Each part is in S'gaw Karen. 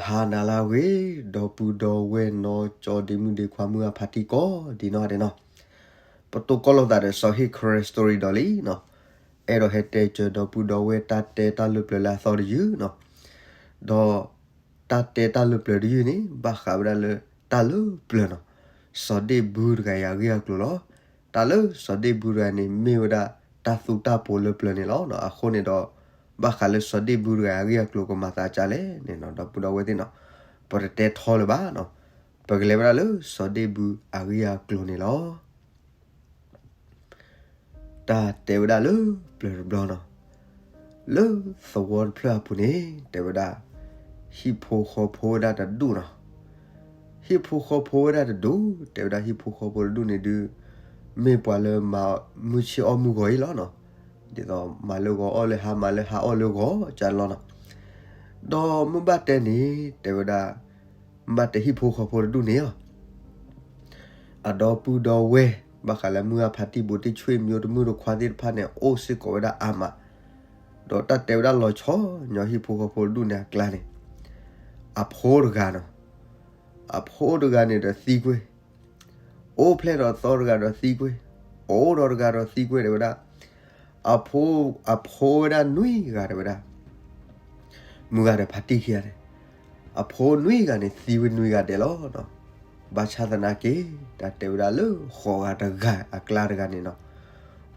ဟါနၤလၢအဂ့ၤ, ဒီပုၢ်ဒီဝဲၢ်နီၢ်ကၠီဒ့မုၣ်ဒ့ခွါမုၢ်အဖါတံၢ်ကိးဒံးနီၢ်ဒဲးနီၢ်, ပတိၢ်ကီၢ်လိာ်သးဒီးစီၤဟ့ၣ်ခရၢ story ဒီးလံနီၢ်, အဲၣ်ဒိးဟဲတဲစၢၤဒီပုၢ်ဒီဝဲၢ်တၢ်တဲတၢ်လၢပျၢၤလၢအသီတယုၢ်နီၢ်, ဒီး တၢ်တဲတၢ်လၢပျၢၤတယုၢ်န့ၣ် ဘၣ်ဃးဝဲဒၣ်လၢတၢ်လၢပျၢၤနီၢ်, စီၤဒ့ၣ်ဘုတဂၤအံၤအဂ့ၢ်အကျိၤလီၤ. တၢ်လၢစီၤဒ့ၣ်ဘုတဂၤန့ၣ် မ့ၢ်ဝဲဒၣ်တၢ်သူတၢ်ပိၤလၢပျၢၤန့ၣ်လီၤ. အဃိန့ၣ်ဒီး ဘၣ်ဃးလၢစီၤဒ့ၣ်ဘုတဂၤအံၤအဂ့ၢ်အကျိၤကမၤသးဒ်လဲၣ်န့ၣ်နီၢ်, ဒီပုၢ်ဒီဝဲၢ်သ့ၣ်နီၢ်, ပတတဲထီလၢၤဘၣ်နီၢ်, ပကလဲၤဝဲဒၣ်လၢစီၤဒ့ၣ်ဘုအဂ့ၢ်အကျိၤန့ၣ်လီၤ. တၢ်တဲဝဲဒၣ်လၢပျၢၤတဘျီနီၢ်, လၢသဝီတဖျၢၣ်အပူၤန့ၣ် တဲဝဲဒၣ် ဟံၣ်ဖိဃီဖိဝဲဒၣ်တဒူၣ်နီၢ်, ဟံၣ်ဖိဃီဖိဝဲဒၣ်တဒူၣ်, တဲဝဲဒၣ်ဟံၣ်ဖိဃီဖိတဒူၣ်န့ၣ်ဒုး မ့ၢ်ပှၤလၢမၤမုၢ်ဆ့ၣ်အီၣ်မုၢ်ဂီၤအံၤလီၤနီၢ်, ဒ်သိးမၤလၢဂီၤအီၣ်လၢဟါ မၤလၢဟါအီၣ်လၢဂီၤကလီနီၢ်, ဒီးမုၢ်ဘၣ်တဲန့ၣ် တဲဝဲဒၣ် မုၢ်ဘၣ်တဲဟံၣ်ဖိဃီဖိတဒူၣ်န့ၣ်လီၤ အဒီပုၢ်ဒီဝဲၢ် ဘၣ်ဃးလၢမုၢ်အဖါတံၢ်ဘူးတံၢ်ဆွေမျိုးတမုၣ်တခွါသ့ၣ်တဖၣ်န့ၣ် အိၣ်စ့ၢ်ကီးဝဲဒၣ်အါမး, ဒီးတၢ်တဲဝဲဒၣ်လီၤဆီညီဟံၣ်ဖိဃီဖိတဒူၣ်န့ၣ်အကျါန့ၣ်, အဖိတဂၤနီၢ်, အဖိတဂၤန့ၣ်ဒီးသံကွံာ်, အိၣ်ဖျဲၣ်ဒီးသီတဂၤဒီးသံကွံာ်, အိၣ်ဒီးတဂၤဒီးသံကွံာ်တဲဝဲဒၣ်, အဖိ အဖိဝဲဒၣ်နွံဂၤတဲဝဲဒၣ် မုၢ်ဂၤဒီးဖါတံၢ်ခံဂၤန့ၣ်, အဖိနွံဂၤန့ၣ် သံဝဲနွံဂၤဒဲးလီၤ. ဘၣ်ဆၣ်သနာ်က့ တၢ်တဲဝဲဒၣ်လၢဃိးဂၤတဂၤအကျါတဂၤန့ၣ်နီၤ,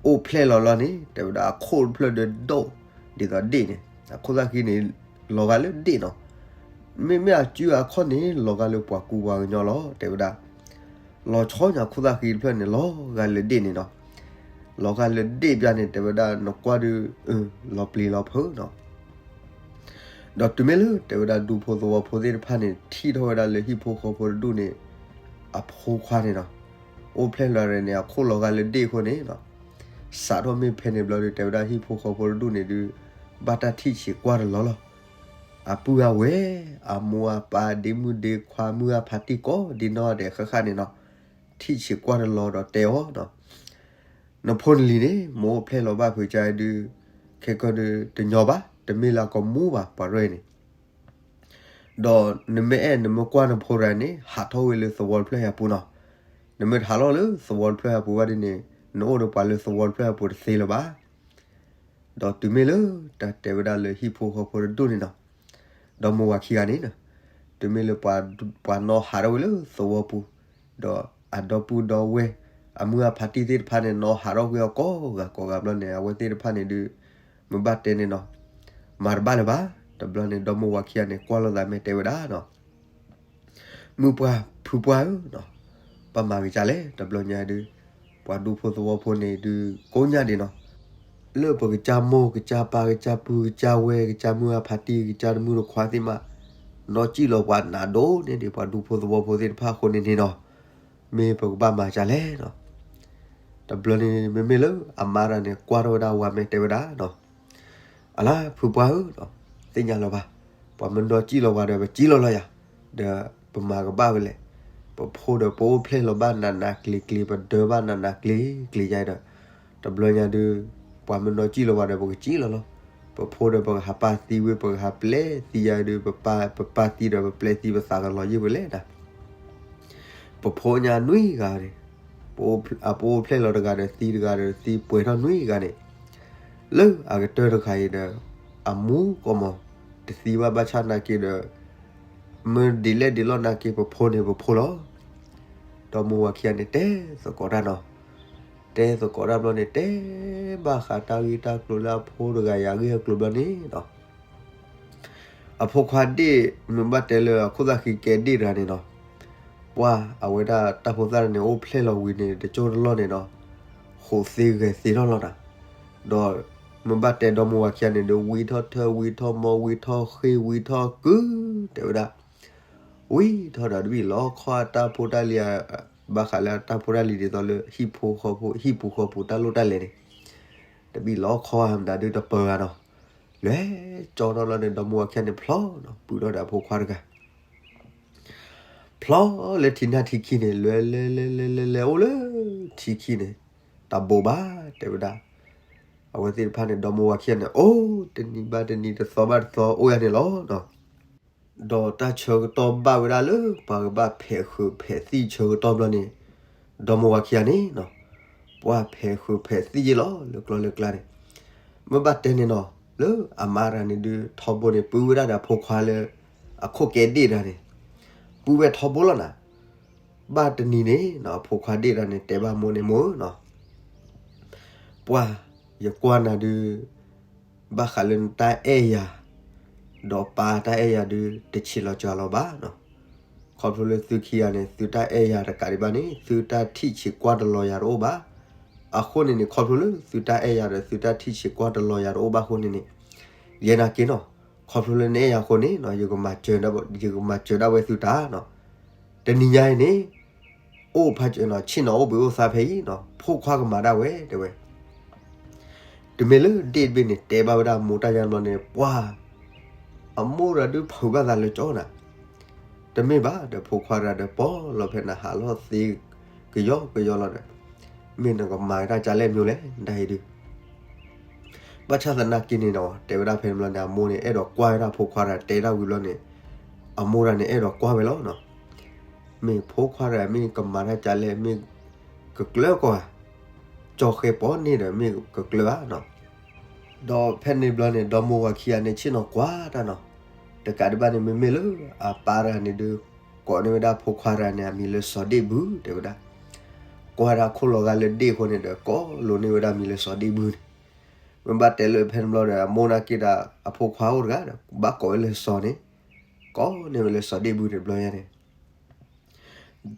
အိၣ်ဖျဲၣ်လီၤလီၤန့ၣ် တဲဝဲဒၣ်အခိၣ်တဖျၢၣ်ဒီးဒိၣ်ဒ်သိးဒ့ၣ်န့ၣ်, အခိၣ်သၣ်ဃံန့ၣ် လီၤဂာ်လၢဒ့ၣ်နီၤ. မ့မ့ၢ်အစုအခီၣ်န့ၣ် လီၤဂာ်လၢပှၤကူပှၤကညီလီၤ. တဲဝဲဒၣ် လီၤဆီညါခိၣ်သၣ်ဃံတဖျၢၣ်န့ၣ် လီၤဂာ်လၢဒ့ၣ်န့ၣ်နီၤ. လီၤဂာ်လၢဒ့ၣ်ဘျီန့ၣ် တဲဝဲဒၣ်နကွၢ်ဒုး လီၤပျံၤလီၤဖုးနီၤ. ဒီးတုၤမ့ၢ်လၢတဲဝဲဒၣ်ဒူဖိသဝီဖိသ့ၣ်တဖၣ်န့ၣ် ထံၣ်ထီၣ်ဝဲဒၣ်လၢဟံၣ်ဖိဃီဖိတဒူၣ်န့ၣ် အဖိခွါန့ၣ်နီၤ, အိၣ်ဖျဲၣ်လီၤန့ၣ် အခိၣ်လီၤဂာ်လၢဒ့ၣ်အဃိန့ၣ်နီၤ, စးထီၣ်မ့ၢ်ဖဲန့ၣ်ဘျီဒီး တဲဝဲဒၣ်ဟံၣ်ဖိဃီဖိတဒူၣ်န့ၣ်ဒုး ဘၣ်တၢ်ထံၣ်ဆံးကွၢ်တလီၤလီၤ. အပုၢ်အဝဲၢ် အမိၢ်အပၢ် ဒ့မုၣ်ဒ့ခွါ မုၢ်အဖါတံၢ်ကိးဒံးနီၢ်ဒဲးဃၣ်ဃၣ်န့ၣ်နီၤ, ထံၣ်ဆံးကွၢ်တလီၤဒီးတဲအီၤနီၤ, နဖိနလံၤန့ၣ် မ့ၢ်အိၣ်ဖျဲၣ်လီၤဘၣ်ဖုးကါဒုး ခဲကီဒုးတညီဘၣ်, တမ့ၢ်လၢအကမူဘၣ် ပှၤရဲၣ်န့ၣ် ဒီးနမ့ၢ်အဲၣ်နမ့ၢ်ကွၢ်နဖိတဂၤန့ၣ် ဟးထီၣ်ဝဲလၢသဝီတဖျၢၣ်အံၤအပူၤနီၤ. နမ့ၢ်တဟးထီၣ်လၢသဝီတဖျၢၣ်အံၤအပူၤဘၣ်ဒ်န့ၣ် နအိၣ်ဒီးပှၤလၢသဝီတဖျၢၣ်အံၤအပူၤတသ့လၢၤဘၣ်. ဒီးတုၤမ့ၢ်လၢတၢ်တဲဝဲဒၣ်လၢဟံၣ်ဖိဃီဖိတဒူၣ်န့ၣ်နီၤ, ဒီမိၢ်ဝၤခံဂၤန့ၣ်နီၤ, တုၤမ့ၢ်လၢပှၤနီၢ်ဟးထီၣ်ဝဲလၢသဝီပူၤ, ဒီးအဒီပုၢ်ဒီဝဲၢ် အမုၢ်အဖါတံၢ်သ့ၣ်တဖၣ်န့ၣ် နီၢ်ဟးထီၣ်ကွံာ်အီၤကိးဂၤကိးဂၤဘျီန့ၣ် အဝဲသ့ၣ်တဖၣ်န့ၣ်ဒုး မ့ၢ်ဘၣ်တဲန့ၣ်နီၤ, မၤတဘၣ်လၢၤဘၣ်. တဘျီန့ၣ် ဒီမိၢ်ဝၤခံဂၤန့ၣ် ကွၢ်လိာ်သးမ့ၢ်တဲဝဲဒၣ်နီၤ မုၢ်ပှၢ်ဖုပှၢ်ဧၢနီၤ, ဘၣ်မၤကစၢ်လဲၣ်. တဘျီညါဒုး ပှၤဒူဖိသဝီဖိန့ၣ်ဒုး ကိးညါဒံးနီၤ, လၢပကစၢ်မိၢ်ကစၢ်ပၢ်ကစၢ်ပုၢ်ကစၢ်ဝဲၢ်ကစၢ်မုၢ်အဖါတံၢ်ကစၢ်တမုၢ်တခွါသ့ၣ်မး နီၢ်စံၣ်လီၤပှၤနးဒိၣ်န့ၢ်ဒံးပှၤဒူဖိသဝီဖိသ့ၣ်တဖၣ်အဃိန့ၣ်န့ၣ်နီၤ, မ့ၢ်ပကဘၣ်မၤကစၢ်လဲၣ်နီၤ. တဘျီန့ၣ် မ့မ့ၢ်လၢအမါတဂၤန့ၣ် ကွၢ်ထီၣ်ဝဲဒၣ်ဝၤမ့ၢ်တဲဝဲဒၣ်နီၤ အလါဖုပှၢ်ဧၢ, သ့ၣ်ညါလီၤဘၣ်, ပှၤမ့ၢ်နီၢ်စံၣ်လီၤဝဲဒီး ပစံၣ်လီၤလီၤယၤ, ဒီးပမၤကဘၣ်ဝဲလဲၣ်. ပဖိဒီးပအိၣ်ဖျဲၣ်လီၤဘၣ်နးနးကျ့ၤကျ့ၤ ပဒၢဘၣ်နးနးကျ့ၤကျ့ၤယၤဒီး တဘျီညါဒုး ပှၤမ့ၢ်နီၢ်စံၣ်လီၤဝဲဒီး ပကစံၣ်လီၤလီၤ. ပဖိဒီးပကဟးပာ်သံဝဲ ပကဟးပျဲသံယၤဒုး ပပာ်သံဒီးပပျဲသံပသးကလီၤယံၢ်ဝဲလဲၣ်ဒၣ် ပဖိညါနွံဂၤန့ၣ်, ပအိၣ်ဖျဲၣ်လီၤတဂၤဒီးသံတဂၤဒီးသံပှဲၤထီၣ်နွံဂၤန့ၣ်, လၢအကတၢၢ်တဂၤအံၤဒီး အမူကီၢ်မီၤ တသံဘၣ်ဘၣ်ဆၣ်နာ်က့ဒီး မ့ၢ်ဒ်လဲၣ်ဒ်လဲၣ်နာ်က့ ပဖိန့ၣ်ပဖိလီၤ. ဒီမိၢ်ဝၤခံဂၤန့ၣ် တဲသကိးတၢ်နီၤ, တဲသကိးတၢ်ဘျီန့ၣ် တဲဘၣ်ဃးတၢ်ဂ့ၢ်တၢ်ကျိၤလၢအဖိတဂၤအံၤအဂ့ၢ်အကျိၤဘျီန့ၣ်နီၤ အဖိခွါဒ့ၣ် မ့ၢ်ဘၣ်တဲလၢအခိၣ်သၣ်ဃံကဲဒ့ၣ်တဂၤန့ၣ်နီၤ, ပှၢ်အဝဲဒၣ်တၢ်ဖိသၣ်န့ၣ် အိၣ်ဖျဲၣ်လီၤဝံၤန့ၣ် တကၠိတလီၢ်န့ၣ်နီၤ, ဃိးသ့ဂဲၤသ့ထီၣ်လီၤနၤ, ဒီးမ့ၢ်ဘၣ်တဲဒီမိၢ်ဝၤခံဂၤန့ၣ်ဒီး ဝံထီၣ်ထၢ ဝံထီၣ်မီ ဝံထီၣ်ဃ့ ဝံထီၣ်ကု တဲဝဲဒၣ်, ဝံထီၣ်ဒီးတဘ့ၣ်လီၤခီအတၢ်ဖိတၢ်လံၤ, ဘၣ်ဃးလၢအတၢ်ဖိတၢ်လံၤဒ်သိးလၢ ဟံၣ်ဖိဃီဖိ ဟံၣ်ပူၤဃီပူၤတၢ်လိၣ်တၢ်လဲၤန့ၣ်, တဘ့ၣ်လီၤခီဟးမတၤဒုးတပၢၤဂၤနီၤ, လဲၤကၠီထီၣ်လီၤန့ၣ် ဒီမိၢ်ဝၤခံဂၤန့ၣ် ဖျီနီၤ ပုၢ်ထီၣ်ဒီးအဖိခွါတဂၤ ဖျီလၢထံနၢ်ထံခံန့ၣ် လဲၤလဲၤလဲၤလဲၤလဲၤလဲၤအိၣ်လၢထံခံန့ၣ်, တၢ်ဘိးဘၣ် တဲဝဲဒၣ်, အဝဲသ့ၣ်တဖၣ်န့ၣ် ဒီမိၢ်ဝၤခံဂၤန့ၣ် အိၣ်တနံၤဘၣ်တနံၤ တသီဘၣ်တသီ အိၣ်ယၤန့ၣ်လီၤနီၤ. ဒီးတၢ်ဆၢကတီၢ်ဘၣ်ဝဲဒၣ်လၢပှၤကဘၣ်ဖဲးဃုာ်ဖဲးသံၣ်ဆၢကတီၢ်ဘျီန့ၣ်, ဒီမါဝၤခံဂၤန့ၣ်နီၤ, ပှၤဖဲးဃုာ်ဖဲးသံၣ်ယ့ၢ်လီၤလၢကျီလၢကျါန့ၣ်, မ့ၢ်ဘၣ်တဲန့ၣ်နီၤ, လၢအမါတဂၤန့ၣ်ဒုးထီဘိန့ၣ် ပုၢ်ဝဲဒၣ်ဒီးအဖိခွါလၢ အခိၣ်ကဲဒ့ၣ်တဂၤန့ၣ်, ပုၢ်ဝဲၢ်ထီဘိလီၤနၤ. ဘၣ်တနံၤန့ၣ်နီၤ အဖိခွါဒ့ၣ်တဂၤန့ၣ် တဲဘၣ်မိၢ်န့ၣ် မိၢ်ဧၢနီၤ, ပှၢ်ယကွၢ်နၤဒုး ဘၣ်ဃးလၢနတၢ်အဲၣ်ယၤ, ဒီးပၢ်တၢ်အဲၣ်ယၤဒုး တဆံးလီၤစှၤလီၤဘၣ်နီၤ. ခီဖျိလၢသုခံဂၤန့ၣ် သုတၢ်အဲၣ်ယၤတကးဒံးဘၣ်န့ၣ် သုတၢ်ထံၣ်ဆံးကွၢ်တလီၤယၤတအိၣ်ဘၣ်. အဃိန့ၣ်န့ၣ် ခီဖျိလၢသုတၢ်အဲၣ်ယၤဒီးသုတၢ်ထံၣ်ဆံးကွၢ်တလီၤယၤတအိၣ်ဘၣ်အဃိန့ၣ်န့ၣ်, ယဲနာ်က့နီၤ, ခီဖျိလၢနအဲၣ်ယၤအဃိန့ၣ်နီၤ ယကမၤစၢၤဒၣ်ဝဲသုတၢ်နီၤ. တနံၤညါအံၤန့ၣ် အိၣ်ဖးစၢၤနီၤ ဆ့ၣ်နီၤအိၣ်ဘှံးအိၣ်သါဖဲအံၤနီၤ ဖိခွါကမၤဒၣ်ဝဲ တဲဝဲ. တုၤမ့ၢ်လၢဒ့ၣ်တဘ့ၣ်န့ၣ် တဲဘၣ်ဝဲဒၣ်အမိၢ်တၢ်ယါဘျီန့ၣ် ပှၢ် အမိၢ်တဂၤဒုးဖုးဘၣ်သးလၢကၠီနၤ, တမ့ၢ်ဘၣ်ဒီး ဖိခွါတဂၤဒီး ပီၢ်လီၤဖဲနဟးလီၤသ့ကယီကယီလီၤဒီး မ့ၢ်နကမၤတၢ်ကလဲၣ်မ့ၢ်လဲၣ် ဒ်အံၤဒုး ဘၣ်ဆၣ်သနာ်က့န့ၣ်ဒီး တဲဝဲဒၣ်ဖဲန့ၣ်ဘျီန့ၣ် အမိၢ်န့ၣ် အဲၣ်ဒိးကွၢ်ဝဲဒၣ်ဖိခွါတဂၤ တဲတၢ်ဝံၤဘျီန့ၣ် အမိၢ်တဂၤန့ၣ် အဲၣ်ဒိးကွၢ်ဝဲလီၤနီၤ. မ့ၢ်ဖိခွါတဂၤ မ့ၢ်ကမၤတၢ်ကလဲၣ် မ့ၢ်ကကျၢၤကီးဧါ, ကၠီဃဲပီန့ၣ်ဒီး မ့ၢ်ကကျၢၤဧါနီၤ. ဒီးဖဲန့ၣ်ဘျီန့ၣ် ဒီမိၢ်ဝၤခံဂၤန့ၣ် ဆ့ၣ်နီၤကွၢ်တၢ်နီၤ. တကးဒံးဘၣ်န့ၣ် မ့မ့ၢ်လၢအပၢ်တဂၤန့ၣ်ဒုး ကိးန့ၢ်ဝဲဒၣ်ဖိခွါတဂၤန့ၣ် အမံၤလၢစီၤဒ့ၣ်ဘု တဲဝဲဒၣ်. ကွၢ်ဒၣ်ခိၣ်လီၤဂာ်လၢဒ့ၣ်အဃိန့ၣ်ဒီး ကိးလိာ်န့ၢ်ဝဲဒၣ်မံၤလၢစီၤဒ့ၣ်ဘုန့ၣ်. မ့ၢ်ဘၣ်တဲလၢဖဲန့ၣ်ဘျီဒီး အမိၢ်နာ်က့ဒီး အဖိခွါအိၣ်တဂၤဒီး ဘၣ်ကိးဝဲလၢစီၤန့ၣ်, ကိးန့ၢ်ဝဲလၢစီၤဒ့ၣ်ဘုန့ၣ်ဘျီညါန့ၣ်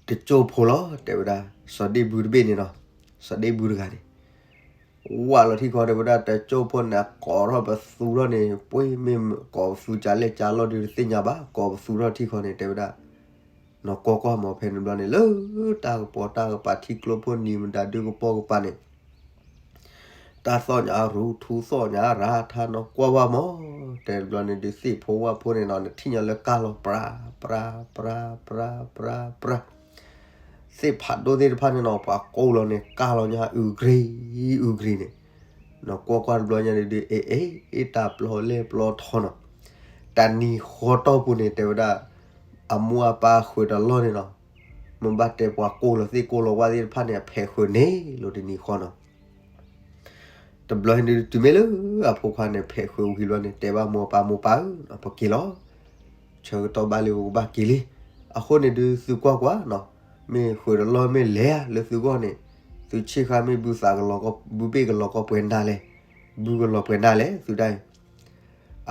တကၠိဖိလီၤ တဲဝဲဒၣ်, စီၤဒ့ၣ်ဘုတဘ့ၣ်န့ၣ်နီၤ, စီၤဒ့ၣ်ဘုတဂၤန့ၣ် ဝးလီၤထံၣ်ဃီတဲဝဲဒၣ် တကၠိဖိန့ၣ် ကိးထီၣ်ပသူထီၣ်န့ၣ် ပှ့ၤမ့ၢ်ကိးပသူကလဲၣ်ကလဲၣ်လီၤဒုးတသ့ၣ်ညါဘၣ်, ကိးပသူထီၣ်ထံၣ်ဃီန့ၣ် တဲဝဲဒၣ် နီၢ်ကွၢ်ကွၢ်မး ဖဲန့ၣ်ဘျီန့ၣ် လၢတၢ်ကပီၤတၢ်ကပၤထံကျိဖိနံၤမတၤဒုကပိာ်ကပၤန့ၣ် တၢ်သီၣ်ညါရူထူသီၣ်ညါရၤထါနီၢ်ကွၢ်ဝဲမး, တဲဘျီန့ၣ်ဒုးသ့ၣ်ဖိဝၣ်ဖိန့ၣ်နီၤ နထံၣ်ညါလၢကၢ်လီၤပြၤ ပြၤ ပြၤ ပြၤ ပြၤ ပြၤ သ့ၣ်ဖးဒိၣ်သ့ၣ်တဖၣ်န့ၣ်နီၤ ပှၤကိးလီၤန့ၣ် ကၢ်လီၤညါအုၣ်ကရံ အုၣ်ကရံန့ၣ်, နီၢ်ကွၢ်ကွၢ်တဘျီညါဒုး အ့ၣ် အ့ၣ် အ့ၣ် တၢ်ပျီလဲၢ်ပျီထီနီၤ, တၢ်နံၤဃီတီၢ်ပူၤန့ၣ် တဲဝဲဒၣ် အမိၢ်အပၢ်ဃုာ်တလီၢ်န့ၣ်နီၤ, မ့ၢ်ဘၣ်တဲပှၤကိးလီၤသ့ၣ်ကိးလီၤဝၣ်သ့ၣ်တဖၣ်န့ၣ် အဖဲးဃုာ်န့ၣ်လိၤတနံၤဃီနီၤ တဘျီန့ၣ်ဒုး တုၤမ့ၢ်လၢအဖိခွါန့ၣ် ဖဲးဃုာ်ဝံၤဘျီန့ၣ် တဲဘၣ်မိၢ်ပၢ် မိၢ်ပၢ်ဧၢ, ပက့ၤလီၤ, ဆၢကတီၢ်ဘၣ်လံ ပကဘၣ်က့ၤလံ, အဃိန့ၣ်ဒုး သုကွၢ်ကွၢ်နီၤ, မ့ၢ်ဃုာ်တလီၢ်မ့ၢ်လဲၤဧါလၢသုဂီၢ်န့ၣ်, သုဆ့ၣ်ဃါမ့ၢ်ဘုသးကလီၤကီၢ် ဘုဘ့ၣ်ကလီၤကီၢ်ပှဲၤနၤလဲၣ်, ဘုကလီၤပှဲၤနၤလဲၣ် သုတၢ်အံၤ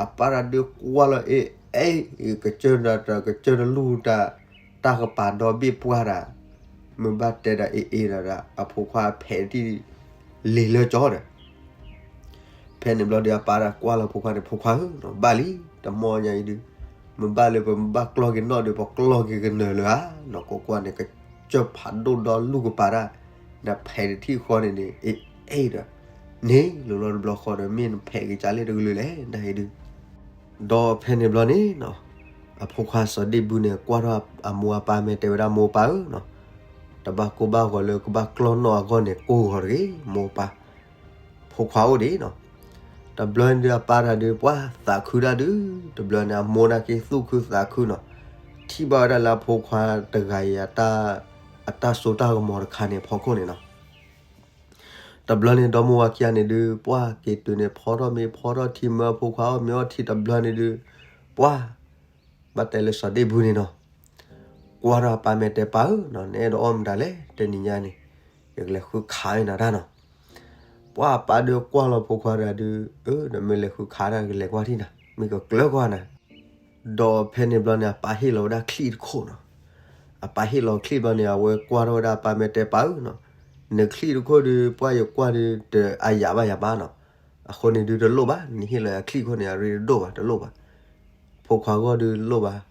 အပၢ်တၢ်ဒုးကွၢ်လီၤ အ့ၣ် အ့ၣ် ကစၢၢ်တၢ် ကစၢၢ်တလူၢ်တၢ် တၢ်ကပၤဒီဘ့ၣ်ပှၢ်တၢ်, မ့ၢ်ဘၣ်တဲဒၣ်အ့ၣ်အ့ၣ်ဒီး အဖိခွါဖဲးတံၢ်လံၤလၢကၠီဒီး ဖဲန့ၣ်ဘျီဒီး အပၢ်တၢ်ကွၢ်လီၤဖိခွါန့ၣ် ဖိခွါဧၢ, ဘၣ်လံ, တမီၢ်ညါအံၤဒုး, မ့ၢ်ဘၣ်လၢပမ့ၢ်ဘၣ်ကျီၢ်က့ၤနီၣ်ဒီး ပကျီၢ်က့ၤကနၢၤလၢဧါ, နီၢ်ကွၢ်ကွၢ်န့ၣ် ကစၢၢ်ဖးဒိၣ်ဒီလူၢ်ကပၤတၢ်, နဖဲးတထံၣ်ဃီန့ၣ်န့ၣ် အ့ၣ်အ့ၣ်ဒီး, န့ၣ်လိၤလီၤတဘျီဃီဒီး မ့ၢ်နဖဲးက့ၤကလဲၣ်တကလုာ်လဲၣ် နၢ်ဟ့ဒုး ဒီးဖဲန့ၣ်ဘျီန့ၣ်နီၤ, အဖိခွါစီၤဒ့ၣ်ဘုန့ၣ် ကွၢ်ထီၣ်အမိၢ်အပၢ်မဲာ်တဲဝဲဒၣ် မိၢ်ပၢ်ဧၢနီၤ, တဘၣ်ကိၢ်ဘၣ်ဂီၤလၢကဘၣ်ကျီၢ်နီၣ်အဂီၢ်န့ၣ် ကိၢ်ဂီၤတဂ့ၤ မိၢ်ပၢ်, ဖိခွါအိၣ်ဒံးနီၤ, တဘျီန့ၣ်ဒုး အပၢ်တၢ်ဒုး ပှၢ်သးခုတၢ်ဒုး, တဘျီန့ၣ် အမိၢ်နာ်က့သူၣ်ခုသးခုနီၤ, ထံၣ်ဘၣ်ဝဲဒၣ်လၢအဖိခွါတဂၤအံၤ အတၢ်စိတၢ်ကမီၤတခါန့ၣ် ဖီခိၣ်န့ၣ်နီၤ တဘျီန့ၣ် ဒီမိၢ်ဝၤခံဂၤန့ၣ်ဒုး ပှၢ်က့ၤတုၤန့ၣ် ဖီထီၣ်မ့ၤဖီထီၣ်ထံ မၢအဖိခွါအီၣ်မ့ၤအီထံ တဘျီန့ၣ်ဒုး ပှၢ် ဘၣ်တဲလၢစီၤဒ့ၣ်ဘုန့ၣ်နီၤ, ကွၢ်ထီၣ်အပၢ်မဲာ်တဲ ပၢ်ဧၢနီၤ နအဲၣ်ဒိးအီၣ်မတၤလဲၣ် တနံၤညါန့ၣ် ယကလဲၤဃုခးအီၣ်နၤတၢ်နီၤ. ပှၢ်အပၢ်ဒုးကွၢ်လီၤဖိခွါတဂၤဒုး အၢ ဒီးမ့ၢ်လဲၤဃုခးတၢ် ကလဲၤကွၢ်ထံၣ်နၤ မ့ၢ်ကကျၢၤကွၢ်နၤ ဒီးဖဲန့ၣ်ဘျီန့ၣ် အပၢ်ဟ့ၣ်လီၤဝဲဒၣ်ချံၣ်တခိၣ်နီၤ. အပၢ်ဟ့ၣ်လီၤချံၣ်ဘျီန့ၣ် အဝဲကွၢ်ထီၣ်ဝဲဒၣ်အပၢ်မဲာ်တဲ ပၢ်ဧၢနီၤ, နချံၣ်တခိၣ်ဒုး ပှၢ်ယကွၢ်ဒုး တအါယၤဘၣ်ယၤဘၣ်နီၤ. အဃိန့ၣ်ဒုးတလိၣ်ဘၣ်, နဟ့ၣ်လီၤယၤချံၣ်ခိၣ်န့ၣ် အရ့တဒိၣ်ဘၣ် တလိၣ်ဘၣ်. ဖိခွါဂီၢ်ဒုးတလိၣ်ဘၣ်.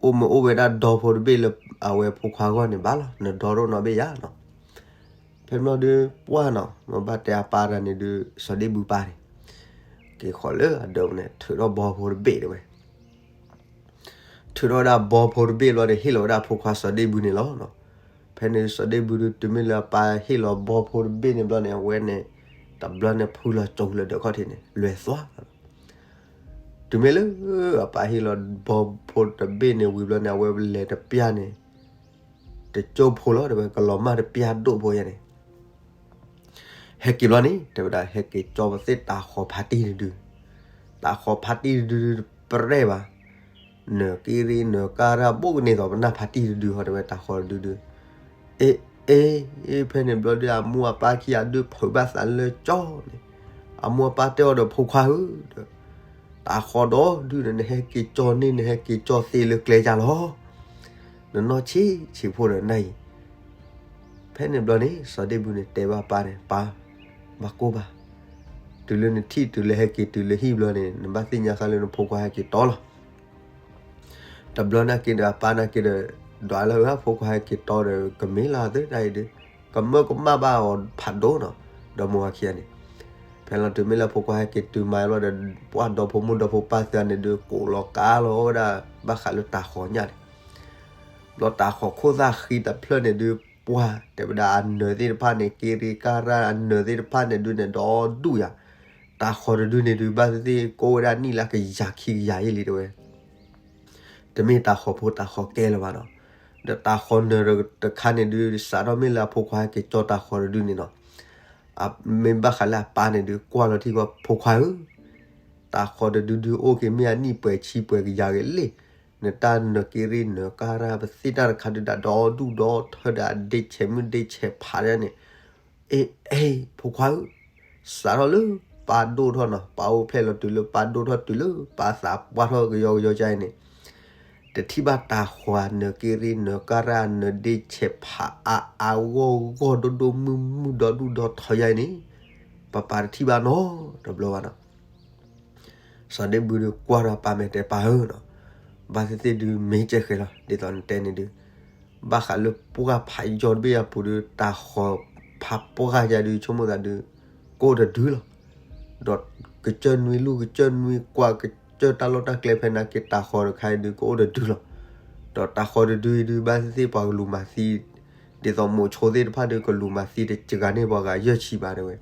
အိၣ်မ့ၢ်အိၣ်ဝဲဒၣ်ဒီဖိတဘ့ၣ်လၢအဝဲဖိခွါဂီၢ်န့ၣ်ဘၣ်လီၤ, နဒီတအိၣ်နီတဘ့ၣ်ယၤနီၤ. ဖဲန့ၣ်ဘျီဒုး ပှၢ်နီၤ မ့ၢ်ဘၣ်တဲအပၢ်တၢ်န့ၣ်ဒုး စီၤဒ့ၣ်ဘုပၢ်န့ၣ် က့ၤဃီၤလၢအဒၢးန့ၣ် ထုးထီၣ်ဘီဖိတဘ့ၣ်တဲဝဲ ထုးထီၣ်ဝဲဒၣ်ဘီဖိတဘ့ၣ်ဘျီန့ၣ် ဟ့ၣ်လီၤဝဲဒၣ်ဖိခွါစီၤဒ့ၣ်ဘုန့ၣ်လီၤ. ဖဲန့ၣ်စီၤဒ့ၣ်ဘုဒုး တုၤမ့ၢ်လၢအပၢ်ဟ့ၣ်လီၤဘီဖိတဘ့ၣ်န့ၣ်ဘျီန့ၣ် အဝဲန့ၣ် တဘျီန့ၣ်ဖုလီၤကၠိလၢဒၢးခီၣ်ထံးန့ၣ် လဲၤသွါ တုၤမ့ၢ်လၢအပၢ်ဟ့ၣ်လီၤဘီဖိတဘ့ၣ်န့ၣ်ဝံၤဘျီန့ၣ် အဝဲလဲၤတပျၢ်န့ၣ် တကၠိဖိလီၤ တဲဝဲ ကလီၤမၢ်တပျၢ်ဒိၣ်ဖိယဲန့ၣ် ဟဲက့ၤဘျီန့ၣ် တဲဝဲဒၣ် ဟဲက့ၤကၠီပသ့ၣ်တၤဃီၤဖါတံၢ်တဒု, တၤဃီၤဖါတံၢ်တဒုဒုတပရဲၣ်ဘၣ်, နၢၤက့ရ့နၢၤကါရၢ် ဘိၣ်ကန့ၢ်သိးပနၢ်ဖါတံၢ်တဒုဟီ တဲဝဲတၤဃီၤတဒုဒု, အ့ အ့ ဖဲန့ၣ်ဘျီဒု အမိၢ်အပၢ်ခံဂၤဒုဖုးဘၣ်သးလၢကၠီန့ၣ်, အမိၢ်အပၢ်တဲအီၤဒီး ဖိခွါဧၢ, တၤဃီၤဒီဒုန့ၣ် နဟဲက့ၤကၠီန့ၢ် နဟဲက့ၤကၠီသ့လၢကျဲယါလီၤ, နနီၢ်ဆံးဆံးဖိဒီးနၢ်အံၤ ဖဲန့ၣ်ဘျီန့ၣ် စီၤဒ့ဘူန့ၣ် တဲဘၣ်ပၢ်န့ၣ် ပၢ်, ဘၣ်ကိၢ်ဘၣ်, တုၤလၢနထံၣ်တုၤလၢဟဲက့ၤတုၤလၢဟံၣ်ဘျီန့ၣ် နဘၣ်သ့ၣ်ညါဃါလၢနဖိခွါဟဲက့ၤတီလီၤ. တဘျီနာ်က့ဒီး အပၢ်နာ်က့ဒီး ဒွးလၢအဖိခွါဟဲက့ၤတီဒီး ကမ့ၢ်လၢသုတၢ်အံၤဒီး ကမၢကမၣ်ဘၣ်အီၤဖးဒိၣ်နီၤ, ဒီမိၢ်ဝၤခံဂၤန့ၣ် ဖဲလီၤတုၤမ့ၢ်လၢဖိခွါဟဲက့ၤတုၤမၤဘျီဒီး ပှၢ်ဒီဖိမိၢ်ဒီဖိပၢ်သ့ၣ်န့ၣ်ဒုး ကိးလီၤကါလီၤဝဲဒၣ် ဘၣ်ဃးလၢတၤဃီၤညၣ်န့ၣ် ဘျီတၤဃီၤခိၣ်သၣ်ဃံတဖျၢၣ်န့ၣ်ဒုး ပှၢ်တဲဝဲဒၣ်အနၢၤသ့ၣ်တဖၣ်န့ၣ် က့ရ့ကါရၢ်အနၢၤသ့ၣ်တဖၣ်န့ၣ်ဒုးန့ၣ် ဒီဒူၣ်ယၤ, တၤဃီၤတဒုန့ၣ်ဒုး ဘၣ်သ့ၣ်သ့ၣ်ကိးဝဲဒၣ်နံၣ်လၢကယၤခံကယၤအံၤလံတဲဝဲ တမ့ၢ်တၤဃီၤဖိတၤဃီၤကဲလၢၤဘၣ်နီၤ, ဒီးတၤဃီၤနၢၤတခါန့ၣ်ဒုး စးထီၣ်မ့ၢ်လၢအဖိခွါဟဲက့ၤကၠီတၤဃီၤတဒုန့ၣ်နီၤ, မ့ၢ်ဘၣ်ဃးလၢအပၢ်န့ၣ်ဒုး ကွၢ်လီၤထံၣ်ကီး ဖိခွါဧၢ, တၤဃီၤတဒုဒုးအိၣ်က့ၤမ့ၢ်အနံၣ်ပှဲၤဆံပှဲၤကယၤဂ့ၤလံ, နတၢ်နၢၤက့ရ့နၢၤကါရၢ်ပသ့ၣ်တၢ်တခါဒုးဒၣ်ဒီဒူၣ်ဒီထၢဒီးအဒ့ဆဲးမုၢ်ဒ့ဆဲးဖးဒၣ်န့ၣ်, အ့ အ့ ဖိခွါဧၢ, စးထီၣ်လၢပၢ်ဒိၣ်ထီၣ်နီၤ ပၢ်အိၣ်ဖျဲၣ်လီၤတုၤလၢပၢ်ဒိၣ်ထီၣ်တုၤလၢပၢ်သးပှၢ်ထီၣ်ကယီကယီကါအံၤန့ၣ်, တထံၣ်ဘၣ်တၤဃီၤနၢၤက့ရ့နၢၤကါရၢ်နၢၤဒ့ဆဲးဖးအါအါဂီၢ်ဂီၢ်ဒိၣ်ဒိၣ်မုၢ်မုၢ်ဒီဒူၣ်ဒီထၢယါအံၤန့ၣ်, ပပၢ်တထံၣ်ဘၣ်နီတဘျီဘၣ်နီၤ စီၤဒ့ဘူဒုးကွၢ်ဒီးပၢ်မဲာ်တဲပၢ်ဧၢနီၤ, ဘၣ်သ့ၣ်သ့ၣ်ဒုးမ့ၢ်ကဲဃဲၤလီၤ ဒ်သိးနတဲန့ၣ်ဒုး, ဘၣ်ဃးလၢပှၢ်ဖးယီတဘ့ၣ်အပူၤဒုး တၤဃီၤဖးပှၢ်ယါဒုး ဆိကမိၣ်သးဒုး ကအိၣ်တဒုလီၤ. ဒီးကစၢၢ်နွံလူၢ်ကစၢၢ်နွံကွၢ်ကစၢၢ်တၢ်လီၢ်တၢ်ကျဲဖဲနာ်က့တၤဃီၤတခါအံၤဒုး ကအိၣ်တဒုလီၤ. ဒီးတၤဃီၤတဒုအံၤဒုး ဘၣ်သ့ၣ်သ့ၣ်ပှၤကလူၤမၤသံ, ဒ်သိးမိၤဆိသ့ၣ်တဖၣ်ဒုး ကလူၤမၤသံတစှၤန့ၢ်ပှၤဂၤယဲၢ်ဆံဘၣ်တဲဝဲ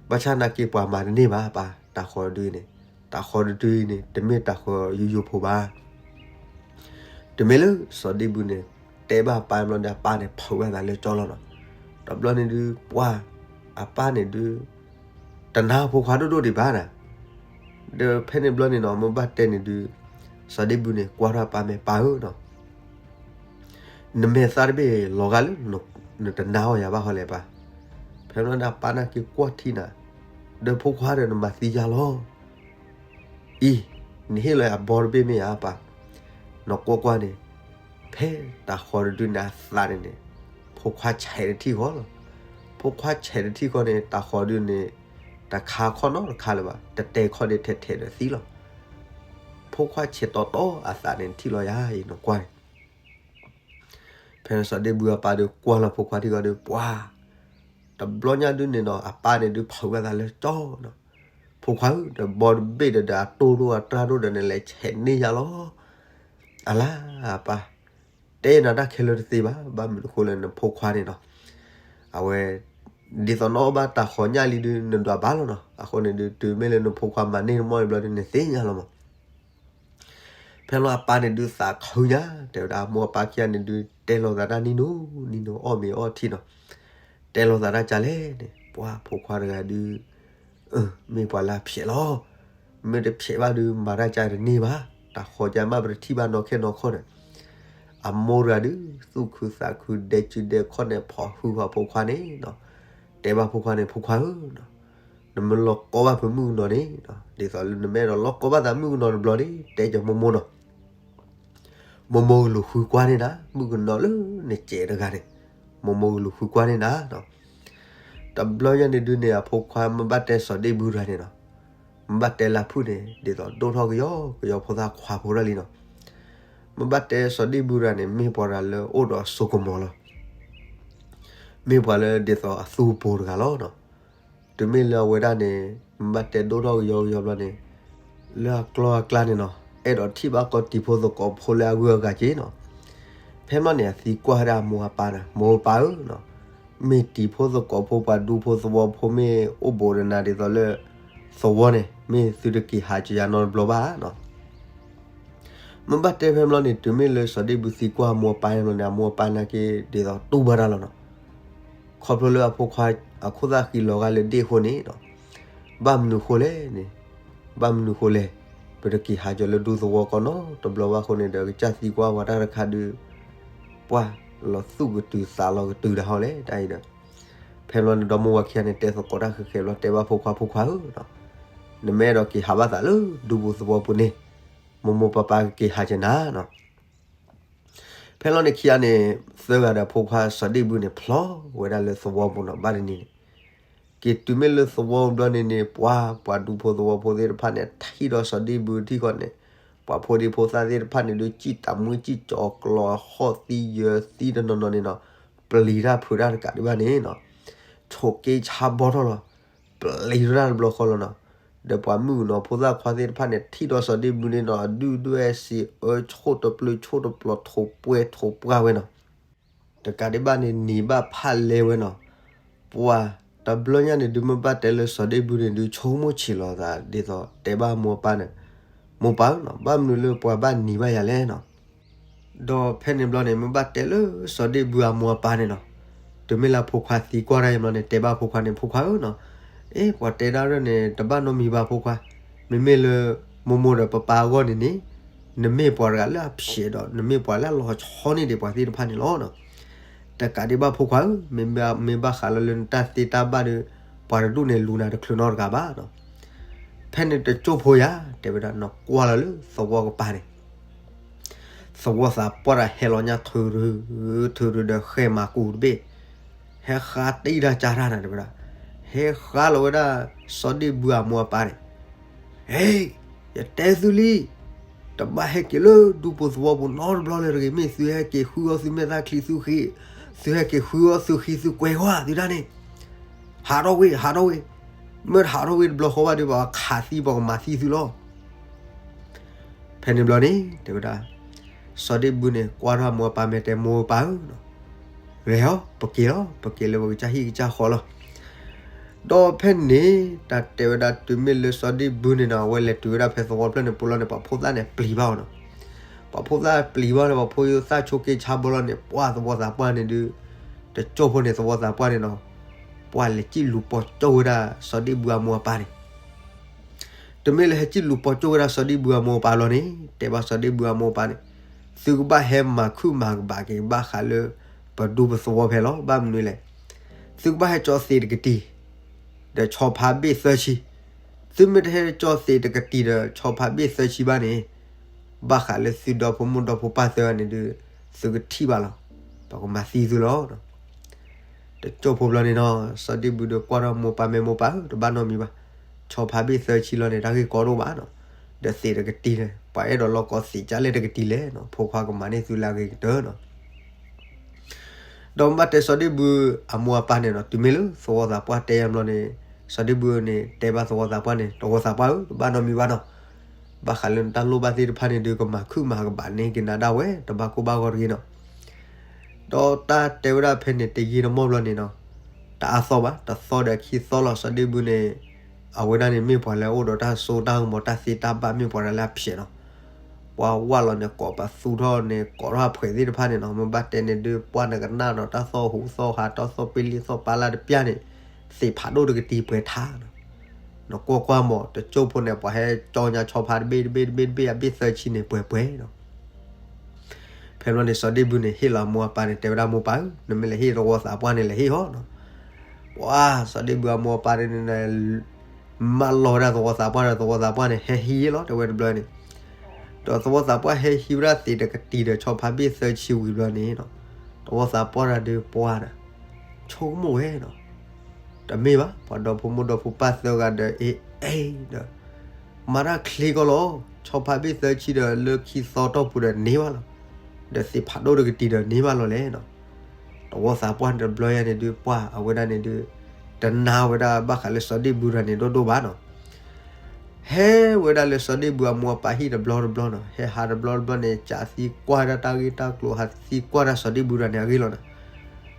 ဘၣ်ဆၣ်နာ်က့ပှၤမၤတန့ၢ်ဘၣ်ပၢ် တၤဃီၤတဒုအံၤန့ၣ်, တၤဃီၤတဒုအံၤန့ၣ် တမ့ၢ်တၤဃီၤယိယိဖိဘၣ်. တမ့ၢ်လၢစီၤဒ့ဘူန့ၣ် တဲဘၣ်အပၢ်ဘျီဒီး အပၢ်န့ၣ်ဖုးဘၣ်သးလၢကၠီလီၤနီၤ. တဘျီန့ၣ်ဒုး ပှၢ် အပၢ်န့ၣ်ဒုး တနာ်ဖိခွါဒိၣ်ဒိၣ်ဒံးဘၣ်နၤ. ဒီးဖဲန့ၣ်ဘျီန့ၣ်နီၤ မ့ၢ်ဘၣ်တဲန့ၣ်ဒုး စီၤဒ့ဘူန့ၣ် ကွၢ်ထီၣ်အပၢ်မဲာ်ပၢ်ဧၢနီၤ နမဲာ်သၣ်တဘ့ၣ်လီၤဂာ်လၢ နတနာ်အီၤယၤဘၣ်ဃီလဲၣ်ပၢ်. ဖဲဘျီဒီးအပၢ်နာ်က့ကွၢ်ထံနၤ, ဒီးဖိခွါဒီးနမၤသံယါလီၤ အံၤ, နဟ့ၣ်လီၤယၤဘီတဘ့ၣ်မ့ၢ်ဧါပၢ်. နကွၢ်ကွၢ်န့ၣ်, ဖဲတၤဃီၤတဒုန့ၣ်အသးန့ၣ်န့ၣ်, ဖိခွါဆဲးတထံၣ်ဃီလီၤ. ဖိခွါဆဲးတထံၣ်ဃီန့ၣ် တၤဃီၤဒုန့ၣ် တခါခီၣ်နီတခါလၢၤဘၣ်, တတဲခီၣ်ဒုးထဲးထဲးဒီးသံလီၤ. ဖိခွါဆဲးတီတီအသးန့ၣ်ထံၣ်လီၤယၤအံၤနကွၢ်န့ၣ် ဖဲစီၤဒ့ဘူအပၢ်ဒုးကွၢ်လီၤဖိခွါထံၣ်ဃီဒုး ပှၤ တဘျီညါဒုန့ၣ်နီၤ အပၢ်န့ၣ်ဒုးဖုးဘၣ်သးလၢကၠီနီၤ. ဖိခွါဧၢ, ဒီးဘီတဘ့ၣ်ဒီးဒီးအတိၢ်ဒိၣ်အတြၢ်ဒိၣ်ဒီးနလဲၤဆဲးန့ၢ်ယါလီၤ. အလါအပၢ်, တဲနၤတၢ်ခဲလၢာ်တသ့ဘၣ်, ဘၣ်မနုၤအဃိလဲၣ် နဖိခွါန့ၣ်နီၤ, အဝဲ ဒ်သိးနအီၣ်ဘၣ်တၤဃီၤညၣ်လံဒုး နဒွးဘၣ်လီၤနီၤ. အဃိန့ၣ်ဒုး တုၤမ့ၢ်လၢနဖိခွါမၤန့ၢ်နမီၢ်ဘျီဒုး နသ့ၣ်ညါလီၤမး ဖဲလီၤအပၢ်န့ၣ်ဒုးသးခုညါ, တဲဝဲဒၣ်အမိၢ်အပၢ်ခံဂၤန့ၣ်ဒုး တဲလိာ်သးတၢ်နံၤနံၤ နံၤနံၤအီၣ်မ့ၤအီထံနီၤ, တဲလိာ်သးတၢ်ကလဲၣ်န့ၣ်, ပှၤဖိခွါတဂၤဒုး မ့ၢ်ပှၤလၢအဖျဲးလီၤ. မ့ၢ်တဖျဲးဘၣ်ဒုး မၤတၢ်ကလဲၣ်တန့ၢ်ဘၣ်, တၤဃီၤကလဲၣ်မးပတထံၣ်ဘၣ်နီၢ်ခဲနီၢ်ခီၣ်န့ၣ်, အမိၢ်တဂၤဒုး သူၣ်ခုသးခုဒဲကုဒဲခီၣ်န့ၣ် ဖီၣ်ဟုၣ်ဃီဖိခွါန့ၣ်နီၤ, တဲဘၣ်ဖိခွါန့ၣ် ဖိခွါဧၢ နမ့ၢ်လီၤကီဘၣ်ဖဲမုၣ်ကနီၤန့ၣ်, ဒ်သိးလၢနမ့ၢ်အဲၣ်ဒိးလီၤကီဘၣ်သးမုၣ်ကနီၤတဘျီန့ၣ် တဲကမိၢ်မိၢ်နီၤ, မိၢ်မိၢ်ကလူၤဃုကွၢ်န့ၢ်နၤ မုၣ်ကနီၤလၢနစဲးတဂၤန့ၣ်, မိၢ်မိၢ်ကလူၤဃုကွၢ်န့ၢ်နၤနီၤ. တဘျီညါန့ၣ်ဒုးန့ၣ် အဖိခွါမ့ၢ်ဘၣ်တဲစီၤဒ့ဘူတဂၤန့ၣ်နီၤ, မ့ၢ်ဘၣ်တဲလၢဖုၣ်န့ၣ် ဒ်သိးဒိၣ်ထီၣ်ကယီကယီဖိသၣ်ခွါဖိတဂၤလံနီၤ. မ့ၢ်ဘၣ်တဲစီၤဒ့ဘူတဂၤန့ၣ် မ့ၢ်ပှၤတဂၤလၢအိၣ်ဒီးစိကမီၤလီၤ. မ့ၢ်ပှၤလၢဒ်သိးအသူၣ်ပူၤတဂၤလီၤနီၤ. တုၤမ့ၢ်လၢအဝဲဒၣ်န့ၣ် မ့ၢ်ဘၣ်တဲဒိၣ်ထီၣ်ကယီကယီဘျီန့ၣ် လၢအကျီၢ်အကျါန့ၣ်နီၤ အဲၣ်ဒိးထံၣ်ဘၣ်ကီးတံၤဖိသကိးဖိလၢအဂုၤအဂၤက့နီၤ. ဖဲမီၢ်န့ၣ် အသံကွၢ်ဝဲဒၣ်အမိၢ်အပၢ်န့ၣ် မိၢ်ပၢ်ဧၢနီၤ, မ့ၢ်တံၤဖိသကိးဖိပှၤဒူဖိသဝီဖိမ့ၢ်အိၣ်ဘူးဒီးနၤဒ်သိးလၢ သဝီန့ၣ် မ့ၢ်သုတက့ၤဟးက့ၤယၤနီတဘျီဘၣ်နီၤ. မ့ၢ်ဘၣ်တဲဖဲဘျီန့ၣ် တုၤမ့ၢ်လၢစီၤဒ့ၣ်ဘုသံကွၢ်အမိၢ်အပၢ်န့ၣ်ဘျီန့ၣ် အမိၢ်အပၢ်နာ်က့ဒ်သိးတူၢ်ဘၣ်တၢ်လီၤနီၤ. ခီဖျိလၢအဖိခွါအခိၣ်သၣ်ဃံလီၤဂာ်လၢဒ့ၣ်အဃိန့ၣ်နီၤ, ဘၣ်မနုၤဃိလဲၣ်န့ၣ်, ဘၣ်မနုၤဃိလဲၣ်, ပတက့ၤဟးက့ၤလၢဒူသဝီကီးနီတဘျီဘၣ်အဃိန့ၣ်ဒီး ကစၢ်သံကွၢ်ဝဲတၢ်တခါဒုး ပှၢ်လီၤသူၣ်ကတုၤသးလီၤကတုၤတၢ်ဟီလဲၣ် တၢ်အံၤဒီး ဖဲဘျီန့ၣ် ဒီမိၢ်ဝၤခံဂၤန့ၣ် တဲသကိးတၢ်ဃဲးဃဲးဘျီ တဲဘၣ်ဖိခွါ ဖိခွါဧၢ, နမ့ၢ်အဲၣ်ဒိးက့ၤဟးဘၣ်သးလၢဒူပူၤသဝီပူၤန့ၣ်, မိၢ်မိၢ်ပၢ်ပၢ်ကက့ၤဟးက့ၤနၤနီၤ. ဖဲလီၤန့ၣ်ခံဂၤန့ၣ် သၢဂၤဒီးဖိခွါစီၤဒ့ၣ်ဘုန့ၣ် ဖျီဝဲဒၣ်လၢသဝီပူၤနီၤ ဘၣ်တနံၤန့ၣ် က့ၤတုၤမ့ၢ်လၢသဝီဘျီန့ၣ်န့ၣ် ပှၤ ပှၤဒူဖိသဝီဖိသ့ၣ်တဖၣ်န့ၣ် ထံၣ်ဒီးစီၤဒ့ၣ်ဘုထံၣ်ဃီန့ၣ်, ပှၤဖိဒံဖိသၣ်သ့ၣ်တဖၣ်န့ၣ်ဒုး စံၣ်တၢ်မူစံၣ်ကၠီၤကျီၤဟီၣ်သံယၢၤသံတနီၤနီၤန့ၣ်နီၤ, ပျံၤတၢ်ဖုးတၢ်တကးဒံးဘၣ်န့ၣ်နီၤ, ဆိးက့ဆါဘီထီၣ်လီၤ. ပျံၤတၢ်တဘျီဃီလီၤနီၤ. ဒီးပှၤမုၣ်ကနီၤဖိသၣ်ခွါသ့ၣ်တဖၣ်န့ၣ် ထံၣ်ဒီးစီၤဒ့ၣ်ဘုန့ၣ်နီၤ အဒုၣ်ဒွဲၣ်စံးအၢ ဆိၣ်တပျုၤဆိၣ်တပျီၤ ထိးပှဲၤထိးပှၢ်ဝဲနီၤ. တကးဒံးဘၣ်န့ၣ် နံၤဘၣ်ဖးလဲဝဲနီၤ. ပှၤတဘျီညါန့ၣ်ဒုး မ့ၢ်ဘၣ်တဲလၢစီၤဒ့ၣ်ဘုန့ၣ်ဒုး ဆိကမိၣ်ဆံးလီၤသးဒ်သိးတဲဘၣ်မိၢ်ပၢ်န့ၣ်, မိၢ်ပၢ်ဧၢနီၤ, ဘၣ်မနုၤလၢပှၤဘၣ်နံၤဘၣ်ယၤလဲၣ်နီၤ. ဒီးဖဲန့ၣ်ဘျီန့ၣ် မ့ၢ်ဘၣ်တဲလၢစီၤဒ့ၣ်ဘုအမိၢ်အပၢ်န့ၣ်နီၤ, တုၤမ့ၢ်လၢအဖိခွါသံကွၢ်တၢ်အံၤဘျီန့ၣ် တဲဘၣ်ဖိခွါန့ၣ် ဖိခွါဧၢနီၤ, အ့ ပှၤတဲဒၣ်ဒ်န့ၣ် တဘၣ်နီတမံၤဘၣ်ဖိခွါ, မ့မ့ၢ်လၢ မိၢ်မိၢ်ဒီးပၢ်ပၢ်အဂီၢ်န့ၣ်န့ၣ်, နမ့ၢ်ပှၤတဂၤလၢအဖျဲးဒီး နမ့ၢ်ပှၤလၢအလီၤဆီန့ၢ်ဒံးပှၤသ့ၣ်တဖၣ်န့ၣ်လီၤနီၤ. တကးဒံးဘၣ်ဖိခွါဧၢ, မ့ၢ်ဘၣ်ဃးလၢလၢနတၢ်သ့တၢ်ဘၣ်ဒီး ပှၤတဒူၣ်န့ၣ်လူၤနၤတချုးနီတဂၤဘၣ်နီၤ. ဖဲန့ၣ်တကၠိၢ်ဖိယၤ တဲဝဲဒၣ် နကွၢ်လီၤလၢသဝီကပၤန့ၣ် သဝီသးပှၢ်တၢ်ဟဲလီၤညါထုးရုး, ထုးရုးဒီးဃဲမၤကူတဘ့ၣ်, ဟဲဃါတံၢ်တၢ်ကၢ်တၢ်နၤ တဲဝဲဒၣ်, ဟဲဃါလီၤဝဲဒၣ်စီၤဒ့ၣ်ဘုအမိၢ်အပၢ်န့ၣ်, ဟ့, ယတဲသုလံ, တဘၣ်ဟဲက့ၤလၢဒူပူၤသဝီပူၤနီတဘျီလၢၤတဂ့ၤ, မ့ၢ်သုဟဲက့ၤဃုအီၣ်သုမဲာ်သၣ်ချံသူၣ်ဃ့, သုဟဲက့ၤဃုအီၣ်သုဃံသုကွဲၤဃီသုတၢ်န့ၣ်, ဟးထီၣ်ဝ့ၢ် ဟးထီၣ်ဝ့ၢ်, မ့ၢ်တဟးထီၣ်ဝ့ၢ်တဘျီဃီဘၣ်ဒီး ပှၤခးသံပှၤကမၤသံသုလီၤ. ဖဲန့ၣ်ဘျီန့ၣ် တဲဝဲဒၣ်, စီၤဒ့ၣ်ဘုန့ၣ် ကွၢ်ထီၣ်အမိၢ်အပၢ်မဲာ်တဲ မိၢ်ပၢ်ဧၢ, ဂဲၤဟီ ပက့ၤလီၤ, ပက့ၤလၢပကစၢ်ဟံၣ်ကစၢ်ဃီလီၤ. ဒီးဖဲန့ၣ် တၢ်တဲဝဲဒၣ်တုၤမ့ၢ်လၢစီၤဒ့ၣ်ဘုန့ၣ်နီၤ အဝဲလဲၤတုၤဝဲဒၣ်ဖဲသဝီဖျၢၣ်န့ၣ်ပူၤလီၤန့ၣ် ပှၤဖိသၣ်န့ၣ်ပျံၤဘၣ်အီၤနီၤ. ပှၤဖိသၣ်ပျံၤဘၣ်လၢပှၤဖိသၣ်ဆိးက့ဆါဘီလီၤန့ၣ် ပှၢ်သဝီသးပှၢ်န့ၣ်ဒုး, တကၠိၢ်ဖိန့ၣ်သဝီသးပှၢ်န့ၣ်နီၤ, ပှၢ်လဲၤစံၣ်လူၤပိာ်ကၠိၢ်ဝဲဒၣ်စီၤဒ့ၣ်ဘုအမိၢ်အပၢ်န့ၣ် တုၤမ့ၢ်လၢဟဲစံၣ်လူၤပိာ်ကၠိၢ်ဝဲဒၣ်စီၤဒ့ၣ်ဘုအမိၢ်အပၢ်လီၤန့ၣ် တဲဘၣ်စီၤဒ့ၣ်ဘုအမိၢ်အပၢ်န့ၣ်, သုကဘၣ်ဟဲမၤခုၣ်မၤကဘးက့ၤဘၣ်ဃးလၢ ပဒူပသဝီဖဲလီၤ. ဘၣ်မနုၤလဲၣ်, သုကဘၣ်ဟဲကၠီသံးတကတံၤ ဒီးဆီဖါဘ့ၣ်သၢဆံ, သုမ့ၢ်တဟဲကၠီသံးတကတံၤဒီးဆီဖါဘ့ၣ်သၢဆံဘၣ်န့ၣ်, ဘၣ်ဃးလၢသုဒီဖိမိၢ်ဒီဖိပၢ်သၢဂၤန့ၣ်ဒုး, သုကထံၣ်ဘၣ်လီၤ. ပကမၤသံသုလီၤ. တကၠိၢ်ဖိဘျီန့ၣ်နီၤ စီၤဒ့ၣ်ဘုဒီးကွၢ်ထီၣ်မိၢ်ပၢ်မဲာ် မိၢ်ပၢ်ဧၢ တဘၣ်နီတမံၤဘၣ်, ဆီဖါဘ့ၣ်သၢဆံလီၤန့ၣ် တၢ်ဂ့ၢ်ကီတအိၣ်ဘၣ်နီၤ, ဒီးသံးတကတံၤန့ၣ် ပှၤအဲၣ်ဒိးလီၢ်ကီသံးကၢ်လဲၣ်တကတံၤလဲၣ်နီၤ, ဖိခွါကမၤန့ၢ်သုလၢအဂ့ၤကတၢၢ်နီၤ. ဒီးမ့ၢ်ဘၣ်တဲစီၤဒ့ၣ်ဘုအမိၢ်အပၢ်န့ၣ်နီၤ တုၤမ့ၢ်လၢသဝီသးပှၢ်တဲယါဘျီန့ၣ်, စီၤဒ့ၣ်ဘုန့ၣ် တဲဘၣ်သဝီသးပှၢ်န့ၣ် သဝီသးပှၢ်ဧၢ တဘၣ်နီတမံၤဘၣ်နီၤ, ဘၣ်ဃးလၢနတၢ်လိၣ်ဘၣ်သ့ၣ်တဖၣ်န့ၣ်ဒုး ကမၤခုၣ်မၤကဘးန့ၢ်က့ၤနၤဒၣ်ဝဲ တဘၣ်ကိၢ်ဘၣ်ဂီၤတဂ့ၤနီၤ. ဒီးတၢ်တဲဝဲဒၣ်ဖဲန့ၣ်တယံာ်တမီၢ်ဘျီန့ၣ်နီၤ, တအါသီဘၣ် တသီဒီးခံသီလီၤ စီၤဒ့ၣ်ဘုန့ၣ်, အဝဲဒၣ်န့ၣ်မ့ၢ်ပှၤလၢအအိၣ်ဒီးတၢ်စိတၢ်ကမီၤ တၢ်သ့တၢ်ဘၣ် မ့ၢ်ပှၤတဂၤလၢအဖျဲးနီၤ, ပှၤဝၢ်လီၤန့ၣ် ကိးပသူထီၣ်န့ၣ် ကိးထီၣ်အဖှဲးသ့ၣ်တဖၣ်န့ၣ်နီၤ, မ့ၢ်ဘၣ်တဲန့ၣ်ဒုး ပှၢ်နကနၣ်ဒီးတၢ်သီၣ်ဟူးသီၣ်ဟး တၢ်သီၣ်ပ့လ့သီၣ်ပၢ်လၢ်တပျၢ်န့ၣ်, သံးဖးဒိၣ်တကတံၤပှဲၤထါနီၤ, နကွၢ်ကွၢ်မး တကၠိၢ်ဖိန့ၣ် ပှၤဟဲကၠီညါဆီဖါတဘ့ၣ်တဘ့ၣ်တဘ့ၣ်တဘ့ၣ် အဘ့ၣ်သၢဆံန့ၣ်ပှဲၤပှဲၤနီၤ. ဖဲဘျီန့ၣ် စီၤဒ့ၣ်ဘုန့ၣ် ဟ့ၣ်လီၤအမိၢ်အပၢ်န့ၣ် တဲဝဲဒၣ်မိၢ်ပၢ်ဧၢ နမ့ၢ်လဲၤဟ့ၣ်သဝီသးပှၢ်န့ၣ် လဲၤဟ့ၣ်ဟီနီၤ. ပှၤစီၤဒ့ၣ်ဘုအမိၢ်အပၢ်န့ၣ် မၢလီၤဝဲဒၣ်သဝီသးပှၢ်ဒီး သဝီသးပှၢ်န့ၣ် ဟဲဟံးလီၤ တဲဝဲတဘျီန့ၣ်, ဒီးသဝီသးပှၢ်ဟဲဟံးဝဲဒၣ်သံးတကတံၤဒီး ဆီဖါဘ့ၣ်သၢဆံဝံၤဘျီန့ၣ်နီၤ, သဝီသးပှၢ်တၢ်ဒုးပှၢ်ဒီး ဆိကမိၣ်ဝဲနီၤ, တမ့ၢ်ဘၣ် ပှၤဒီဖိမိၢ်ဒီဖိပၢ်သၢဂၤဒီး အ့ၣ်အ့ၣ်ဒီး မၤတၢ်ချ့ကီးလီၤ, ဆီဖါဘ့ၣ်သၢဆံဒီး လၢခံသီတီၢ်ပူၤဒီးန့ၢ်ဘၣ်လီၤ, ဒီးသံးဖးဒိၣ်တကတံၤဒီးန့ၢ်ဘၣ်လီၤလဲၣ်နီၤ. သဝီသးပှၢ်န့ၣ်တဘျီယါန့ၣ်ဒုး ပှၢ်အဝဲဒၣ်န့ၣ်ဒုး တနာ်ဝဲဒၣ်ဘၣ်ဃးလၢစီၤဒ့ၣ်ဘုတဂၤန့ၣ်ဒိၣ်ဒိၣ်ဘၣ်နီၤ. ဟဲဝဲဒၣ်လၢစီၤဒ့ၣ်ဘုအမိၢ်အပၢ်ဟံၣ်တဘျီတဘျီနီၤ, ဟဲဟးတဘျီတဘျီန့ၣ် ကးသံကွၢ်ဒၣ်တၢ်ဂ့ၢ်တၢ်ကျိၤ ဟးသံကွၢ်ဒၣ်စီၤဒ့ၣ်ဘုတဂၤန့ၣ်အဂ့ၢ်လီၤနီၤ.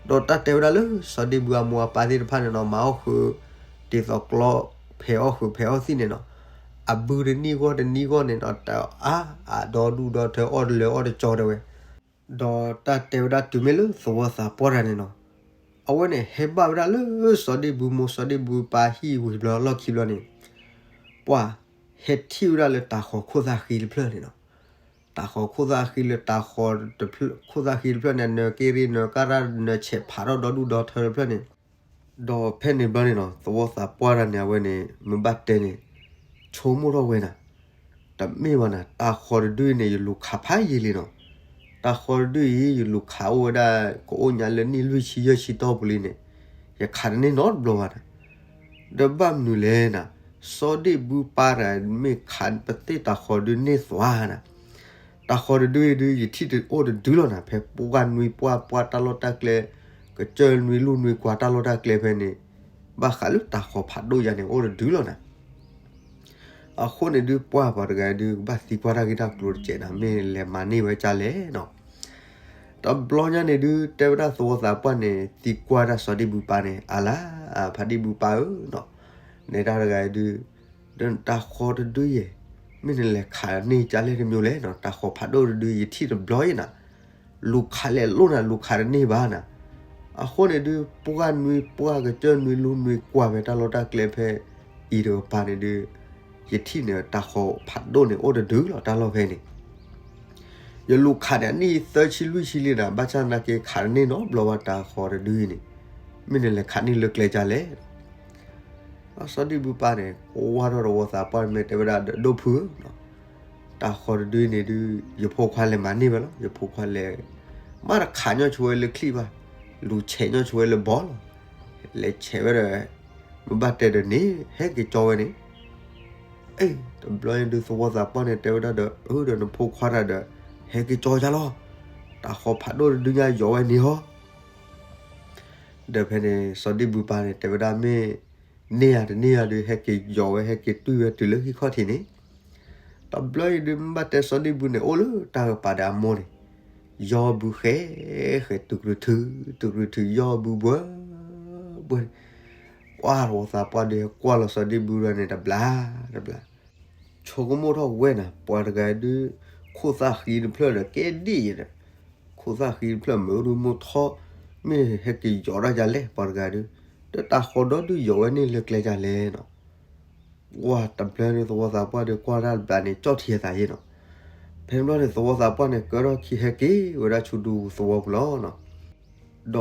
ဒီးတၢ်တဲဝဲဒၣ်လၢစီၤဒ့ၣ်ဘုအမိၢ်အပၢ်သ့ၣ်တဖၣ်န့ၣ်နီၤ မၤအီၣ်ဃုာ် ဒ်သိးကျီဖ ဖဲးအီၣ်ဃုာ်ဖဲးအီၣ်သံၣ်န့ၣ်နီၤ, အဘုတနံၣ်ဂီၢ်တနံၣ်ဂီၢ်န့ၣ်နီၤ တအါအါဒီဒူၣ်ဒီထၢ အီၣ်တလၢအီၣ်တကၠီတဲဝဲ. ဒီးတၢ်တဲဝဲဒၣ်တုၤမ့ၢ်လၢသဝီသးပှၢ်တၢ်န့ၣ်နီၤ, အဝဲန့ၣ်ဟဲဘၣ်ဝဲဒၣ်လၢစီၤဒ့ၣ်ဘုမိၢ်စီၤဒ့ၣ်ဘုပၢ်ဟံၣ်ဝံၤဘျီလီၢ်ခံဘျီန့ၣ်, ပှၤဟဲထံၣ်ဝဲဒၣ်လၢတၤဃီၤခိၣ်သၣ်ဃံတဖျၢၣ်န့ၣ်နီၤ. တၤဃီၤခိၣ်သၣ်ဃံလၢတၤဃီၤတဖျၢၣ် ခိၣ်သၣ်ဃံတဖျၢၣ်န့ၣ် နၢၤက့ရ့နၢၤကၣ်ရၣ်နၢၤဆဲးဖးထီၣ်ဒီဒူၣ်ဒီထၢတဖျၢၣ်န့ၣ်, ဒီးဖဲန့ၣ်ဘျီန့ၣ်နီၤ သဝီသးပှၢ်တၢ်န့ၣ် အဝဲန့ၣ် မ့ၢ်ဘၣ်တဲန့ၣ် ဆိကမိၣ်ထီၣ်ဝဲနၤ, တမ့ၢ်ဘၣ်နၤ တၤဃီၤတဒုအံၤန့ၣ် ယလူၤခးဖးယံာ်လံနီၤ. တၤဃီၤတဒုအံၤ ယလူၤခးအိၣ်ဝဲဒၣ် ကအိၣ်ညါလၢနံၣ်လွံၢ်ဆံယဲၢ်ဆံတီၢ်ပူၤလံန့ၣ်, ယခးတန့ၢ်နီတဘျီဘၣ်နၤ. ဒီးဘၣ်မနုၤလဲၣ်နၤ, စီၤဒ့ၣ်ဘုပၢ်တဂၤ မ့ၢ်ခးပသ့ၣ်တၤဃီၤဒုန့ၢ်သွါနၤ. တၤဃီၤတဒုအံၤဒု ယထံၣ်တအိၣ်တဒုလီၤနၤ, ဖဲပှၢ်နွံပှၢ်ပှၢ်တၢ်လီၢ်တၢ်ကျဲ, ကစၢၢ်နွံလူၢ်နွံကွၢ်တၢ်လီၢ်တၢ်ကျဲဖဲန့ၣ်, ဘၣ်ဃးလၢတၤဃီၤဖးဒိၣ်ယါန့ၣ် အိၣ်တဒုလီၤနၤ. အဃိန့ၣ်ဒု ပှၢ်ပှၤတဂၤဒု ကဘၣ်သံကွၢ်တၢ်ဂ့ၢ်တၢ်ကျိၤတစဲးနၤ, မ့ၢ်လဲၤမၤန့ၢ်ဝဲဒ်လဲၣ်နီၤ. တဘျီညါန့ၣ်ဒု တဲဝဲဒၣ်သဝီသးပှၢ်န့ၣ် သံကွၢ်ဒၣ်စီၤဒ့ၣ်ဘုပၢ်န့ၣ်, အလါ, ဖးဒ့ၣ်ဘုပၢ်ဧၢနီၤ, နဲဒၣ်တဂၤဒု ဒီးတၤဃီၤတဒုယဲၢ်, မ့ၢ်နလဲၤခးန့ၢ်ကလဲၣ်တမံၤလဲၣ်နီၤ, တၤဃီၤဖးဒိၣ်တဒု ယထံၣ်တဘျီအံၤနၤ, လူၤခးလဲၤလိၣ်နၤ လူၤခးတန့ၢ်ဘၣ်နၤ. အဃိန့ၣ်ဒု ပှၢ်နွံပှၢ်ကစၢၢ်နွံလူၢ်နွံကွၢ်ဖဲတၢ်လီၢ်တၢ်ကျဲဖဲ အံၤတကပၤန့ၣ်ဒု ယထံၣ်န့ၣ် တၤဃီၤဖးဒိၣ်န့ၣ် အိၣ်တဒုလီၤတၢ်လီၢ်ဖဲန့ၣ်. ယလူၤခးန့ၣ် အနံၣ်သၢဆံလွံၢ်ဆံလံနၤ, ဘၣ်ဆၣ်သနာ်က့ခးတန့ၢ်နီတဘျီဘၣ်တၤဃီၤတဒုအံၤန့ၣ်, မ့ၢ်နလဲၤခးန့ၢ်လၢကျဲဒ်လဲၣ်. စီၤဒ့ၣ်ဘုပၢ်န့ၣ် ကွၢ်ထီၣ်သဝီသးပှၢ်မ့ၢ်တဲဝဲဒၣ်ဒီး ဒိၣ်ဖုဧၢ, တၤဃီၤတဒုအံၤန့ၣ်ဒု ယဖိခွါလဲၤမၤန့ၢ်ဝဲလီၤ, ယဖိခွါလဲၤ မ့ၢ်တခးညီဆိဝဲလၢချံၣ်ဘၣ်, လူၤဆဲးညီဆိဝဲလၢဘီလီၤ. လဲၤဆဲးဝဲဒီး မ့ၢ်ဘၣ်တဲဒီးန့ၣ် ဟဲက့ၤကၠီဝဲန့ၣ်. အ့ တဘျီအံၤဒုးသဝီသးပှၢ်န့ၣ် တဲဝဲဒၣ်ဒီး အၢ ဒီးနဖိခွါတၢ်ဒီး ဟဲက့ၤကၠီယါလီၤ, တၤဃီၤဖးဒိၣ်တဒုညါယီၤဝဲန့ၣ်ဟီ. ဒီးဖဲန့ၣ် စီၤဒ့ၣ်ဘုပၢ်န့ၣ် တဲဝဲဒၣ်မ့ၢ် န့ၢ်ယၤတန့ၢ်ယၤဒုး ဟဲက့ၤယီၤဝဲ ဟဲက့ၤတွံၢ်ဝဲတုၤလၢဟံၣ်ခီၣ်ထံးန့ၣ်. တဘျီအံၤဒုး မ့ၢ်ဘၣ်တဲစီၤဒ့ၣ်ဘုန့ၣ် အိၣ်လၢတၢ်ကပၤဒီးအမိၢ်န့ၣ် ယီၤဘုဃဲဃဲ တုၤကရူၤထုး တုၤကရူၤထုး ယီၤဘုဘှၢဘှၢ. ကွၢ်သဝီသးပှၢ်ဒုး ဟဲကွၢ်လီၤစီၤဒ့ၣ်ဘုဒီးန့ၣ် တဘျါတဘျါ ဆိကမိၣ်ထီၣ်ဝဲနၤ ပှၤတဂၤဒုး ခိၣ်သၣ်ဃံတဖျၢၣ်ဒီးကဲဒ်အံၤဒီး ခိၣ်သၣ်ဃံတဖျၢၣ်မ့ၢ်အူဒုးမိၢ်ထီၣ် မ့ၢ်ဟဲက့ၤယီၤဒၣ်ယၤလဲၣ် ပှၤတဂၤဒုး ဒီးတၤဃီၤဒီဒုးယီၤဝဲန့ၣ်လၢကျဲယၤလဲၣ်နီၤ. ကွၢ်တဘျီဒုးသဝီသးပှၢ်ဒုးကွၢ်တၢ်တဘျါန့ၣ် ကၠီၣ်ထံအသးယ့ၣ်နီၤ. ဖဲန့ၣ်ဘျီန့ၣ် သဝီသးပှၢ်န့ၣ် ကၢထီၣ်ခံဟဲက့ၤဝဲဒၣ်ဆူဒူသဝီပူၤလီၤ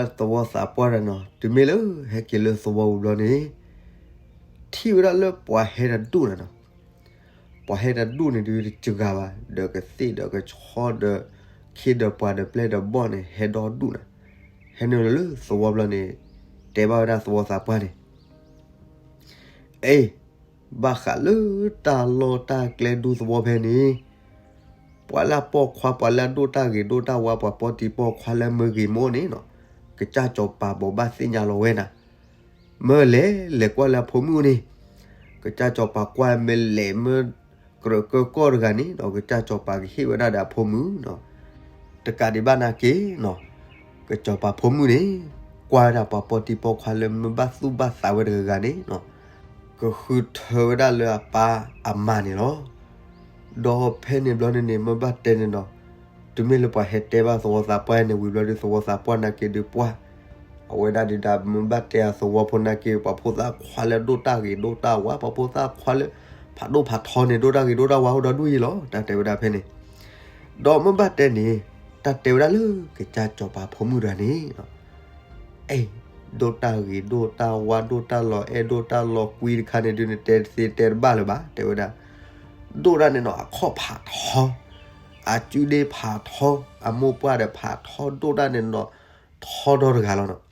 နီၤ. ဒီးတၢ်တဲဝဲဒၣ်သဝီသးပှၢ်တၢ်နီၤ တုၤမ့ၢ်လၢဟဲက့ၤလၢသဝီပူၤဘျီန့ၣ် ထံၣ်ဝဲဒၣ်လၢပှၤဟဲတဒူၣ်နၤနီၤ. ပှၤဟဲတဒူၣ်န့ၣ်ဒုးတစှၤဘၣ် ဒီးကသ့ၣ်ဒီးကဆီဒီး ခ့ဒီးပှၤဒီးပျဲၢ်ဒီးဘီၣ်န့ၣ် ဟဲဒီဒူၣ်နၤ. ဟဲနုာ်လီၤလၢသဝီဘျီန့ၣ် တဲဘၣ်ဝဲဒၣ်သဝီသးပှၢ်န့ၣ် အ့ ဘၣ်ဃးလၢတၢ်လီၢ်တၢ်ကျဲဒူသဝီဖဲန့ၣ် ပှၤလၢအပိာ်ခွါ ပှၤလၢအဒိၣ်တၢ်ဂ့ၤဒိၣ်တၢ်ဝါ ပှၤပိာ်တံၤပိာ်ခွါလၢမၢဂ့ၤမအိၣ်န့ၣ်နီၤ ကစၢ်စီၤပၤဘိးဘၣ်သ့ၣ်ညါလီၤဝဲနၤ. မၢလဲၤ လဲၤကွၢ်လၢအဖိမုၣ်န့ၣ် ကစၢ်စီၤပၤကွၢ်မ့ၢ်လဲၤမၢ ကြၢးကၢကီၢ်တဂၤန့ၣ်နီၤ ကစၢ်စီၤပၤကဟ့ၣ်ဝဲဒၣ်ဒီးအဖိမုၣ်နီၤ. တကးဒံးဘၣ်နာ်က့နီၤ ကစၢ်စီၤပၤဖိမုၣ်န့ၣ် ကွၢ်ဝဲဒၣ်ပှၤပိာ်တံၤပိာ်ခွါလၢမၢဘၣ်သူၣ်ဘၣ်သးဝဲတဂၤဂၤန့ၣ်နီၤ ကဃုထၢဝဲဒၣ်လၢအပၢ်အမါန့ၣ်လီၤ. ဒီးဖဲန့ၣ်ဘျီန့ၣ်န့ၣ် မၢဘၣ်တဲန့ၣ်နီၤ တုၤမ့ၢ်လၢပှၤဟဲတဲဘၣ်သဝီသးပှၢ်န့ၣ်ဝံၤဘျီဒုး သဝီသးပှၢ်နာ်က့ဒုးပှၢ် အဝဲဒၣ်ဒုးဒီးမၢဘၣ်တဲအသဝီဖိနာ်က့ ပှၤဖိသၣ်ခွါလၢဒိၣ်တၢ်ဂ့ၤဒိၣ်တၢ်ဝါ ပှၤဖိသၣ်ခွါလၢ ဖးဒိၣ်ဖးထီန့ၣ် ဒိၣ်တၢ်ဂ့ၤဒိၣ်တၢ်ဝါအိၣ်ဒီဒူၣ်ယ့ၢ်လီၤ တၢ်တဲဝဲဒၣ်ဖဲန့ၣ်. ဒီးမၢဘၣ်တဲန့ၣ် တၢ်တဲဝဲဒၣ်လၢကစၢ်စီၤပၤဖိမုၣ်တဂၤန့ၣ် အ့ ဒိၣ်တၢ်ဂ့ၤဒိၣ်တၢ်ဝါ ဒိၣ်တၢ်လီၤအဲၣ်ဒိၣ်တၢ်လီၤကွံတခါန့ၣ်ဒုး နတဲသ့တဲတဘၣ်လၢၤဘၣ် တဲဝဲဒၣ် ဒိၣ်ဒၣ်န့ၣ်နီၤ အခီၣ်ဖးထီ အစုဒ့ဖးထီ အမိၢ်ပှၢ်ဒီးဖးထီ ဒိၣ်ဒၣ်န့ၣ်နီၤ ထီဒီတဂၤလီၤနီၤ.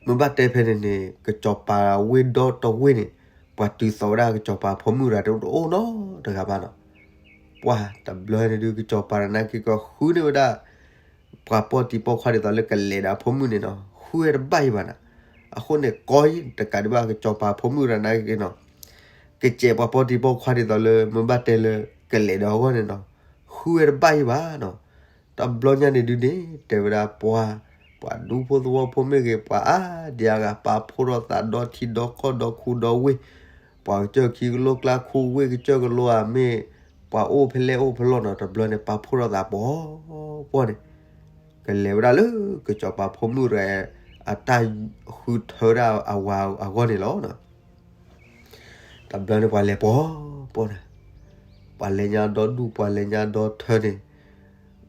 မၢဘၣ်တဲဖဲန့ၣ်န့ၣ် ကစီၤပၤဝ့ၢ်ဒီတဝ့ၢ်န့ၣ် ပှၤတုၤသိးဝဲဒၣ်ကစီၤပၤဖိမုၣ်တဂၤတအိၣ်နီတဂၤဘၣ်နီၤ. ပှၢ်တဘျီန့ၣ်ဒုး ကစီၤပၤနာ်က့ကဃုန့ၢ်ဝဲဒၣ် ပှၤပိာ်တံၤပိာ်ခွါဒ်သိးလၢကလဲၤဒီးအဖိမုၣ်န့ၣ်နီၤ ဃုဝဲတဘၣ်အံၤဘၣ်နီၤ. အဃိန့ၣ် ကီအံၤတကးဒံးဘၣ် ကစီၤပၤဖိမုၣ်တဂၤနာ်က့နီၤ ကစဲးပှၤပိာ်တံၤပိာ်ခွါဒ်သိးလၢ မၢဘၣ်တဲလၢကလဲၤဒီးအဂီၢ်န့ၣ်နီၤ ဃုဝဲတဘၣ်အံၤဘၣ်နီၤ. တဘျီညါန့ၣ်ဒုးန့ၣ် တဲဝဲဒၣ်ပှၤ ပှၤဒူဖိသဝီဖိမ့ၢ်ဂ့ၤ ပှၤအါဒံအါဂၤ ပာ်ဖှိၣ်ထီၣ်သးဒီထံဒီကီၢ်ဒီခူဒီဝ့ၢ်, ပှၤကစၢၢ်ခံကလိကျါခူဝ့ၢ်ကစၢၢ်ကလိဧါမ့ၢ်, ပှၤအိၣ်ဖဲလဲၣ်အိၣ်ဖဲလဲၣ်နီၤ တဘျီန့ၣ် ပာ်ဖှိၣ်ထီၣ်သးပှီၤပှီၢ်န့ၣ်, ကလဲၤဝဲဒၣ်လၢကစီၤပၤဖိမုၣ်တဂၤ အတၢ်ဃုထၢဒၣ်အဝၤအဂီၢ်န့ၣ်လီၤ. တဘျီန့ၣ်ပှၤလဲၤပှီၤပှီၢ်န့ၣ်, ပှၤလဲၤညါဒီဒူၣ် ပှၤလဲၤညါဒီထၢန့ၣ်,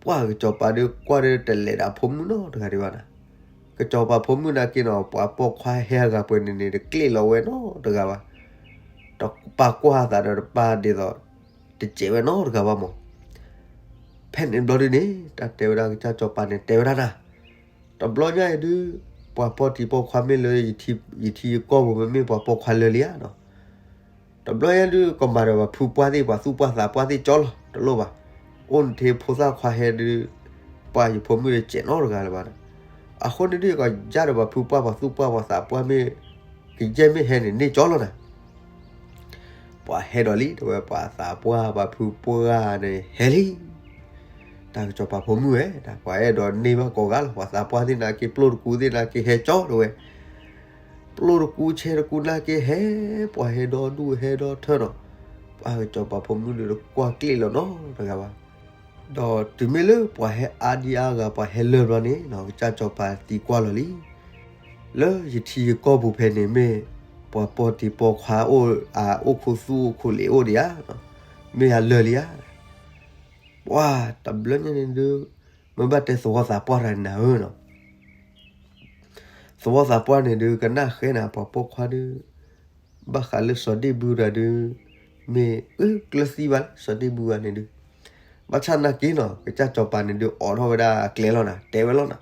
ပှၤကစီၤပၤဒုးကွၢ်ဒီးတလဲၤဒၣ်ဖိမုၣ်နီတဂၤဒံးဘၣ်နီၤ. ကစီၤပၤဖိမုၣ်နာ်က့နီၤ ပှၤပိာ်ခွါဟဲအဂၤပှဲၤန့ၣ်န့ၣ် တကျ့ၣ်လီၤဝဲနီတဂၤဘၣ်. တပာ်ကွၢ်သးဒီးတပာ်ဒ်သိး တစဲးဝဲနီတဂၤဘၣ်မး. ဖဲန့ၣ်ဘျီဒုန့ၣ် တၢ်တဲဝဲဒၣ်ကစၢ်စီၤပၤန့ၣ် တဲဝဲဒၣ်နၤ, တဘျီညါအံၤဒုး ပှၤပိာ်တံၤပိာ်ခွါမ့ၢ်လၢ ယထံယကီၢ်ပူၤ မ့မ့ၢ်ပှၤပိာ်ခွါလၢာ်လံဧါနီၤ. တဘျီညါဒုး ကမၤဒီးပှၤဖုပှၢ်သ့ၣ် ပှၤသူၣ်ပှၢ်သးပှၢ်သ့ၣ်ကၠီလီၤ တလိၣ်ဘၣ်. အိၣ်နထံဖိသၣ်ခွါဟဲဒုး ပှၤယဖိမုၣ်ဒီးစဲးနီတဂၤလၢၤဘၣ်. အဃိန့ၣ်ဒုး ကယၢ်ဒီးပှၤဖုပှၢ် ပှၤသူၣ်ပှၢ် ပှၤသးပှၢ်မ့ၢ် ကယဲၢ်မ့ၢ်ဟဲန့ၣ် န့ၢ်ကၠီလီၤနၤ. ပှၤဟဲဒီးလံ တဲဝဲ ပှၤသးပှၢ် ပှၤဖုပှၢ်န့ၣ် ဟဲလံ. တၢ်ကစီၤပၤဖိမုၣ်ဝဲ တၢ်ပှၤအဲၣ်ဒိးန့ၢ်ဘၣ်ကိးဂၤလီၤ ပှၤသးပှၢ်သ့ၣ်နာ်က့ ပျိၢ်တကူသ့ၣ်နာ်က့ ဟဲကၠီတဲဝဲ, ပျိၢ်တကူဆဲးတကူနာ်က့ဟဲ, ပှၤဟဲဒီဒူၣ်ဟဲဒီထၢနီၤ, ပှၤကစီၤပၤဖိမုၣ်ဒုးတကွၢ်ကျ့ၣ်လီၤနီတဂၤဘၣ်. ဒီးတုၤမ့ၢ်လၢပှၤဟဲအါဒံအါဂၤ ပှၤဟဲလၢာ်ဘျီန့ၣ်နီၤ ကစၢ်စီၤပၤသံကွၢ်လီၤလံ လၢယထံယကီၢ်ပူၤဖဲန့ၣ်မ့ၢ် ပှၤပိာ်တံၤပိာ်ခွါအိၣ် အအိၣ်ခူသူၣ်အိၣ်ခူလံာ်အိၣ်ဒံးဧါ, မ့ၢ်အလၢာ်လံဧါ. ပှၤတဘျီညါန့ၣ်ဒုး မ့ၢ်ဘၣ်တဲသဝီသးပှၢ်တဂၤန့ၣ်ဧၢနီၤ, သဝီသးပှၢ်န့ၣ်ဒုး ကနၣ်ဃဲနၤ ပှၤပိာ်ခွါဒုး ဘၣ်ဃးလၢစီၤဒ့ၣ်ဘုတဂၤဒုး မ့ၢ်အၢကျၢၤသံဘၣ်လၢစီၤဒ့ၣ်ဘုတဂၤန့ၣ်ဒုး, ဘၣ်ဆၣ်နာ်က့နီၤ ကစၢ်စီၤပၤန့ၣ်ဒုး အိးထီၣ်ဝဲဒၣ်အကျဲလီၤနၤ တဲဝဲလီၤနၤ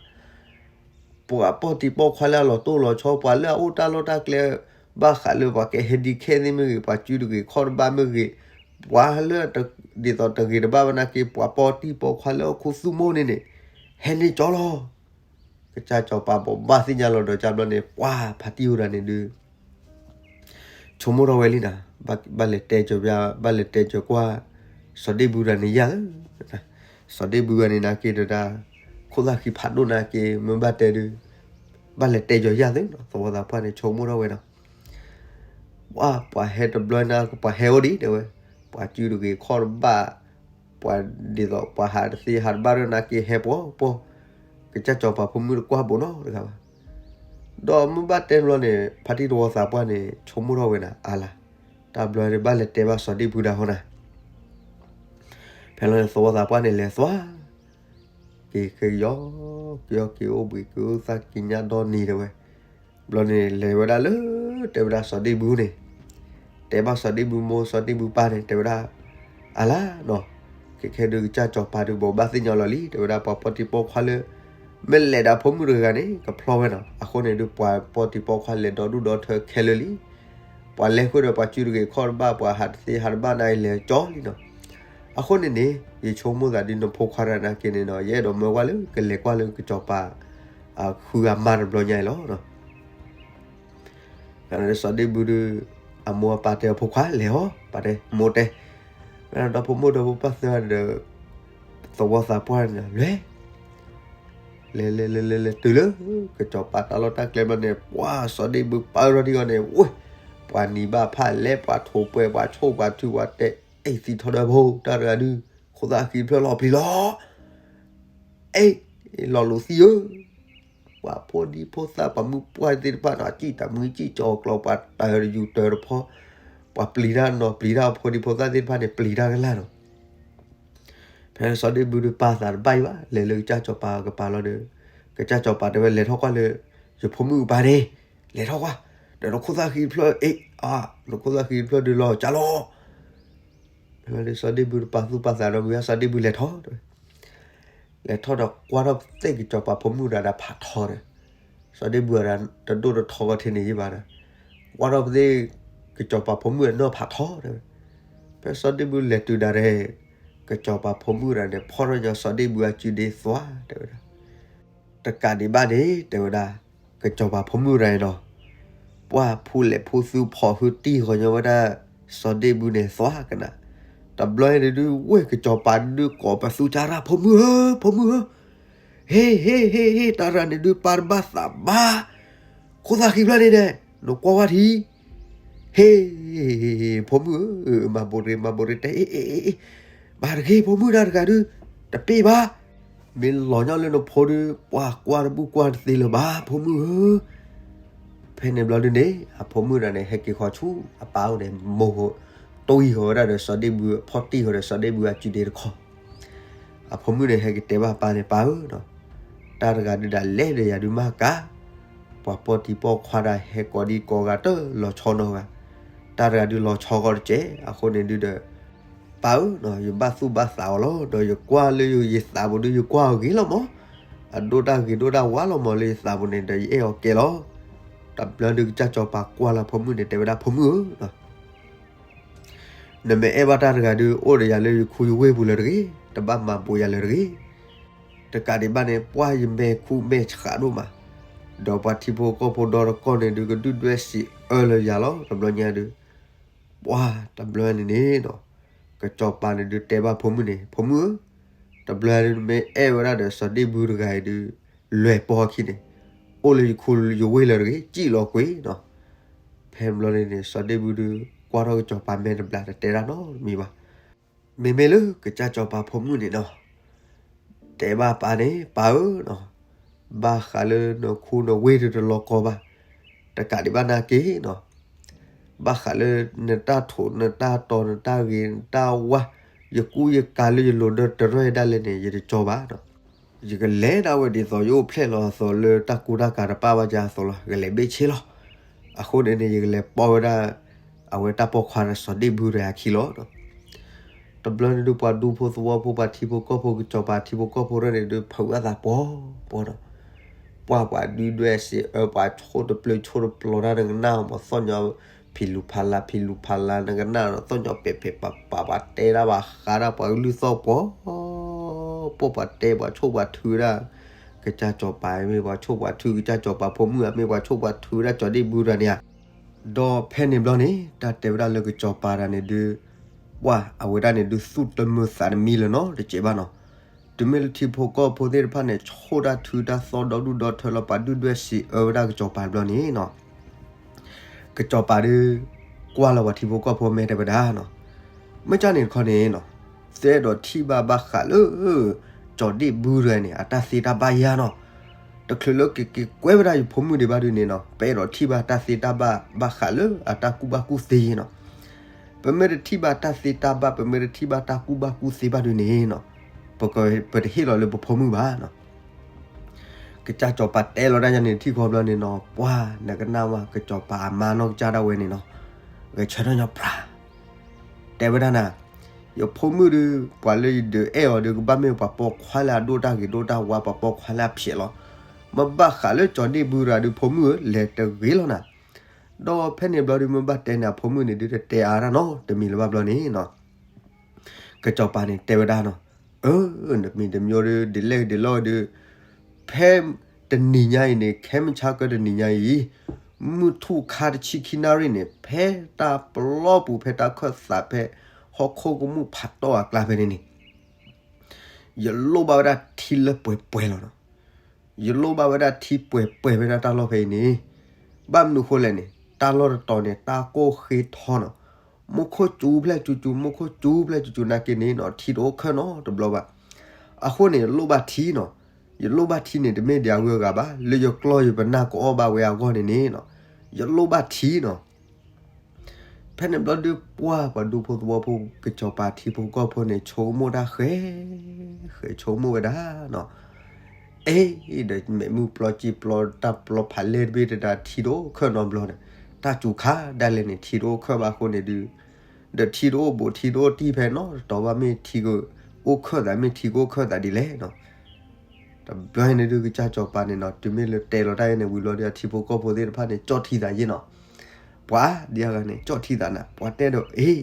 ပှၤပိာ်တံၤပိာ်ခွါလၢအလီၤတိၢ်လီၤဆီ ပှၤလၢအအိၣ်တၢ်လီၢ်တၢ်ကျဲ ဘၣ်ဃးလၢပှၤကဟဲဒံးခဲသ့ၣ်မ့ၢ်ဂ့ၤ ပှၤစုတဂ့ၤခီၣ်တဘၣ်မ့ၢ်ဂ့ၤ, ပှၤလၢ ဒ်သိးတဂ့ၤတဘၣ်ဘၣ်နာ်က့ ပှၤပိာ်တံၤပိာ်ခွါလၢဟီၣ်ခိၣ်သူၣ်မိၢ်န့ၣ်န့ၣ် ဟဲန့ၢ်ကၠီလီၤ. ကစၢ်စီၤပၤဘိးဘၣ်သ့ၣ်ညါလီၤဒီး ကဘျီန့ၣ် ပှၤဖါတံၢ်အိၣ်တဂၤန့ၣ်ဒုး ဆိကမိၣ်ထီၣ်ဝဲလံနၤ, ဘၣ်လဲၤတဲကၢၤ ဘၣ်လဲၤတဲကၢၤကွၢ် စီၤဒ့ၣ်ဘုတဂၤန့ၣ်ယၤဧၢ, စီၤဒ့ၣ်ဘုတဂၤန့ၣ်နာ်က့ဒီး ခိၣ်သၣ်ဃံဖးဒိၣ်နာ်က့ မ့ၢ်ဘၣ်တဲဒုး ဘၣ်လဲၤတဲကၢၤယၤသုနီၤ, သဝီသးပှၢ်န့ၣ် ဆိကမိၣ်ထီၣ်ဝဲနီၤ ပှၤ ပှၤဟဲတဘျီနၤ ပှၤဟဲအိၣ်ဒံးတဲဝဲ, ပှၤစုတဂ့ၤခီၣ်တဘၣ်, ပှၤဒ်သိးပှၤဟးတသ့ဟးတဘၣ်ဒီးနာ်က့ဟဲပှီၤပှီၤ, ကစၢ်စီၤပၤဖိမုၣ်တကွၢ်ဘိးနီတဂၤဘၣ်. ဒီးမ့ၢ်ဘၣ်တဲဘျီန့ၣ် ဖါတံၢ်သဝီသးပှၢ်န့ၣ် ဆိကမိၣ်ထီၣ်ဝဲနၤ အါလါ, တၢ်ဘျီန့ၣ်ဘၣ်လဲၤတဲဘၣ်စီၤဒ့ၣ်ဘုဒၣ်ဟီနၤ ဖဲလီၤန့ၣ် သဝီသးပှၢ်န့ၣ်လဲၤသွါ က့ၤကယီ ကယီက့ၤအိၣ်ဘှံးက့ၤအိၣ်သၣ်က့ၤညါဒီနံၤတဲဝဲ, ဘျီန့ၣ်လဲၤဝဲဒၣ်လၢ တဲဝဲဒၣ်စီၤဒ့ၣ်ဘုန့ၣ်, တဲဘၣ်စီၤဒ့ၣ်ဘုမိၢ်စီၤဒ့ၣ်ဘုပၢ်န့ၣ် တဲဝဲဒၣ်, အါလါနီၤ, ခဲခဲဒုးကစၢ်စီၤပၤဒုးဘိးဘၣ်သ့ၣ်ညါလီၤလံ တဲဝဲဒၣ်ပှၤပိာ်တံၤပိာ်ခွါလၢ မ့ၢ်လဲၤဒၣ်ဖိမုၣ်တဂၤန့ၣ် ကဖျီဝဲနီၤ, အဃိန့ၣ်ဒုးပှၤပိာ်တံၤပိာ်ခွါလဲၤဒီဒူၣ်ဒီထၢခဲလၢာ်လံ ပှၤလဲၤဃုာ်ဒီးပှၤစုတဂ့ၤခီၣ်တဘၣ် ပှၤဟးတသ့ဟးတဘၣ်နာ်အံၤလဲၤကၠီလံနီၤ. အဃိန့ၣ်န့ၣ် ယဆိကမိၣ်သးဒ်နဖိခွါတဂၤနာ်က့န့ၣ်နီၤ ယအဲၣ်ဒိးမၢကွၢ်လၢကလဲၤကွၢ်လၢကစီၤပၤ အဃုအမါတဘျီညါအံၤလီၤ. စီၤဒ့ၣ်ဘုဒုး အမိၢ်အပၢ်တဲအဖိခွါလဲၤဟီ ပၢ်တဲမိၢ်တဲ, ဒီဖိမိၢ်ဒီဖိပၢ်သ့ၣ်ဒီး သဝီသးပှၢ်န့ၣ်လဲၤ လဲၤလဲၤလဲၤလဲၤလဲၤတုၤလၢ ကစီၤပၤတၢ်လီၢ်တၢ်ကျဲဘျီန့ၣ် ပှၤစီၤဒ့ၣ်ဘုပၢထီၣ်ဒံးအီၤန့ၣ် ဝ့ၢ် ပှၤနံၤဘၣ်ဖၣ်လဲၤ ပှၤထိးပှဲၤ ပှၤဆိၣ်ပှၤထုး ပှၤတဲ အ့ၣ်သံထီၣ်ဒီးဖိ တၢ်တဂၤဒုး ခိၣ်သၣ်ဃံဖျၢၣ်လီၤပျံၤလီၤ အ့ၣ် လီၤလိာ်သံဧၢ ပှၤဖိဒံဖိသၣ် ပှၤမုၢ်ပှၢ်သ့ၣ်တဖၣ်န့ၣ် စံၣ်တၢ်မုၢ်စံၣ်ကၠီၤကျီၤ ပှၤတၢၤတယူၤတၢၤတဖီ ပှၤပျံၤတၢ်နီၤ ပျံၤတၢ်ဖိဒံဖိသၣ်သ့ၣ်တဖၣ်န့ၣ် ပျံၤတၢ်ကလာ်နီၤ. ဖဲစီၤဒ့ၣ်ဘုဒုးပာ်သးတဘၣ်အံၤဘၣ် လဲၤလၢကစၢ်စီၤပၤကပၤလီၤဒီး ကစၢ်စီၤပၤတဲဝဲ လဲၤထီၣ်ကွၢ်လၢ ယဖိမုၣ်ကပၤန့ၣ် လဲၤထီၣ်ကွၢ် ဒီးနခိၣ်သၣ်ဃံတဖျၢၣ် အ့ၣ် အါ နခိၣ်သၣ်ဃံတဖျၢၣ်ဒုးလီၤကၢ်လီၤ စီၤဒ့ၣ်ဘုတပာ်သူၣ်ပာ်သးဒီးဝံၤ စီၤဒ့ၣ်ဘုလဲၤထီၣ်တဲဝဲ လဲၤထီၣ်ဒီးကွၢ်ထီၣ်သ့ၣ်ကစီၤပၤဖိမုၣ်တဂၤဒီးဖးထီဒီး စီၤဒ့ၣ်ဘုတဒိၣ်တထီကီထံန့ၣ်ယံၤဘၣ်ဒီး ကွၢ်ထီၣ်သ့ၣ်ကစီၤပၤဖိမုၣ်အနီၢ်ဖးထီတဲဝဲ ဖဲစီၤဒ့ၣ်ဘုလဲၤတုၤဒၣ်ဒီး ကစီၤပၤဖိမုၣ်တဂၤန့ၣ် ဖီၣ်ထီၣ်ညီစီၤဒ့ၣ်ဘုအစုဒ့သွါတဲဝဲဒၣ် တကးဒံးဘၣ်န့ၣ် တဲဝဲဒၣ် ကစီၤပၤဖိမုၣ်တဂၤအံၤနီၤ ပှၢ်ဖူလဲၣ်ဖူသူဖီၣ်ဟုတံၢ်ဃီၤညီဝဲဒၣ် စီၤဒ့ၣ်ဘုန့ၣ်သွါကနၣ် တဘျီအံၤဒုးဝ့ၢ်ကစီၤပၤဒုးကိးပသူကၢ်ရၢ် ဖိမုၣ်ဧၢ ဖိမုၣ်ဧၢ ဟ့ၣ် ဟ့ၣ် ဟ့ၣ် ဟ့ၣ် တၢ်တဂၤန့ၣ်ဒုး ပၢ်တဘၣ်သးဘၣ်, ခိၣ်သၣ်ဃံဖျၢၣ်န့ၣ်ဒီး နကွၢ်ဝဲထံ, ဟ့ၣ် ဟ့ၣ် ဟ့ၣ် ဖိမုၣ်ဧၢ, မၤဘိးရ့ မၤဘိးရ့ တဲ အ့ အ့ အ့ အ့ မၤတဂ့ၤ ဖိမုၣ် တၢ်တဂၤဒုး တပ့ၢ်ဘၣ်, မ့ၢ်လီၤညီလၢနဖိဒုး ပှၢ်ကွၢ်တဘူၣ်ကွၢ်တသ့လၢၤဘၣ် ဖိမုၣ်ဧၢ. ဖဲန့ၣ်ဘျီဒုန့ၣ် အဖိမုၣ်တဂၤန့ၣ် ဟဲက့ၤဃီၤဆူ အပၢ်အိၣ်န့ၣ် မိၢ် တံၢ်ဃီၤဝဲဒၣ်ဒီးစီၤဒ့ၣ်ဘု ဖီၣ်တံၢ်ဃီၤဒီးစီၤဒ့ၣ်ဘုအစုဒ့တခီ, အဖိမုၣ်န့ၣ် ဟဲက့ၤတဲဘၣ်ပၢ်န့ၣ် ပၢ်ဧၢ, တၢ်တဂၤဒုးဒၣ်လဲာ်ဒီးယၤဒုးမၤကၤ, ပှၤပိာ်တံၤပိာ်ခွါဒၣ်ဟဲကိးဒံကိးဂၤတလီၤဆီနီတဂၤ, တၢ်တဂၤဒုးလီၤဆီဃီတစဲး အဃိန့ၣ်ဒုဒီး ပၢ်ဧၢ, ယဘၣ်သူၣ်ဘၣ်သးအီၤလီၤ, ဒီးယကွၢ်လၢယသးပူၤဒုး ယကွၢ်အီၤဂ့ၤလီၤမး, အဒိၣ်တၢ်ဂ့ၤဒိၣ်တၢ်ဝါလီၤမး လၢယသးပူၤန့ၣ် ဒီးယအဲၣ်အီၤကဲလီၤ. တဘျီဒုးကစၢ်စီၤပၤကွၢ်လၢဖိမုၣ်န့ၣ် တဲဝဲဒၣ် ဖိမုၣ်ဧၢ, နမ့ၢ်အဲၣ်ဘၣ်တၢ်တဂၤဒုး အိၣ်ဒီးယၤလၢယခူယဝ့ၢ်ပူၤလၢၤတဂ့ၤ, တဘၣ်မၤဘိးယၤလၢၤတဂ့ၤ. တကးဒံးဘၣ်န့ၣ် ပှၢ်ယမဲာ်ခူမဲာ်ဆှးဒိၣ်မး, ဒီးပှၤထံဖိကီၢ်ဖိဒီတကီၢ်န့ၣ်ဒုး ကဒုၣ်ဒွဲၣ်စံးအၢလၢယၤလီၤ. တဘျီညါဒုး ပှၢ်တဘျီန့ၣ်န့ၣ်နီၤ, ကစီၤပၤန့ၣ်ဒုးတဲဘၣ်ဖိမုၣ်န့ၣ် ဖိမုၣ်ဧၢ, တဘျီဒုးနမ့ၢ်အဲၣ်ဝဲဒၣ်ဒီးစီၤဒ့ၣ်ဘုတဂၤအံၤဒုး လွဲၢ်ပီၢ်ခံန့ၣ်, အိၣ်လၢယခူယဝ့ၢ်လၢၤတဂ့ၤ, စံၣ်လီၤကွံာ်နီၤ. ဖဲဘျီန့ၣ်န့ၣ် စီၤဒ့ၣ်ဘုဒုး ကွၢ်ထီၣ်ကစီၤပၤမဲာ်တဘျီ တတဲတၢ်နီတမံၤဘၣ်. မ့မ့ၢ်လၢကစၢ်စီၤပၤဖိမုၣ်န့ၣ်နီၤ တဲဘၣ်ပၢ်န့ၣ် ပၢ်ဧၢ, ဘၣ်ဃးလၢနခူနဝ့ၢ်ဒုးတလီၤကီဘၣ်, တကးဒံးဘၣ်နာ်က့နီၤ, ဘၣ်ဃးလၢနတၢ်ထိးနတၢ်တီၤ နတၢ်ဂ့ၤနတၢ်ဝါ, ယကူယကၤလၢယလိၤဒီးတရၢၢ်ဒၣ်လဲာ်န့ၣ် ယတကၠီဘၣ်နီၤ. ယကလဲၤဒၣ်ဝဲဒ်သိးယအိၣ်ဖျဲၣ်လီၤအသိးလၢတၢ်ကူတၢ်ကၤတပၣ်ဘၣ်ကၢ်အသိးလီၤ, ယကလဲၤဘ့ၣ်ဆ့လီၤ. အဃိန့ၣ်န့ၣ် ယကလဲၤပိာ်ဝဲဒၣ် အဝဲတၢ်ပိာ်ခွါဒီးစီၤဒ့ၣ်ဘုတဂၤအခံလီၤ. တဘျီန့ၣ်ဒုး ပှၤဒူဖိသဝီဖိ ပှၤထံဖိကီၢ်ဖိ ကစီၤပၤထံဖိကီၢ်ဖိရဲၣ်န့ၣ်ဒုး ဖုးအသးပှီၤပှီၤနီၤ, ပှၢ်ပှၤဒုၣ်ဒွဲၣ်စံးအၢ ပှၤဆိၣ်တပျုာ်ဆိၣ်တပျီၤတၢ် နကနၣ်မး သီၣ်ညီ ဖံးလူၤဖးလၤ ဖံးလူၤဖးလၤ နကနၣ်ဒီး သီၣ်ညီပဲာ်ဖံးပၤပၤ ပှၤတဲဒၣ် ပှၤဃးဒၣ် ပှၤကလုၢ်သီၣ်ပှီၤ ပိာ်ပှၤတဲ ပှၤဆိၣ်ပှၤထုဝဲဒၣ် ကစၢ်စီၤပၤမ့ၢ် ပှၤဆိၣ်ပှၤထု ကစၢ်စီၤပၤဖိမုၣ်ဧါမ့ၢ် ပှၤဆိၣ်ပှၤထုဝဲဒၣ်စီၤဒ့ၣ်ဘုတဂၤန့ၣ်ဧါ. ဒီးဖဲန့ၣ်ဘျီန့ၣ် တၢ်တဲဝဲဒၣ်လၢကစီၤပၤတဂၤန့ၣ်ဒုး ပှၢ်အဝဲဒၣ်န့ၣ်ဒုး သူၣ်တမုာ်သးတမံလၢၤနီတစဲးဘၣ်နီၤ. တုၤမ့ၢ်လၢထံဖိကီၢ်ဖိသ့ၣ်တဖၣ်န့ၣ် ဆိၣ်တၢ်ထုတၢ်သီၣ်ဒီဒူၣ်ဒီထၢလီၤ ပှၤဒုၣ်ဒွဲၣ်စံးအၢဝဲဒၣ်ကစီၤပၤဘျီန့ၣ်နီၤ ကစီၤပၤဒုး ကွၢ်လီၤပှၤထံဖိကီၢ်ဖိမဲာ်တဲဝဲဒၣ်နီၤ, မ့ၢ်ကၢ်န့ၣ်တခီန့ၣ်နီၤ, သုအဲၣ်ဒိးထံၣ်ဘၣ်ဘၣ်ဃးလၢ စီၤဒ့ၣ်ဘုတဂၤန့ၣ် အတၢ်သ့တၢ်ဘၣ်ယါနီၤ, တချုးလၢကက့ၤကွဲဝဲဒၣ်ယဖိမုၣ်ဒံးဘၣ်ဒုးန့ၣ်နီၤ ပအဲၣ်ဒိးထံၣ်ဘၣ်တၢ်သ့တၢ်ဘၣ်ဘၣ်ဃးလၢအတၢ်ကူၣ်ဘၣ်ကူၣ်သ့နီၤ, ပမ့ၢ်တထံၣ်ဘၣ်တၢ်သ့တၢ်ဘၣ် ပမ့ၢ်တထံၣ်ဘၣ်တၢ်ကူၣ်ဘၣ်ကူၣ်သ့ဘၣ်ဒုးန့ၣ်နီၤ, ပက ပတဟ့ၣ်လီၤလၢပဖိမုၣ်ဘၣ်နီၤ ကစၢ်စီၤပၤတဲလီၤတၢ်ယါန့ၣ် ထံၣ်ခီဘျီန့ၣ်နီၤ ပှၢ်နကနၣ်ဝဲ ကစီၤပၤအမါနီၢ်ကစၢ်ဒၣ်ဝဲန့ၣ်နီၤ, ဂဲၤဆၢထၢၣ်ညီပြၢ် တဲဝဲဒၣ်နၤ, ယဖိမုၣ်ဒုး ပှၤလၢယဒုးအဲၣ်အီၤဒုး ကဘၣ်မ့ၢ်ပှၤပိာ်ခွါလၢအဒိၣ်တၢ်ဂ့ၤဒိၣ်တၢ်ဝါ ပှၤပိာ်ခွါလၢအဖျဲးလီၤ, မ့ၢ်ဘၣ်ဃးလၢစီၤဒ့ၣ်ဘုတဂၤဒုး ဖိမုၣ်ဧၢ လဲၤတဂ့ၤလီၤနၤ, ဒီးဖဲန့ၣ်ဘျီဒုး မ့ၢ်ဘၣ်တဲန့ၣ် အဖိမုၣ်န့ၣ်ဒုး တတဲအါတၢ်နီတမံၤလၢၤဘၣ်ဘျီန့ၣ်နီၤ ကစီၤပၤန့ၣ်တဲဝဲဒၣ်နီၤ, အၢ နမံၤတမံၤဒုး ဒ်လဲၣ်ဒ်လဲၣ်ဒုး ဖဲတနံၤညါအံၤန့ၣ် ခဲမုၢ်ဆါကတနံၤညါအံၤ မုၢ်ထူၣ်ခါတဆံခံနၣ်ရံၣ်န့ၣ် ဖဲတၢ်ပျီပူၤ ဖဲတၢ်ခၢၣ်သး ဖဲဟီၣ်ခိၣ်ကမူၣ်ဖးတီၢ်အကျါဖဲန့ၣ်န့ၣ် ယလိၣ်ဘၣ်ဝဲဒၣ်ထံလၢပှဲၤပှဲၤလီၤနီၤ. ယလိၣ်ဘၣ်ဝဲဒၣ်ထံပှဲၤပှဲၤဖဲဒၣ်တၢ်လီၢ်ဖဲအံၤန့ၣ်, ဘၣ်မနုၤဃိလဲၣ်န့ၣ် တၢ်လီၢ်တတီၤန့ၣ် တၢ်ကိၢ်ဃ့ထီနီၤ. မူခိၣ်စူၤဖျဲၣ်စူၤစူၤ မူခိၣ်စူၤဖျဲၣ်စူၤစူၤနာ်က့န့ၣ်နီၤ ထံတအိၣ်ခၢၣ်နီတဘျီဘၣ်. အဃိန့ၣ် ယလိၣ်ဘၣ်ထံနီၤ, ယလိၣ်ဘၣ်ထံန့ၣ် တမ့ၢ်ဒံးအဂုၤအဂၤဘၣ်, လၢယကျီၢ်ယပနၢ်ကအီၣ်ဘၣ်ဝဲအဂီၢ်န့ၣ်န့ၣ်နီၤ, ယလိၣ်ဘၣ်ထံနီၤ. ဖဲန့ၣ်ဘျီဒုး ပှၢ်ပှၤဒူဖိသဝီဖိ ကစီၤပၤထံဖိကီၢ်ဖိန့ၣ် ဆိကမိၣ်တၢ်ဃဲၤဃဲၤ ဆိကမိၣ်ဝဲဒၣ်နီၤ, အ့ ဒီးမ့ၢ်မုၢ်ပျီစံာ်ပျီ တၢ်ပျီဖးလဲၢ်တဘ့ၣ်တဒၣ် ထံတအိၣ်ခၢၣ်နီတဘျီန့ၣ်, တၢ်စူၤခါဒၣ်လဲာ်န့ၣ် ထံတအိၣ်ခၢၣ်ဘၣ်အဃိန့ၣ်ဒုး, ဒီးထံတအိၣ်ဘူးထံတအိၣ်တံၢ်ဖဲနီတတီၤဘၣ် မ့ၢ်ထံကအိၣ်ခၢၣ်သး မ့ၢ်ထံကအိၣ်ခၢၣ်သးဒ်လဲၣ်နီၤ. တဘျီန့ၣ်ဒုး ကစၢ်စီၤပၤန့ၣ်နီၤ တုၤမ့ၢ်လၢတဲလီၤတၢ်အံၤန့ၣ်ဝံၤဘျီဒီး အထံဖိကီၢ်ဖိသ့ၣ်တဖၣ်န့ၣ် ကၠီၣ်ထံသးယ့ၣ်နီၤ. ပှၤဒ်အဂၤန့ၣ် ကၠီၣ်ထံသးနၤ ပှၤတဲဒီး အ့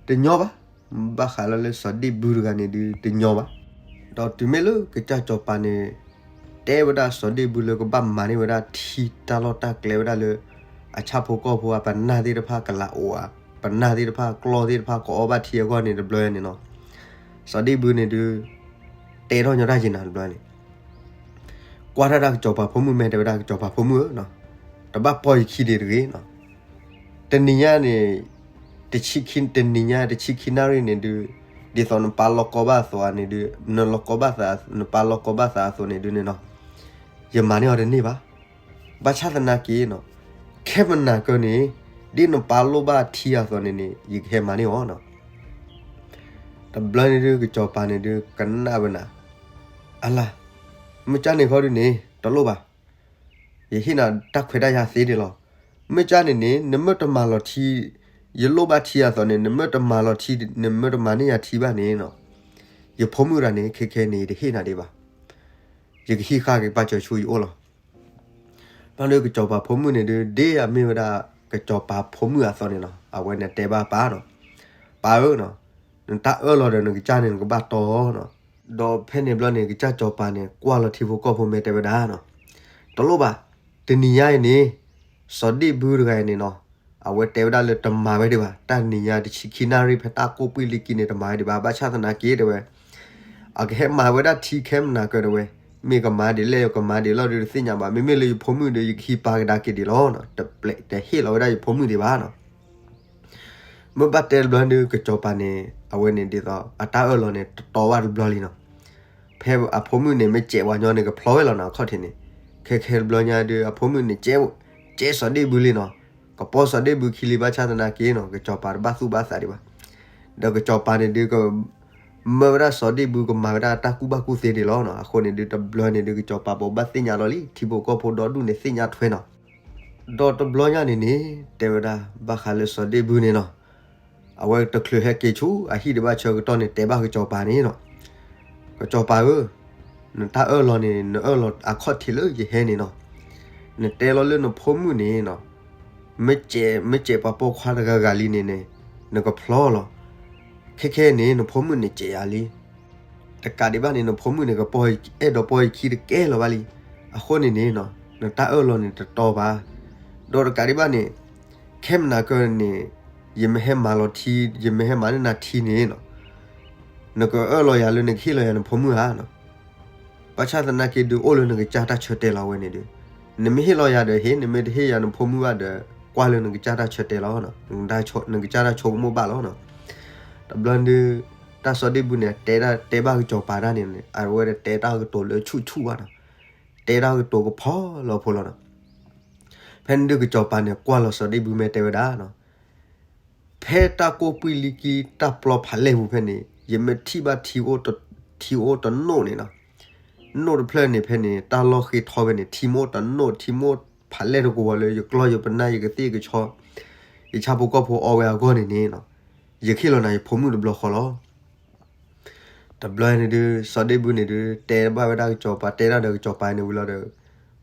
တညီဘၣ်, ဘၣ်ဃးလၢလၢစီၤဒ့ၣ်ဘုတဂၤန့ၣ်ဒုး တညီဘၣ်. ဒီးတုၤမ့ၢ်လၢကစၢ်စီၤပၤန့ၣ် တဲဝဲဒၣ်စီၤဒ့ၣ်ဘုလၢကဘၣ်မၤန့ၢ်ဝဲဒၣ်ထံတၢ်လီၢ်တၢ်ကျဲဝဲဒၣ်လၢ အဆၣ်ဖိကီၢ်ဖိအပနၢ်သ့ၣ်တဖၣ်ကလးအိၣ်ဧါ, ပနၢ်သ့ၣ်တဖၣ်ကျီၢ်သ့ၣ်တဖၣ်ကအီၣ်ဘၣ်ထံအဂီၢ်န့ၣ်တဘျီန့ၣ်နီၤ, စီၤဒ့ၣ်ဘုန့ၣ်ဒုး တဲထီၣ်ညီတၢ်ယ့ၣ်နီၤတဘျီန့ၣ်, ကွၢ်ထီၣ်ဒၣ်ကစီၤပၤဖိမုၣ် မ့ၢ်တဲဝဲဒၣ် ကစီၤပၤဖိမုၣ်ဧၢ, တဘၣ်ပီၢ်ယခံဒံးတဂ့ၤနီၤ. တနံၤညါန့ၣ်, တဆံခံ, တနံၤညါတဆံခံနၣ်ရံၣ်န့ၣ်ဒုး, ဒ်သိးနပၢ်လီၢ်ကီဘၣ်အသိးန့ၣ်ဒုး, နလီၢ်ကီဘၣ်သး, နပၢ်လီၢ်ကီဘၣ်သးအသိးန့ၣ်ဒုးန့ၣ်နီၤ, ယမၤန့ၢ်အီၤတန့ၢ်ဘၣ်. ဘၣ်ဆၣ်သနာ်က့နီၤ, ခဲမုၢ်နၤကၢန့ၣ်, ဒ်နပၢ်လိၣ်ဘၣ်ထံအသိးန့ၣ်န့ၣ် ယကဟဲမၤန့ၢ်အီၤနီၤ. တဘျီန့ၣ်ဒုး ကစီၤပၤန့ၣ်ဒုး ကနၣ်ဝဲနၤ, အလၤ, မ့ၢ်ကၢ်န့ၣ်ခီဒုးန့ၣ် တလိၣ်ဘၣ်. ယဟ့ၣ်နၤတၢ်ခွဲးတၢ်ယာ်သ့န့ၣ်လီၤ. မ့ၢ်ကၢ်န့ၣ်န့ၣ် နမ့ၢ်တမၤလီၤထံ, ယလိၣ်ဘၣ်ထံအသိးန့ၣ် နမ့ၢ်တမၤလီၤထံ, နမ့ၢ်တမၤန့ၢ်ယၤထံဘၣ်န့ၣ်နီၤ, ယဖိမုၣ်တဂၤန့ၣ် ခဲခဲန့ၣ် ယတဟ့ၣ်နၤဒံးဘၣ်. ယကဟံးဃာ်က့ၤပၢ်စၢၤဆူယအိၣ်လီၤ. ဘျီဒုး ကစီၤပၤဖိမုၣ်န့ၣ်ဒုး ဒ်အမ့ၢ်ဝဲဒၣ် ကစီၤပၤဖိမုၣ်အသိးန့ၣ်နီၤ, အဝဲန့ၣ်တဲဘၣ်ပၢ်နီၤ, ပၢ်ဧၢ, နတၢ်အၢၣ်လီၤဒီးနကစၢ်န့ၣ် နကဘၣ်တီနီၤ. ဒီးဖဲန့ၣ်ဘျီန့ၣ် ကစၢ်စီၤပၤန့ၣ် ကွၢ်လီၤထံဖိကီၢ်ဖိ မ့ၢ်တဲဝဲဒၣ်နီၤ, တလိၣ်ဘၣ်. တနံၤညါအံၤန့ၣ် စီၤဒ့ၣ်ဘုတဂၤအံၤန့ၣ်နီၤ, အဝဲတဲဝဲဒၣ်လၢတမၤဝဲဒံးဘၣ်. တၢ်နံၤညါတဆံခံနၣ်ရံၣ် ဖဲတၢ်ကိၢ်ပှံၢ်လံၤကံန့ၣ် တမၤဝဲဒံးဘၣ်. ဘၣ်ဆၣ်သနာ်က့တဲဝဲ အကဟဲမၤဝဲဒၣ်ထံခဲမုၢ်နၤကၢတဲဝဲ, မ့ၢ်ကမၤဒ်လဲၣ် ယကမၤဒ်လဲၣ်ဒီးတသ့ၣ်ညါဘၣ်. မ့မ့ၢ်လၢယဖိမုၣ်ဒီး ယကဟံးပၢ်ကဒါက့ၤဒံးလီၤ. တဟ့ၣ်လီၤဝဲဒၣ်ယဖိမုၣ်ဒံးဘၣ်နီၤ. မ့ၢ်ဘၣ်တဲတဘျီဒုး ကစီၤပၤန့ၣ် အဝဲန့ၣ်ဒ်သိး အတၢ်အၢၣ်လီၤန့ၣ် တတီဘၣ်တဘျီလံနီၤ. ဖဲအဖိမုၣ်န့ၣ် မ့ၢ်စဲးပှၤညီန့ၣ် ကဖျီဝဲလီၤနီၤ အခီၣ်ထံးန့ၣ်. ခဲခဲတဘျီညါဒုး အဖိမုၣ်န့ၣ် ကဲစီၤဒ့ၣ်ဘုလံနီၤ. ကပီၢ်စီၤဒ့ၣ်ဘုခံလံ. ဘၣ်ဆၣ်သနာ်က့နီၤ ကစီၤပၤတဘၣ်သူၣ်ဘၣ်သးဒံးဘၣ်. ဒီးကစီၤပၤန့ၣ်ဒုး မၢဝဲဒၣ်စီၤဒ့ၣ်ဘု ကမၤဝဲဒၣ်တၢ်ကူၣ်ဘၣ်ကူၣ်သ့ဒံးလီၤနီၤ. အဃိန့ၣ်ဒုး တဘျီန့ၣ်ဒုး ကစီၤပၤဘိးဘၣ်သ့ၣ်ညါလီၤလံ. ထံဖိကီၢ်ဖိဒီဒူၣ်န့ၣ် သ့ၣ်ညါထွဲနီၤ. ဒီးတဘျီညါန့ၣ်န့ၣ် တဲဝဲဒၣ် ဘၣ်ဃးလၢစီၤဒ့ၣ်ဘုန့ၣ်နီၤ, အဝဲတချုးဟဲက့ၤဆူအဟံၣ်ဒံးဘၣ်ဆၢကတီၢ်န့ၣ် တဲဘၣ်ကစီၤပၤန့ၣ်နီၤ, ကစီၤပၤဧၢ, နတၢ်အၢၣ်လီၤန့ၣ် နအၢၣ်လီၤအခီၣ်ထံးလၢယဟဲန့ၣ်နီၤ, နတဲလီၤလၢနဖိမုၣ်န့ၣ်နီၤ, မ့ၢ်စဲး မ့ၢ်စဲးပှၤပိာ်ခွါတဂၤဂၤလံန့ၣ်န့ၣ် နကဖျီလီၤ. ခဲခဲန့ၣ် နဖိမုၣ်န့ၣ်စဲးယၤလံ. တကးဒံးဘၣ်န့ၣ် နဖိမုၣ်န့ၣ် ကပီၢ် အဲၣ်ဒိးပီၢ်ယခံတကဲလီၤဘၣ်လံ. အဃိန့ၣ်န့ၣ်နီၤ, နတၢ်အၢၣ်လီၤန့ၣ်တတီဘၣ်. ဒီးတကးဒံးဘၣ်န့ၣ်, ခဲမုၢ်နၤကၢန့ၣ် ယမ့ၢ်ဟဲမၤလီၤထံ, ယမ့ၢ်ဟဲမၤန့ၢ်နၤထံန့ၣ်နီၤ, နကအၢၣ်လီၤယၤလၢနကဟ့ၣ်လီၤယၤနဖိမုၣ်ဧါနီၤ. ဘၣ်ဆၣ်သနာ်က့ဒုး အိၣ်လၢနကစၢ်တၢ်ဆၢတဲာ်လီၤဝဲန့ၣ်ဒုး, နမ့ၢ်ဟ့ၣ်လီၤယၤဒီးဟ့ၣ်, နမ့ၢ်တဟ့ၣ်ယၤနဖိမုၣ်ဘၣ်ဒီး ကွၢ်လၢနကစၢ်တၢ်ဆၢတဲာ်လီၤ, နကစၢ်တၢ်ဆိကမိၣ်ဘၣ်လီၤနီၤ. တဘျီဒုး တၢ်စီၤဒ့ၣ်ဘုန့ၣ် တဲဒၣ် တဲဘၣ်ကစီၤပၤတၢ်န့ၣ်န့ၣ် အဝဲဒၣ်တဲတၢ်ကတိၤလၢဆူၣ်ဆူၣ်ဘၣ်နီၤ, တဲတၢ်ကတိၤကဖီလီၤဖိလီၤနီၤ. ဖဲန့ၣ်ဒုး ကစီၤပၤန့ၣ် ကွၢ်လီၤစီၤဒ့ၣ်ဘု မ့ၢ်တဲဝဲဒၣ်နီၤ, ဖဲတၢ်ကိၢ်ပှံၢ်လံၤကံ တၢ်ပျီဖးလဲၢ်ပူၤဖဲန့ၣ် ယမ့ၢ်ထံၣ်ဘၣ်ထံ, ထံအိၣ်တနိၣ်န့ၣ်နီၤ, နိၣ်တဖျၢၣ်န့ၣ် ဖဲန့ၣ် တၢ်လီၢ်ဃ့ထီဝဲန့ၣ် ထံမ့ၢ်အိၣ်တနိၣ်, ထံမ့ၢ်အိၣ်ဖးလဲၢ်တကဝီၤလၢ ယကျီၢ်ယပနၢ် ယကသ့ၣ်ကဆီ ယဆၣ်ဖိကီၢ်ဖိအီဝဲအဂီၢ်န့ၣ်န့ၣ်နီၤ, ယကဟ့ၣ်လီၤနၤယဖိမုၣ်တဘျီဃီလီၤ. တဘျီန့ၣ်ဒုး စီၤဒ့ၣ်ဘုန့ၣ်ဒုး တဲဘၣ်ဝဲဒၣ်ကစီၤပၤ, တဲဒၣ်ဒီးကစီၤပၤန့ၣ်ဝံၤလီၤဒီး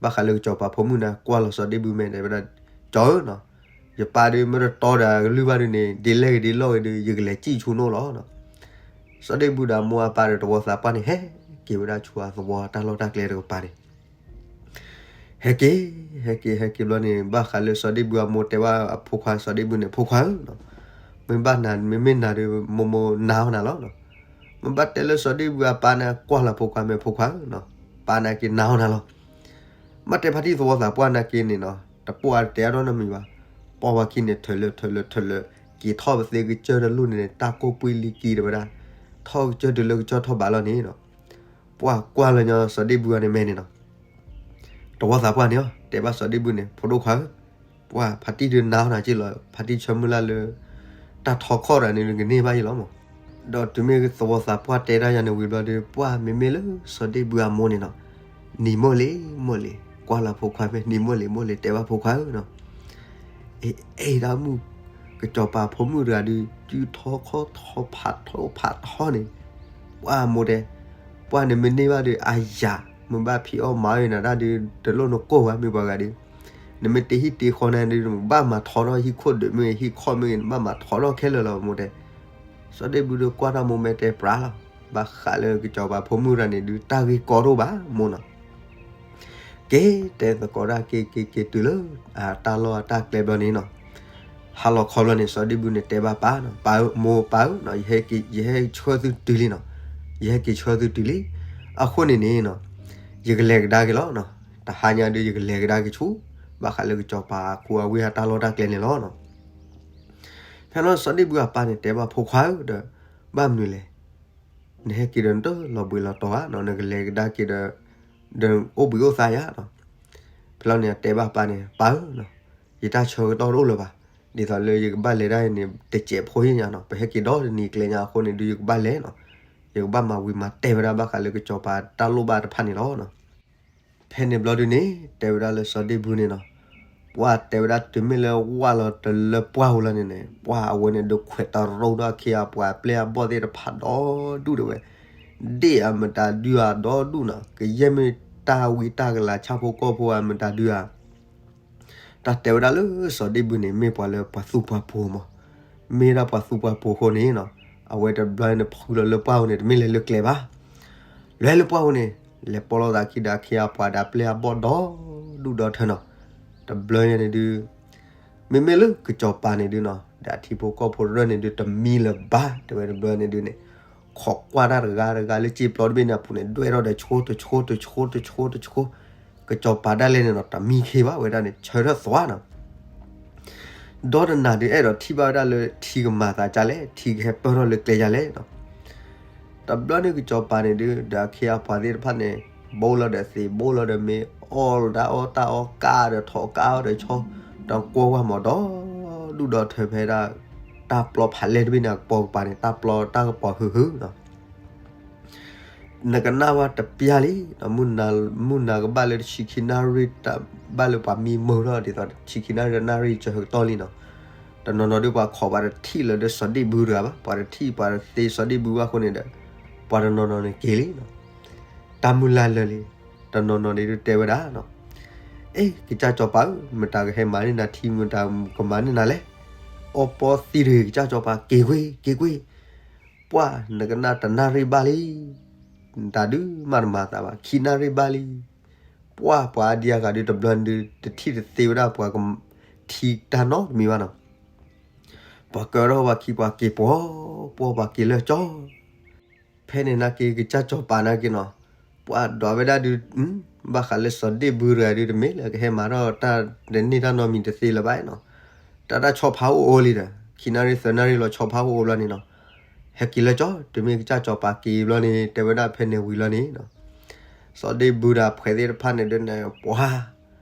ဘၣ်ဃးလၢကစီၤပၤဖိမုၣ်န့ၣ် ကွၢ်လီၤစီၤဒ့ၣ်ဘု မ့ၢ်တဲဝဲဒၣ်, ကၠီဧၢနီၤ, ယပၢ်ဒုး မ့ၢ်တတီဒီးအကလုၢ်ဘၣ်ဒုးန့ၣ် ဒ်လဲၣ်ဂ့ၤဒ်လဲၣ်ဂ့ၤဒုး ယကလဲၤစံၣ်ဆူနိၣ်လီၤနီၤ. စီၤဒ့ၣ်ဘုဒီးအမိၢ်အပၢ်ဒီးသဝီသးပှၢ်န့ၣ် ဟဲက့ၤဝဲဒၣ်ဆူအသဝီတၢ်လီၢ်တၢ်ကျဲတကပၤန့ၣ် ဟဲက့ၤ, ဟဲက့ၤ ဟဲက့ၤဘျီန့ၣ် ဘၣ်ဃးလၢစီၤဒ့ၣ်ဘုအမိၢ်တဲဘၣ်အဖိခွါစီၤဒ့ၣ်ဘုန့ၣ်, ဖိခွါဧၢနီၤ, မ့ၢ်ဘၣ်နၤ, မ့မ့ၢ်နၤဒီး မိၢ်မိၢ်နၤအီၣ်နၤလီၤနီၤ. မ့ၢ်ဘၣ်တဲလၢစီၤဒ့ၣ်ဘုအပၢ်န့ၣ် ကွၢ်လီၤဖိခွါ မ့ၢ်ဖိခွါဧၢနီၤ, ပၢ်န့ၣ်က့ၤနၤအီၣ်နၤလီၤ. မ့ၢ်တဲဖါတံၢ်သဝီသးပှၢ်န့ၣ်က့ၤန့ၣ်နီၤ, တပိာ်အါတဲအါဒီးနီတမံၤဘၣ်. ပိာ်ဝဲခံန့ၣ် ထၢၣ်လၢာ်ထၢၣ်လၢာ်ထၢၣ်လၢာ် က့ၤထီၣ်ပသ့ကစၢၢ်တလိၣ်န့ၣ် တၢ်ကိၢ်ပှံၢ်လံၤကံတဝဲဒၣ်, ထီၣ်ကစၢၢ်တုၤလၢကစၢၢ်ထီၣ်ဘးလီၤန့ၣ်နီၤ, ပှၢ်ကွၢ်လၢညီစီၤဒ့ၣ်ဘုအန့ၣ်မဲာ်န့ၣ်နီၤ. သဝီသးပှၢ်န့ၣ်အီၤ တဲဘၣ်စီၤဒ့ၣ်ဘုန့ၣ်, ဖိဒိၣ်ခွါဧၢ, ပှၢ်ဖါတံၢ်ဒုးနၤအီၣ်နၤက့ၤလီၤ, ဖါတံၢ်ဆၢမုၢ်လၢ်လၢ တၢ်ထီခီၣ်တဂၤန့ၣ် နကန့ၢ်ဘၣ်အံၤလီၤမး. ဒီးတုၤမ့ၢ်သဝီသးပှၢ်တဲတၢ်ယၤန့ၣ်ဝံၤဘျီဒီး ပှၢ်မ့မ့ၢ်လၢစီၤဒ့ၣ်ဘုအမိၢ်န့ၣ်နီၤ, နံၤမိၢ်လံၤမိၢ်လံၤ ကွၢ်လီၤဖိခွါမ့ၢ်နံၤမိၢ်လံၤမိၢ်လံၤ တဲဘၣ်ဖိခွါဧၢနီၤ, အဲၣ်ဒၣ်မုၣ် ကစီၤပၤဖိမုၣ်တဂၤဒုး စုထီခီၣ်ထီဖးထီဖးထီန့ၣ်, ပှၢ်မိၢ်တဲ, ပှၢ်န့ၣ်မ့ၢ်န့ၢ်ဘၣ်ဒီး အယၤ မ့ၢ်ဘၣ်ဖံးအီၣ်မၤအီၣ်နၤတၢ်ဒုး တလိၣ်နကိၢ်ဘၣ် မ့ၢ်ပှၤဂၤဒုး, နမ့ၢ်တ့ဟံၣ်တ့ဃီနၤဒုး နဘၣ်မၤထီထီၣ်ဟံၣ်ခိၣ်ဒုးမ့ၢ်ဟံၣ်ခီၣ်မ့ၢ်ဂ့ၤ နဘၣ်မၤထီထီၣ်ခဲလၢာ်လီၤ မိၢ်တဲ. စီၤဒ့ၣ်ဘုဒုးကွၢ်တၢ်မိၢ်မဲာ်တဲပြးလီၤ, ဘၣ်ဃးလၢကစီၤပၤဖိမုၣ်တဂၤန့ၣ်ဒုး တၢ်ဂ့ၢ်ကီတအိၣ်ဘၣ်မိၢ်နီၤ. က့ၤတဲသကိးတၢ်က့ၤက့ၤက့ၤတုၤလၢ အတၢ်လီၢ်အတၢ်ကျဲဘျီန့ၣ်နီၤ, ဟါလီၤခီဘျီန့ၣ် စီၤဒ့ၣ်ဘုန့ၣ်တဲဘၣ်ပၢ်နီၤ, ပၢ်ဧၢ မိၢ်ပၢ်ဧၢနီၤ, ယဟဲက့ၤဆှၢသုတုၤလံနီၤ, ယဟဲက့ၤဆှၢသုတုၤလံ. အဃိန့ၣ်န့ၣ်နီၤ, ယကလဲၤကဒါက့ၤလီၤ. တဟါညါဒုး ယကလဲၤကဒါက့ၤဆူ ဘၣ်ဃးလၢကစီၤပၤခူအဝ့ၢ်အတၢ်လီၢ်တၢ်ကျဲန့ၣ်လီၤ. ဖဲလီၤစီၤဒ့ၣ်ဘုအပၢ်န့ၣ် တဲဘၣ်ဖိခွါဧၢဒီး, ဘၣ်မနုၤလဲၣ်, နဟဲက့ၤဒီးနတလီၤဘှံးလီၤတီၤဧါ, နကလဲၤကဒါက့ၤဒီး ဒီးအိၣ်ဘှံးအိၣ်သါယၤ. ဖဲလီၤန့ၣ် အတဲဘၣ်ပၢ်န့ၣ်, ပၢ်ဧၢ, ယတၢ်ဆၢကတီၢ်တအိၣ်လၢၤဘၣ်. ဒ်သိးလၢယကဘၣ်လဲၤဒၣ်န့ၣ် တစဲးဖိယဲၢ်ညါနီၤ, ပဟဲက့ၤဒီတနံၤကျဲညါအဃိန့ၣ်ဒုး ယကဘၣ်လဲၤနီၤ, ယကဘၣ်မၤဝံၤမၤတဲာ်ဝဲဒၣ်ဘၣ်ဃးလၢကစီၤပၤတၢ်လိၣ်ဘၣ်တဖၣ်န့ၣ်လီၤ. ဖဲန့ၣ်ဘျီဒုန့ၣ် တဲဝဲဒၣ်လၢစီၤဒ့ၣ်ဘုန့ၣ်နီၤ, ပှၢ်တဲဝဲဒၣ်တုၤမ့ၢ်လၢဝၢ်လီၤတလၢပှၢ်ဧိၤလီၤန့ၣ်န့ၣ်, ပှၢ်အဝဲန့ၣ်ဒုးခွဲးတရိဒၣ်အခ့အပှၤအပျဲၢ်အဘီၣ်သ့ၣ်တဖၣ်ဒီဒူၣ်တဲဝဲ, ဒ့ၣ်အမတၤဒုဧါဒီဒူၣ်နီၤ, ကယဲၢ်မ့ၢ်တၢ်ဝံတၢ်ကလၤဆၣ်ဖိကီၢ်ဖိအမတၤဒုဧါ တၢ်တဲဝဲဒၣ်လၢစီၤဒ့ၣ်ဘုန့ၣ် မ့ၢ်ပှၤလၢပှၤသူၣ်ပှၤပိာ်မး, မ့ၢ်ဒၣ်ပှၤသူၣ်ပှၤပိာ်အဃိန့ၣ်နီၤ, အဝဲတဘျီန့ၣ်ဖုလီၤလၢပှၢ်ဧိၤန့ၣ် တမ့ၢ်လဲၤလၢကျဲဘၣ်. လဲၤလၢပှၢ်ဧိၤန့ၣ် လဲၤပိာ်လိာ်သးခံဒီးအခ့အပှၤဒီးအပျဲၢ်အဘီၣ်ဒီဒူၣ်ဒီထၢနီၤ. တဘျီညါန့ၣ်ဒုး မ့မ့ၢ်လၢကစီၤပၤန့ၣ်ဒုးနီၤ, ဒီးအထံဖိကီၢ်ဖိတဖၣ်န့ၣ်ဒုး တမံလၢၤဘၣ် တဲဝဲတဘျီန့ၣ်ဒုးန့ၣ်, ခိးကွၢ်တၢ်တဂၤတဂၤလၢစ့ပျီတဘ့ၣ်န့ၣ်အပူၤန့ၣ် ဒွဲၣ်ထီၣ်ဒီးဆှိတဆှိတဆှိတဆှိတဆှိ, ကစီၤပၤဒၣ်လဲာ်န့ၣ်နီၤ တမံခ့ဘၣ်ဝဲဒၣ်န့ၣ် ဆၢထၢၣ်သွါနီၤ. ဒီတနၤဒုး အဲၣ်ဒိးထံၣ်ဘၣ်ဝဲဒၣ်လၢထံကမၤသးဒ်လဲၣ်, ထံကဟဲပၢၢ်ထီၣ်လၢကျဲဒ်လဲၣ်နီၤ. တဘျီန့ၣ်ကစီၤပၤန့ၣ်ဒုး ဒီးအခ့အပှၤသ့ၣ်တဖၣ်န့ၣ် ဘိလီၤဒီးသ့ၣ် ဘိလီၤဒီးမ့ၤ အီၣ်လီၤတၢ်အီၣ်တၢ်အီ ကၢ်ဒီးထိးကၢ်အီၣ်ဒီးဆီ, ဒီးကွၢ်ဝဲမးဒီဒူၣ်ဒီထၢဖဲဒၣ် တၢ်ပျီဖးလဲၢ်တဘ့ၣ်န့ၣ် အကပိာ်ကပၤန့ၣ် တၢ်ပျီတၢ်ကပိာ်ဟုဟုနီၤ. နကနၣ်ဝဲတပျၢ်လံ, မုၢ်နၤကဘၣ်လၢတဆံခံနၣ်ရံၣ် ဘၣ်လၢပှၤမံမုာ်ထီၣ် ဒ်သိးတဆံခံနၣ်ရံၣ်တနၣ်ရံၣ် ကၢၤဟုကတီၢ်လံနီၤ. တနီၤနီၤဒုး ပှၤခိးပှၤတထံၣ်လၢၤဒီးစီၤဒ့ၣ်ဘုတဂၤဘၣ်, ပှၤတထံၣ်ပှၤတသ့စီၤဒ့ၣ်ဘုဘၣ်အဃိန့ၣ်ဒီး ပှၤတနီၤနီၤန့ၣ်က့ၤလံနီၤ. တၢ်မုၢ်လၢ်လၢာ်လံ, တနီၤနီၤန့ၣ်ဒုးတဲဝဲဒၣ်နီၤ, အ့ ကစၢ်စီၤပၤဧၢ, မတၤကဟဲမၤန့ၢ်နၤထံ မတၤကမၤန့ၢ်နၤလဲၣ်, အီပီသံတဂ့ၤ ကစၢ်စီၤပၤ က့ၤကွံာ် က့ၤကွံာ် ပှၢ်နကနၣ်တနၣ်ရံၣ်ဘၣ်လံ, တၢ်ဒုးမၤတမၤသးဘၣ် ခံနၣ်ရံၣ်ဘၣ်လံ, ပှၢ်ပှၤအါဒံအါဂၤဒုးတဘျီဒုး တထံၣ်တသ့ဝဲဒၣ်ပှၤ ထံတၢ်နီတမံၤဘၣ်နီၤ. ပှၤကၢထီၣ်ပှၤခံ ပှၤက့ၤပှီၤ ပှီၤပှၤက့ၤလၢာ်ကၠီ ဖဲန့ၣ်နာ်က့ ကစၢ်စီၤပၤနာ်က့နီၤ, ပှၤဒွးဝဲဒၣ်ဒုး ဘၣ်ဃးလၢစီၤဒ့ၣ်ဘုတဂၤဒုး တမ့ၢ်လၢကဟဲမၤထီၣ်တၢ်တန့ၢ်တၢ်နီတမံၤတသ့လၢၤဘၣ်နီၤ. တၢ်တၢ်ဆီဖါအိၣ်အိၣ်လံဒီး ခံနၣ်ရံၣ်သၢနၣ်ရံၣ်လီၤဆီဖါအိၣ်အိၣ်ဘျီန့ၣ်နီၤ, ဟဲက့ၤလၢာ်ကၠီ တုၤမ့ၢ်ကစၢ်စီၤပၤက့ၤဘျီန့ၣ် တဲဝဲဒၣ်ဖဲန့ၣ်ဝံၤလီၤန့ၣ်နီၤ, စီၤဒ့ၣ်ဘုဒီးအဖှဲးသ့ၣ်တဖၣ်န့ၣ်ဒုးန့ၣ် ပှၤ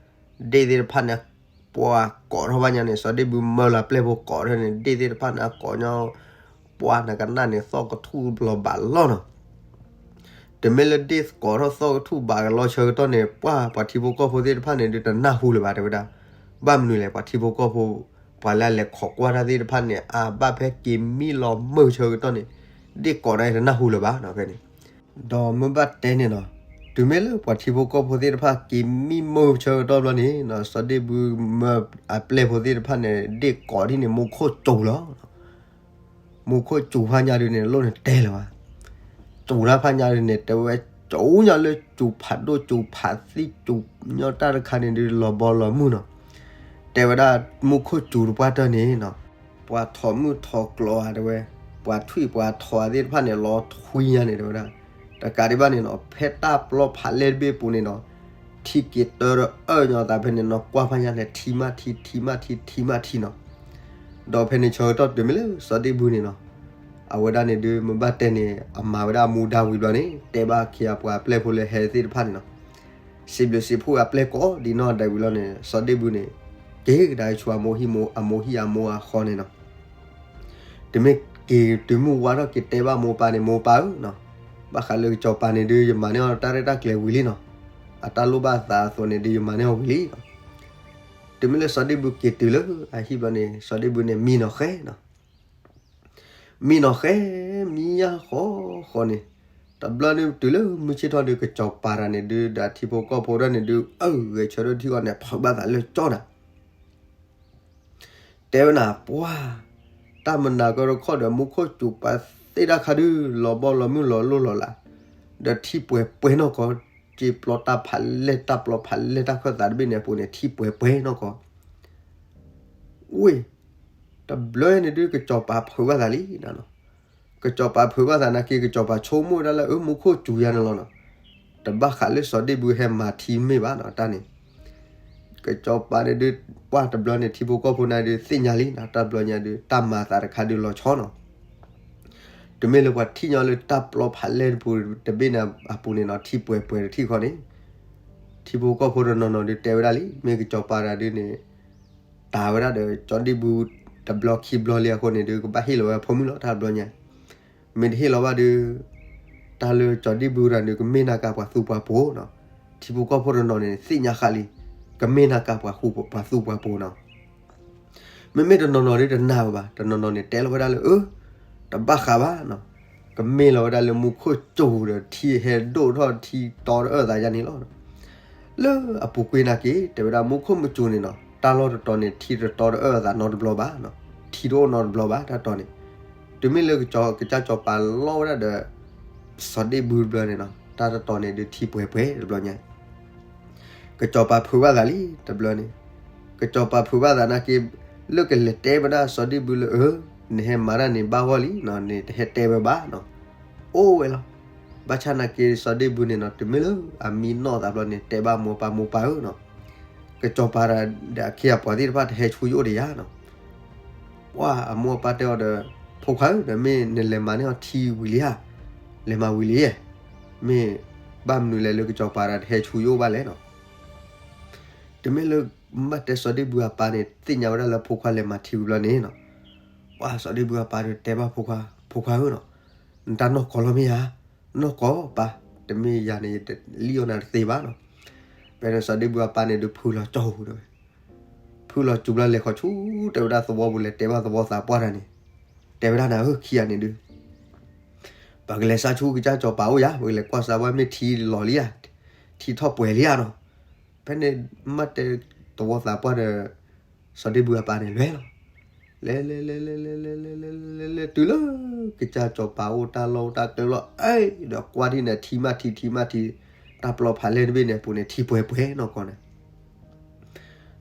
ဒ့ၣ်သ့ၣ်တဖၣ်န့ၣ် ပှၤကိးထီၣ်ဘၣ်ညါန့ၣ် စီၤဒ့ၣ်ဘုမၢလီၤပျဲၢ်ဖိကိးထီၣ်န့ၣ် ဒ့ၣ်သ့ၣ်တဖၣ်န့ၣ် အကိးညီ ပှၢ်နကနၣ်န့ၣ် သီၣ်ကထူၣ်လီၤဘးလီၤနီၤ. တမ့ၢ်လၢဒ့ၣ်ကိးထီၣ်သီၣ်ကထူၣ်ဘးကလီဆၢကတီၢ်န့ၣ် ပှၢ်ပှၤထံဖိကီၢ်ဖိသ့ၣ်တဖၣ်န့ၣ်ဒုး တနၢ်ဟူလၢၤဘၣ်တဲဝဲဒၣ်. ဘၣ်မနုၤလဲၣ် ပှၤထံဖိကီၢ်ဖိ ပှၤလၢအလဲၤခိးကွၢ်တၢ်သ့ၣ်တဖၣ်န့ၣ် အဘၣ်ဖဲက့ၤမံလီၤမုၢ်ဆၢကတီၢ်န့ၣ် ဒ့ၣ်ကိးတၢ်တနၢ်ဟူလၢၤဘၣ်နီၤဖဲန့ၣ်. ဒီးမ့ၢ်ဘၣ်တဲန့ၣ်နီၤ, တုၤမ့ၢ်လၢပှၤထံဖိကီၢ်ဖိသ့ၣ်တဖၣ်က့ၤမံမုၢ်ဆၢကတီၢ်ဘျီန့ၣ်နီၤ စီၤဒ့ၣ်ဘုမၢအပျဲၢ်ဖိသ့ၣ်တဖၣ်န့ၣ် ဒ့ၣ်ကိးဒ်န့ၣ် မူခိၣ်စူၤလီၤ. မူခိၣ်စူၤဖးညါဒုးန့ၣ် လိၣ်န့ၣ်တဲလၢၤဘၣ်. စူၤတၢ်ဖးညါဒုးန့ၣ် တဲဝဲ စူၤညါလၢစူၤဖးဒိၣ်စူၤဖးသံစူၤညီတၢ်တခါန့ၣ်ဒုး လီၤဘီလီၤမုၢ်နီၤ. တဲဝဲဒၣ်မူခိၣ်စူၤတပှၢ်တၢၢ်န့ၣ်နီၤ, ပှၤထိးမုၢ်ထိးကျိၤဧါတဲဝဲ, ပှၤထွံၣ်ပှၤထိးသ့ၣ်တဖၣ်န့ၣ် လီၤထွံညါန့ၣ်တဲဝဲဒၣ်. တကးဒံးဘၣ်န့ၣ်နီၤ ဖဲတၢ်ပျီဖးလဲၢ်တဘ့ၣ်အပူၤန့ၣ်နီၤ, ထံက့ၤတၢဒီးအၢၣ်ညီသးဖဲန့ၣ်နီၤ ကွၢ်ဖးညါန့ၣ် ထံမးထံ ထံမးထံ ထံမးထံနီၤ. ဒီးဖဲန့ၣ်ဆၢကတီၢ်တုၤမ့ၢ်လၢစီၤဒ့ၣ်ဘုန့ၣ်နီၤ, အဝဲဒၣ်န့ၣ်ဒုး မ့ၢ်ဘၣ်တဲန့ၣ် အမၤဝဲဒၣ်အမူဒါဝံၤဘျီန့ၣ် တဲဘၣ်ခ့အပှၤအပျဲၢ်ဖိလၢဟဲသ့ၣ်တဖၣ်န့ၣ်နီၤ, စံးဘျုးစံးဖှိၣ်အပျဲၢ်ကိးဒ်နီၢ်ဒဲးဝံၤလီၤန့ၣ် စီၤဒ့ၣ်ဘုန့ၣ် က့ၤကဒါဆူအမိၢ်ဟံၣ်မိၢ် အမိၢ်ဟံၣ်အမိၢ်အဃီန့ၣ်နီၤ. တမ့ၢ်က့ၤတုၤမုၢ်ဝါထီၣ်က့ၤတဲဘၣ်မိၢ်ပၢ်န့ၣ် မိၢ်ပၢ်ဧၢနီၤ, ဘၣ်ဃးလၢကစီၤပၤန့ၣ်ဒုး ယမၤန့ၢ်အီၤတၢ်ရဲၣ်တၢ်ကျဲၤဝံၤလံနီၤ, အတၢ်လိၣ်ဘၣ်သးအသိးန့ၣ်ဒုး ယမၤန့ၢ်အီၤဝံၤလံနီၤ. တုၤမ့ၢ်လၢစီၤဒ့ၣ်ဘုက့ၤတုၤလၢအဟံၣ်ဘျီန့ၣ် စီၤဒ့ၣ်ဘုန့ၣ် မံနီၤဃဲနီၤ မံနီၤဃဲ မံယါဃီဃီန့ၣ်, တဘျီန့ၣ်တုၤလၢမုၢ်ဆ့ၣ်ထီၣ်ဒုး ကစီၤပၤတဂၤန့ၣ်ဒုး ဒီးထံဖိကီၢ်ဖိတဖၣ်န့ၣ်ဒုး အၢၣ်ဂဲၤဆၢထၢၣ်ထံအီၤန့ၣ် ဖုးဘၣ်သးလၢကၠီနၤ တဲဝဲနၤ ပှၢ် တၢ်မနၤကဒီးခီၣ်ဒီး မူခိၣ်စူၤပှၤသ့ၣ်တၢ်ခါဒုး လီၤဘီလီၤမုၢ်လီၤလိၣ်လီၤလး, ဒီးထံပှဲၤပှဲၤနီၢ်ကီၢ်, က့ပျီတၢ်ဖးလဲၢ်တၢ်ပျီဖးလဲၢ်တၢ်ခၢၣ်သးတဘ့ၣ်န့ၣ်အပူၤန့ၣ် ထံပှဲၤပှဲၤနီၢ်ကီၢ်. ဝ့ၢ် တဘျီန့ၣ်ဒုး ကစီၤပၤဖုးဘၣ်သးလံနၤနီၤ. ကစီၤပၤဖုးဘၣ်သးနာ်က့ ကစီၤပၤဆိကမိၣ်ဝဲဒၣ်လၢ အၢ မူခိၣ်စူၤယၤန့ၣ်လီၤနီၤ. တဘၣ်ဃးလၢစီၤဒ့ၣ်ဘုဟဲမၤထံမ့ၢ်ဘၣ်နီၤ တၢ်န့ၣ် ကစီၤပၤန့ၣ်ဒုး ပှၢ်တဘျီန့ၣ် ထံဖိကီၢ်ဖိန့ၣ်ဒုးသ့ၣ်ညါလံနီၤ တၢ်ဘျီညါဒုး တၢ်မၤသးတခါဒုးလီၤဆီနီၤ တမ့ၢ်လၢပှၤထံၣ်ညီလၢတၢ်ပျီဖးလဲၢ်တပူၤတဘ့ၣ်န့ၣ်အပူၤန့ၣ်နီၤ ထံပှဲၤပှဲၤတထံၣ်ဃီန့ၣ် ထံဖိကီၢ်ဖိတနီၤနီၤဒုးတဲဝဲဒၣ်လံ မ့ၢ်ကစီၤပၤတဂၤဒုးန့ၣ် တၢ်ဝဲဒၣ်ဒီးစီၤဒ့ၣ်ဘုတဘျီခံဘျီလံအဃိန့ၣ်ဒုး ကဘၣ်ဟ့ၣ်လီၤဝဲအဖိမုၣ်လီၤ တၢ်ဘျီညါ မ့ၢ်တဟ့ၣ်လီၤဘၣ်ဒုး တၢ်လၢစီၤဒ့ၣ်ဘုတဂၤန့ၣ် ကမ့ၢ်နာ်က့ပှၤသူပှၤပိာ်နီၤ ထံဖိကီၢ်ဖိတနီၤန့ၣ် သ့ၣ်ညါဃာ်လံ ကမ့ၢ်နာ်က့ပှၤသူပှၤပိာ်နီၤ မ့မ့ၢ်တနီၤနီၤဒုးတနာ်ဘၣ် တနီၤနီၤန့ၣ် တဲလီၤဝဲဒၣ်လၢ အၢ တဘၣ်ဃးဘၣ်နီၤ ကမ့ၢ်လီၤဝဲဒၣ်လၢမူခိၣ်စူၤဒီးထံဟဲဒိၣ်ထီၣ်ထံတီတအၢၣ်သးယါန့ၣ်လီၤ လၢအပူၤကွံာ်နာ်က့ တဲဝဲဒၣ်မူခိၣ်မစူၤန့ၣ်နီၤ တၢ်လီၢ်တတီၤန့ၣ် ထံတတီတအၢၣ်အသးနီတဘျီဘၣ်နီၤ ထံတအိၣ်နီတဘျီဘၣ် တၢ်တီၤန့ၣ် တုၤမ့ၢ်လၢကစၢ်ကစၢ်စီၤပၤလီၤဝဲဒၣ်ဒီး စီၤဒ့ၣ်ဘုတဘျီန့ၣ်နီၤ တၢ်တတီၤန့ၣ်ဒုးထံပှဲၤပှဲၤတဘျီညါ ကစီၤပၤဖုးဘၣ်သးလံ တဘျီန့ၣ် ကစီၤပၤဖုးဘၣ်သးနာ်က့ လၢကလဲၤတဲဝဲဒၣ်စီၤဒ့ၣ်ဘုလၢ အၢ နဟဲမၤတၢ်န့ၣ်ဘၣ်ဂီၢ်လံနီၤ န့ၣ်တဟဲတဲဝဲဘၣ်နီၤ အိၣ်ဝဲလီၤ ဘၣ်ဆၣ်နာ်က့စီၤဒ့ၣ်ဘုန့ၣ်နီၤ တုၤမ့ၢ်လၢအမံနီၢ်သးဘျီန့ၣ် တဲဘၣ်မိၢ်ပၢ်မိၢ်ပၢ်ဧၢနီၤ ကစီၤပၤဒီးအခ့အပှၤသ့ၣ်တဖၣ်တဟဲဆူယအိၣ်ဒံးယါနီၤ ပှၢ်အမိၢ်အပၢ်တဲအီၤဒီး ဖိခွါဧၢ ဒီးမ့ၢ်နလဲၤမၤန့ၢ်အီၤထံဝံၤလံဧါ လဲၤမၤဝံၤလံဧါ မ့ၢ်ဘၣ်မနုၤလဲၣ်လၢကစီၤပၤဒီးတဟဲဆူယအိၣ်ဘၣ်လဲၣ်နီၤ တမ့ၢ်လၢ ဘၣ်တဲစီၤဒ့ၣ်ဘုအပၢ်န့ၣ် သ့ၣ်ညါဝဲဒၣ်လၢဖိခွါလဲၤမၤထံဝံၤဘျီန့ၣ်နီၤ ပှၢ်စီၤဒ့ၣ်ဘုအပၢ်ဒီးတဲဘၣ်ဖိခွါ ဖိခွါဧၢနီၤ နတၢ်နီၢ်ကီၢ်လီၤမ့ၢ်ဧါ နီၢ်ကီၢ်ပၢ် တမ့ၢ်ယၤန့ၣ် ယတလံၣ်အီၣ်နၤတသ့ဘၣ်နီၤ ဖဲန့ၣ်စီၤဒ့ၣ်ဘုအပၢ်န့ၣ်ဒုးဖုးလီၤကၠီၣ်ဟူးဒီး ဖုးလီၤစူၤဘျီလဲၤခီဆူ တဲဝဲဒၣ်သဝီပူၤလဲၤတဲဘၣ်သဝီသးပှၢ်တၢ်န့ၣ် တဲဝဲဒၣ်နၤဧၢ ခံဂၤန့ၣ်ဒုး ပကလဲၤစါဆူကစၢ်စီၤပၤအိၣ်ယၤ ပကလဲၤကွၢ်စါဝဲမ့ၢ်ထံလီၤလံဧါ ထံထီၣ်ပှဲၤလံဧါနီၤ ဖဲန့ၣ်မ့ၢ်တဲသဝီသးပှၢ်ဒီး စီၤဒ့ၣ်ဘုအပၢ်န့ၣ်လဲၤလီၤ လဲၤလဲၤလဲၤလဲၤလဲၤလဲၤလဲၤလဲၤလဲၤလဲၤလဲၤလဲၤလဲၤလဲၤ တုၤလၢကစၢ်စီၤပၤအိၣ်တၢ်လီၢ်အိၣ်တၢ်ကျဲလီၤ အဲၣ် ဒီးကွၢ်ထံၣ်န့ၣ် ထံမ့ၢ်ထံ ထံမ့ၢ်ထံ တၢ်ပျီဖးလဲၢ်တဘ့ၣ်န့ၣ်အပူၤန့ၣ် ထံပှဲၤပှဲၤနီၢ်ကီၢ်န့ၣ်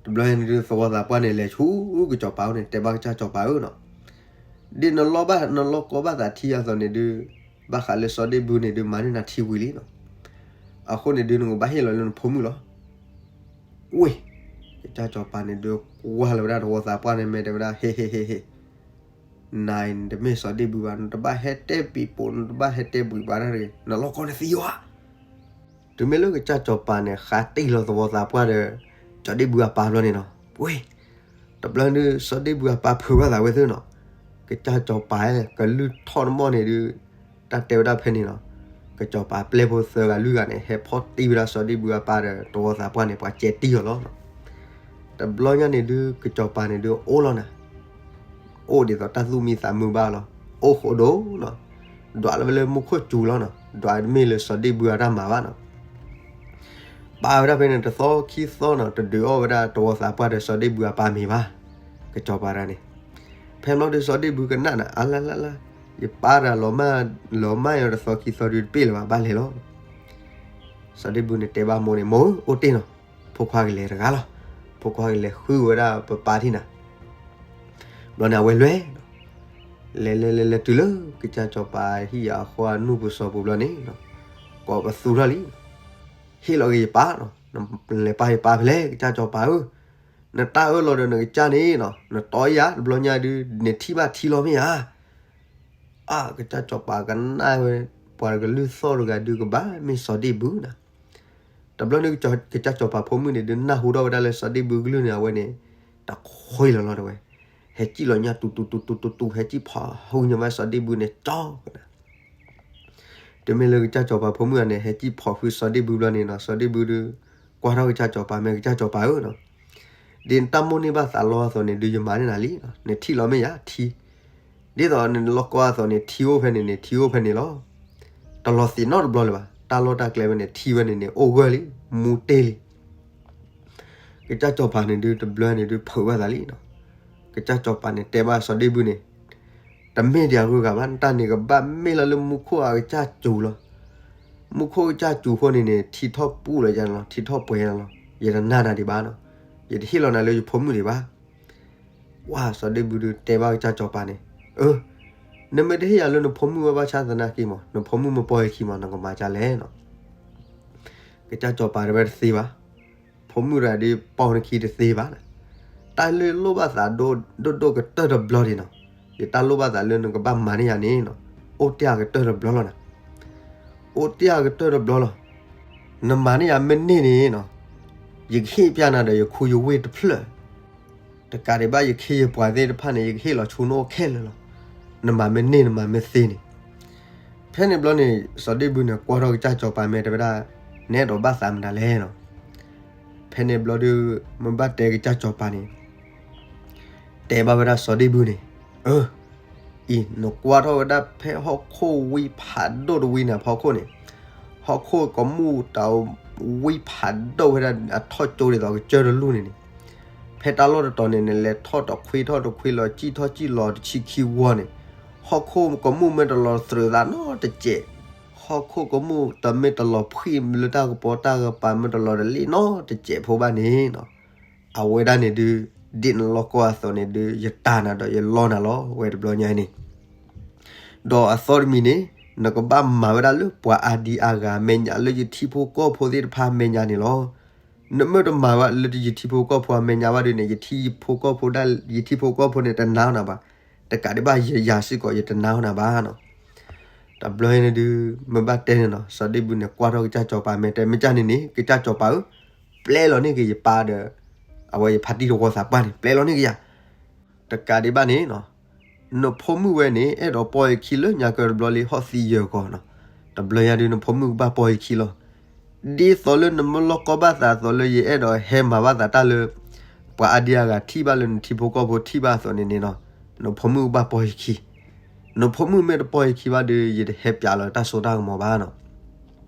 တဘျီန့ၣ်ဒုး သဝီသးပှၢ်န့ၣ် လဲၤဆူကစၢ်စီၤပၤအိၣ်န့ၣ် တဲဘၣ်ကစၢ်စီၤပၤဧၢနီၤ ဒ်နလီၢ်ဘၣ် နလီၢ်ကီဘၣ်သးထံအသိးန့ၣ်ဒုး ဘၣ်ဃးလၢစီၤဒ့ၣ်ဘုန့ၣ်ဒုး မၤန့ၢ်နၤထံဝံၤလံနီၤ အဃိန့ၣ်ဒုး နကဘၣ်ဟ့ၣ်လီၤလၢနဖိမုၣ်လီၤ ဝ့ၢ် ကစၢ်စီၤပၤန့ၣ်ဒုး ကွၢ်လီၤဝဲဒၣ်သဝီသးပှၢ်န့ၣ် မ့ၢ်တဲဝဲဒၣ် ဟ့ၣ်ဟ့ၣ်ဟ့ၣ်ဟ့ၣ် နၤအံၤနတမ့ၢ်စီၤဒ့ၣ်ဘုဘၣ် နတဘၣ်ဟဲတဲပံၤပိာ် နတဘၣ်ဟဲတဲပံၤပှၤတၢ်တဂ့ၤ နလီၢ်ကီန့ၣ်သံယိၤဧါ တုၤမ့ၢ်လၢကစၢ်စီၤပၤန့ၣ် ဃးတံၢ်လီၤသဝီသးပှၢ်ဒီး စီၤဒ့ၣ်ဘုအပၢ်ဘျီန့ၣ်နီၤ ဝ့ၢ် တဘျီဒုး စီၤဒ့ၣ်ဘုအပၢ်ဖုးဘၣ်သးဝဲသ့ၣ်နီၤ ကစၢ်စီၤပၤကလုၢ်ထီၣ်တမီၢ်န့ၣ်ဒုး တၢ်တဲဝဲဒၣ်ဖဲန့ၣ်နီၤ ကစၢ်စီၤပၤပျဲၢ်ဖိသၢဂၤလွံၢ်ဂၤန့ၣ် ဟဲဖီၣ်တံၢ်ဝဲဒၣ်စီၤဒ့ၣ်ဘုအပၢ်ဒီး သဝီသးပှၢ်န့ၣ် ပှၤကဲတံၢ်အီၤလီၤနီၤ တဘျီညါန့ၣ်ဒုး ကစၢ်စီၤပၤန့ၣ်ဒုးအိၣ်လီၤနၤ အိၣ်ဒ်သိးတၢ်သူၣ်မံသးမုာ်ဘၣ်လီၤ အိၣ်ဃိဒိၣ်နီၤ ဒွးလီၤဝဲလၢမူခိၣ်စူၤလီၤနီၤ ဒွးတမ့ၢ်လၢစီၤဒ့ၣ်ဘုအတၢ်မၤဘၣ်နီၤ ပာ်ဝဲဒၣ်ဖဲန့ၣ် တသီခံသီနီၤ တဒုးအီၣ်ဝဲဒၣ်သဝီသးပှၢ်ဒီးစီၤဒ့ၣ်ဘုအပၢ်မ့ၤဘၣ် ကစၢ်စီၤပၤတဂၤန့ၣ် ဖဲဘျီဒုးစီၤဒ့ၣ်ဘုကနၣ်နၤ အါလါလါလါ ယပၢ်တဂၤလီၤမၢ် လီၤမၢ်ယၤတသီခံသီဒုးတပ့ၢ်လၢၤဘၣ် ဘၣ်လဲၤလီၤ စီၤဒ့ၣ်ဘုန့ၣ်တဲဘၣ်မိၢ်န့ၣ် မိၢ်ဧၢ အိၣ်တ့ၢ်နီၤ ဖိခွါကလဲၤတဂၤလီၤ ဖိခွါကလဲၤဃုဝဲဒၣ်ပပၢ်ထံၣ်နၤ ဘျီန့ၣ်အဝဲလဲၤ လဲၤလဲၤလဲၤလဲၤတုၤလၢကစၢ်စီၤပၤဟံၣ်အဃီအနူၢ်ပူၤစီၤပူၤဘျီန့ၣ် ကိးပသူထီၣ်လံ ဟ့ၣ်လီၤက့ၤယပၢ်နီၤ နလဲၤပာ်ယပၢ်ဖဲလဲၣ် ကစၢ်စီၤပၤဧၢ နတၢ်အၢၣ်လီၤဒီးနကစၢ်န့ၣ်နီၤ နတီယၤ တဘျီညါဒုး နထံၣ်ဘၣ်ထံလီၤမ့ၢ်ဧါ အါ ကစၢ်စီၤပၤကနၣ်ဝဲ ပှၤကလုၢ်သီၣ်တဂၤဒုးကဘၣ်မ့ၢ်စီၤဒ့ၣ်ဘုနီၤ တဘျီန့ၣ် ကစၢ်စီၤပၤဖိမုၣ်န့ၣ်ဒုးနၢ်ဟူထီၣ်ဝဲဒၣ်လၢစီၤဒ့ၣ်ဘုကလုၢ်န့ၣ် အဝဲန့ၣ် တခွ့လီၤလီၤတဲဝဲ ဟဲစံၣ်လီၤညၣ်တူတူတူတူတူ ဟဲစံၣ်ဖီၣ်ဟုညါဝဲစီၤဒ့ၣ်ဘုန့ၣ်ကၠီကနၤ တုၤမ့ၢ်လၢကစၢ်စီၤပၤဖိမုၣ်အန့ၣ် ဟဲစံၣ်ဖီၣ်ဃုစီၤဒ့ၣ်ဘုဘျီန့ၣ်နီၤ စီၤဒ့ၣ်ဘုဒုး ကွၢ်ထီၣ်ကစၢ်စီၤပၤ မ့ၢ်ကစၢ်စီၤပၤဧၢနီၤ ဒ်နတၢ်မိၣ်န့ၢ်ဘၣ်သးလီအသိးန့ၣ်ဒုး ယမၤန့ၢ်နၤလံနီၤ နထံၣ်လီၤမ့ၢ်ယၤ ထံ ဒ်သိးနလီၢ်ကီအသိးန့ၣ် ထံအိၣ်ဖဲန့ၣ်န့ၣ် ထံအိၣ်ဖဲန့ၣ်လီၤ တလီၤသံးနီတဘျီလၢၤဘၣ် တၢ်လီၢ်တၢ်ကျဲဖဲန့ၣ် ထံဝဲန့ၣ်န့ၣ် အိၣ်ဂၢၢ်လံ မူတ့ၢ်လံ ကစၢ်စီၤပၤန့ၣ်ဒုး တဘျီန့ၣ်ဒုး ဖုးဘၣ်သးလံနီၤ ကစၢ်စီၤပၤန့ၣ် တဲဘၣ်စီၤဒ့ၣ်ဘုန့ၣ် တမ့ၢ်ဒံးအဂုၤအဂၤဘၣ် နတၢ်န့ၣ်ကဘၣ်မ့ၢ်လီၤလၢမူခိၣ်အကစၢ်စူၤလီၤ မူခိၣ်ကစၢ်စူၤအဃိန့ၣ်န့ၣ် ထံထီၣ်ပူၣ်လီၤယၤန့ၣ်လီၤ ထံထီၣ်ပှဲၤန့ၣ်လီၤ ယတနာ်နၤဒံးဘၣ်နီၤ ယတဟ့ၣ်လီၤနၤလၢယဖိမုၣ်ဒံးဘၣ် ဝဲစီၤဒ့ၣ်ဘုဒုးတဲဘၣ်ကစၢ်စီၤပၤန့ၣ် အၢ နမ့ၢ်တဟ့ၣ်ယၤလၢနဖိမုၣ်ဝဲဘၣ်ဆၣ်သနာ်က့မး နဖိမုၣ်မ့ၢ်ပီၢ်ယခံမး နကမၤဒ်လဲၣ်နီၤ ကစၢ်စီၤပၤတဲဝဲတသ့ဘၣ်, ဖိမုၣ်ရၤဒုးပိာ်နခံတသ့ဘၣ်, တၢ်လၢလိၣ်ဘၣ်သးဒိၣ်ဒိၣ်ကတၢၢ်တဘျီဒံးနီၤ, ယတၢ်လိၣ်ဘၣ်သးလၢနကဘၣ်မၤန့ၢ်ယၤန့ၣ်နီၤ, အိၣ်တ့ၢ်အကတၢၢ်တဘျီလီၤနၤ, အိၣ်တ့ၢ်အကတၢၢ်တဘျီလီၤ, နမၤန့ၢ်ယၤမ့ၢ်န့ၢ်န့ၣ်နီၤ, ယကဟ့ၣ်ပျဲနၤဒီးယခူယဝ့ၢ်တဖျၢၣ် တကးဒံးဘၣ်ယခ့ယပှၤသ့ၣ်တဖၣ်န့ၣ် ယကဟ့ၣ်လီၤဆူနအိၣ်ခဲလၢာ်လီၤ. နမၤမ့ၢ်န့ၢ်နမၤမ့ၢ်သ့န့ၣ်. ဖဲန့ၣ်ဘျီန့ၣ် စီၤဒ့ၣ်ဘုန့ၣ် ကွၢ်ထီၣ်ကစၢ်စီၤပၤမဲာ်တဲဝဲဒၣ်, နအဲၣ်ဒိးဘၣ်သးမနုၤလဲၣ်နီၤ. ဖဲန့ၣ်ဘျီဒုး မ့ၢ်ဘၣ်တဲကစၢ်စီၤပၤန့ၣ် တဲဘၣ်ဝဲဒၣ်စီၤဒ့ၣ်ဘုန့ၣ်, အၢ အံၤ နကွၢ်ထီၣ်ဝဲဒၣ်ဖဲဟီၣ်ခိၣ်ဝံဖးဒိၣ်တဝံန့ၣ် ဖီခိၣ်န့ၣ်, ဟီၣ်ခိၣ်ကမူၣ်တဝံဖးဒိၣ်ဝဲဒၣ်အထီၣ်ကၠိဒ်သိးကစၢၢ်တလူၢ်န့ၣ်န့ၣ်, ဖဲတၢ်လီၢ်တတီၤန့ၣ်န့ၣ် လဲၤထီၣ်တခွ့ထီၣ်တခွ့လီၤ စံၣ်ထီၣ်စံၣ်လီၤတဆံခံဝီန့ၣ်, ဟီၣ်ခိၣ်ကမူၣ်မ့ၢ်တလီၤသရၣ်သးနီတစဲး, ဟီၣ်ခိၣ်ကမူၣ်တမ့ၢ်တလီၤဖှံလၢတၢ်ကပီၤတၢ်ကပၤမ့ၢ်တလီၤတလ့ၣ်နီတစဲးဖိဘၣ်န့ၣ်နီၤ, အဝဲဒၣ်န့ၣ်ဒုး ဒ်နလီၢ်ကီၢ်အသိးန့ၣ်ဒုး ယတၢ်နၤဒီးယလီၢ်နၤလီၤ ဝဲတဘျီညါအံၤန့ၣ်, ဒီးအသီတမံၤန့ၣ် နကဘၣ်မၤဝဲဒၣ်လၢပှၤအါဒံအါဂၤအမဲာ်ညါ လၢယထံဖိကီၢ်ဖိသ့ၣ်တဖၣ်အမဲာ်ညါန့ၣ်လီၤ. နမ့ၢ်တမၤဝဲလၢယထံဖိကီၢ်ဖိအမဲာ်ညါဘၣ်ဒုးန့ၣ် ယထံဖိကီၢ်ဖိဒၣ် ယထံဖိကီၢ်ဖိန့ၣ်တနာ်နၤဘၣ်, တကးဒံးဘၣ်ယၤစ့ၢ်ကီး ယတနာ်နၤဘၣ်နီၤ. တဘျီန့ၣ်ဒုး မ့ၢ်ဘၣ်တဲန့ၣ်နီၤ စီၤဒ့ၣ်ဘုန့ၣ် ကွၢ်ထီၣ်ကစၢ်စီၤပၤမဲာ်တဲ မ့ၢ်ကၢ်န့ၣ်န့ၣ် ကစၢ်စီၤပၤဧၢ, ပျဲလီၤန့ၢ်က့ၤယပၢ်ဒီး အဝဲယဖါတံၢ်တဝီသးပှၢ်န့ၣ် ပျဲလီၤန့ၢ်က့ၤယၤ တကးဒံးဘၣ်န့ၣ်နီၤ, နဖိမုၣ်ဝဲန့ၣ် အဲၣ်ဒိးပိာ်ယခံလၢညါကၢတဘျီလံ ဟီၣ်သံယၢၤကီးနီၤ, တဘျီညါဒုး နဖိမုၣ်ကဘၣ်ပိာ်ယခံလီၤ. ဒ်သိးလၢနမ့ၢ်လီၢ်ကီၢ်ဘၣ်သးအသိးလၢယအဲၣ်ဒိးဟဲမၤဘၣ်သးတၢ်လၢ ပှၤအါဒံအါဂၤထံၣ်ဘၣ်လၢနထံဖိကီၢ်ဖိထံၣ်ဘၣ်အသိးန့ၣ်န့ၣ်နီၤ, နဖိမုၣ်ကဘၣ်ပိာ်ယခံ, နဖိမုၣ်မ့ၢ်တပိာ်ယခံဘၣ်ဒုး ယတဟဲပျးလီၤတၢ်စိတၢ်ကမီၤဘၣ်နီၤ.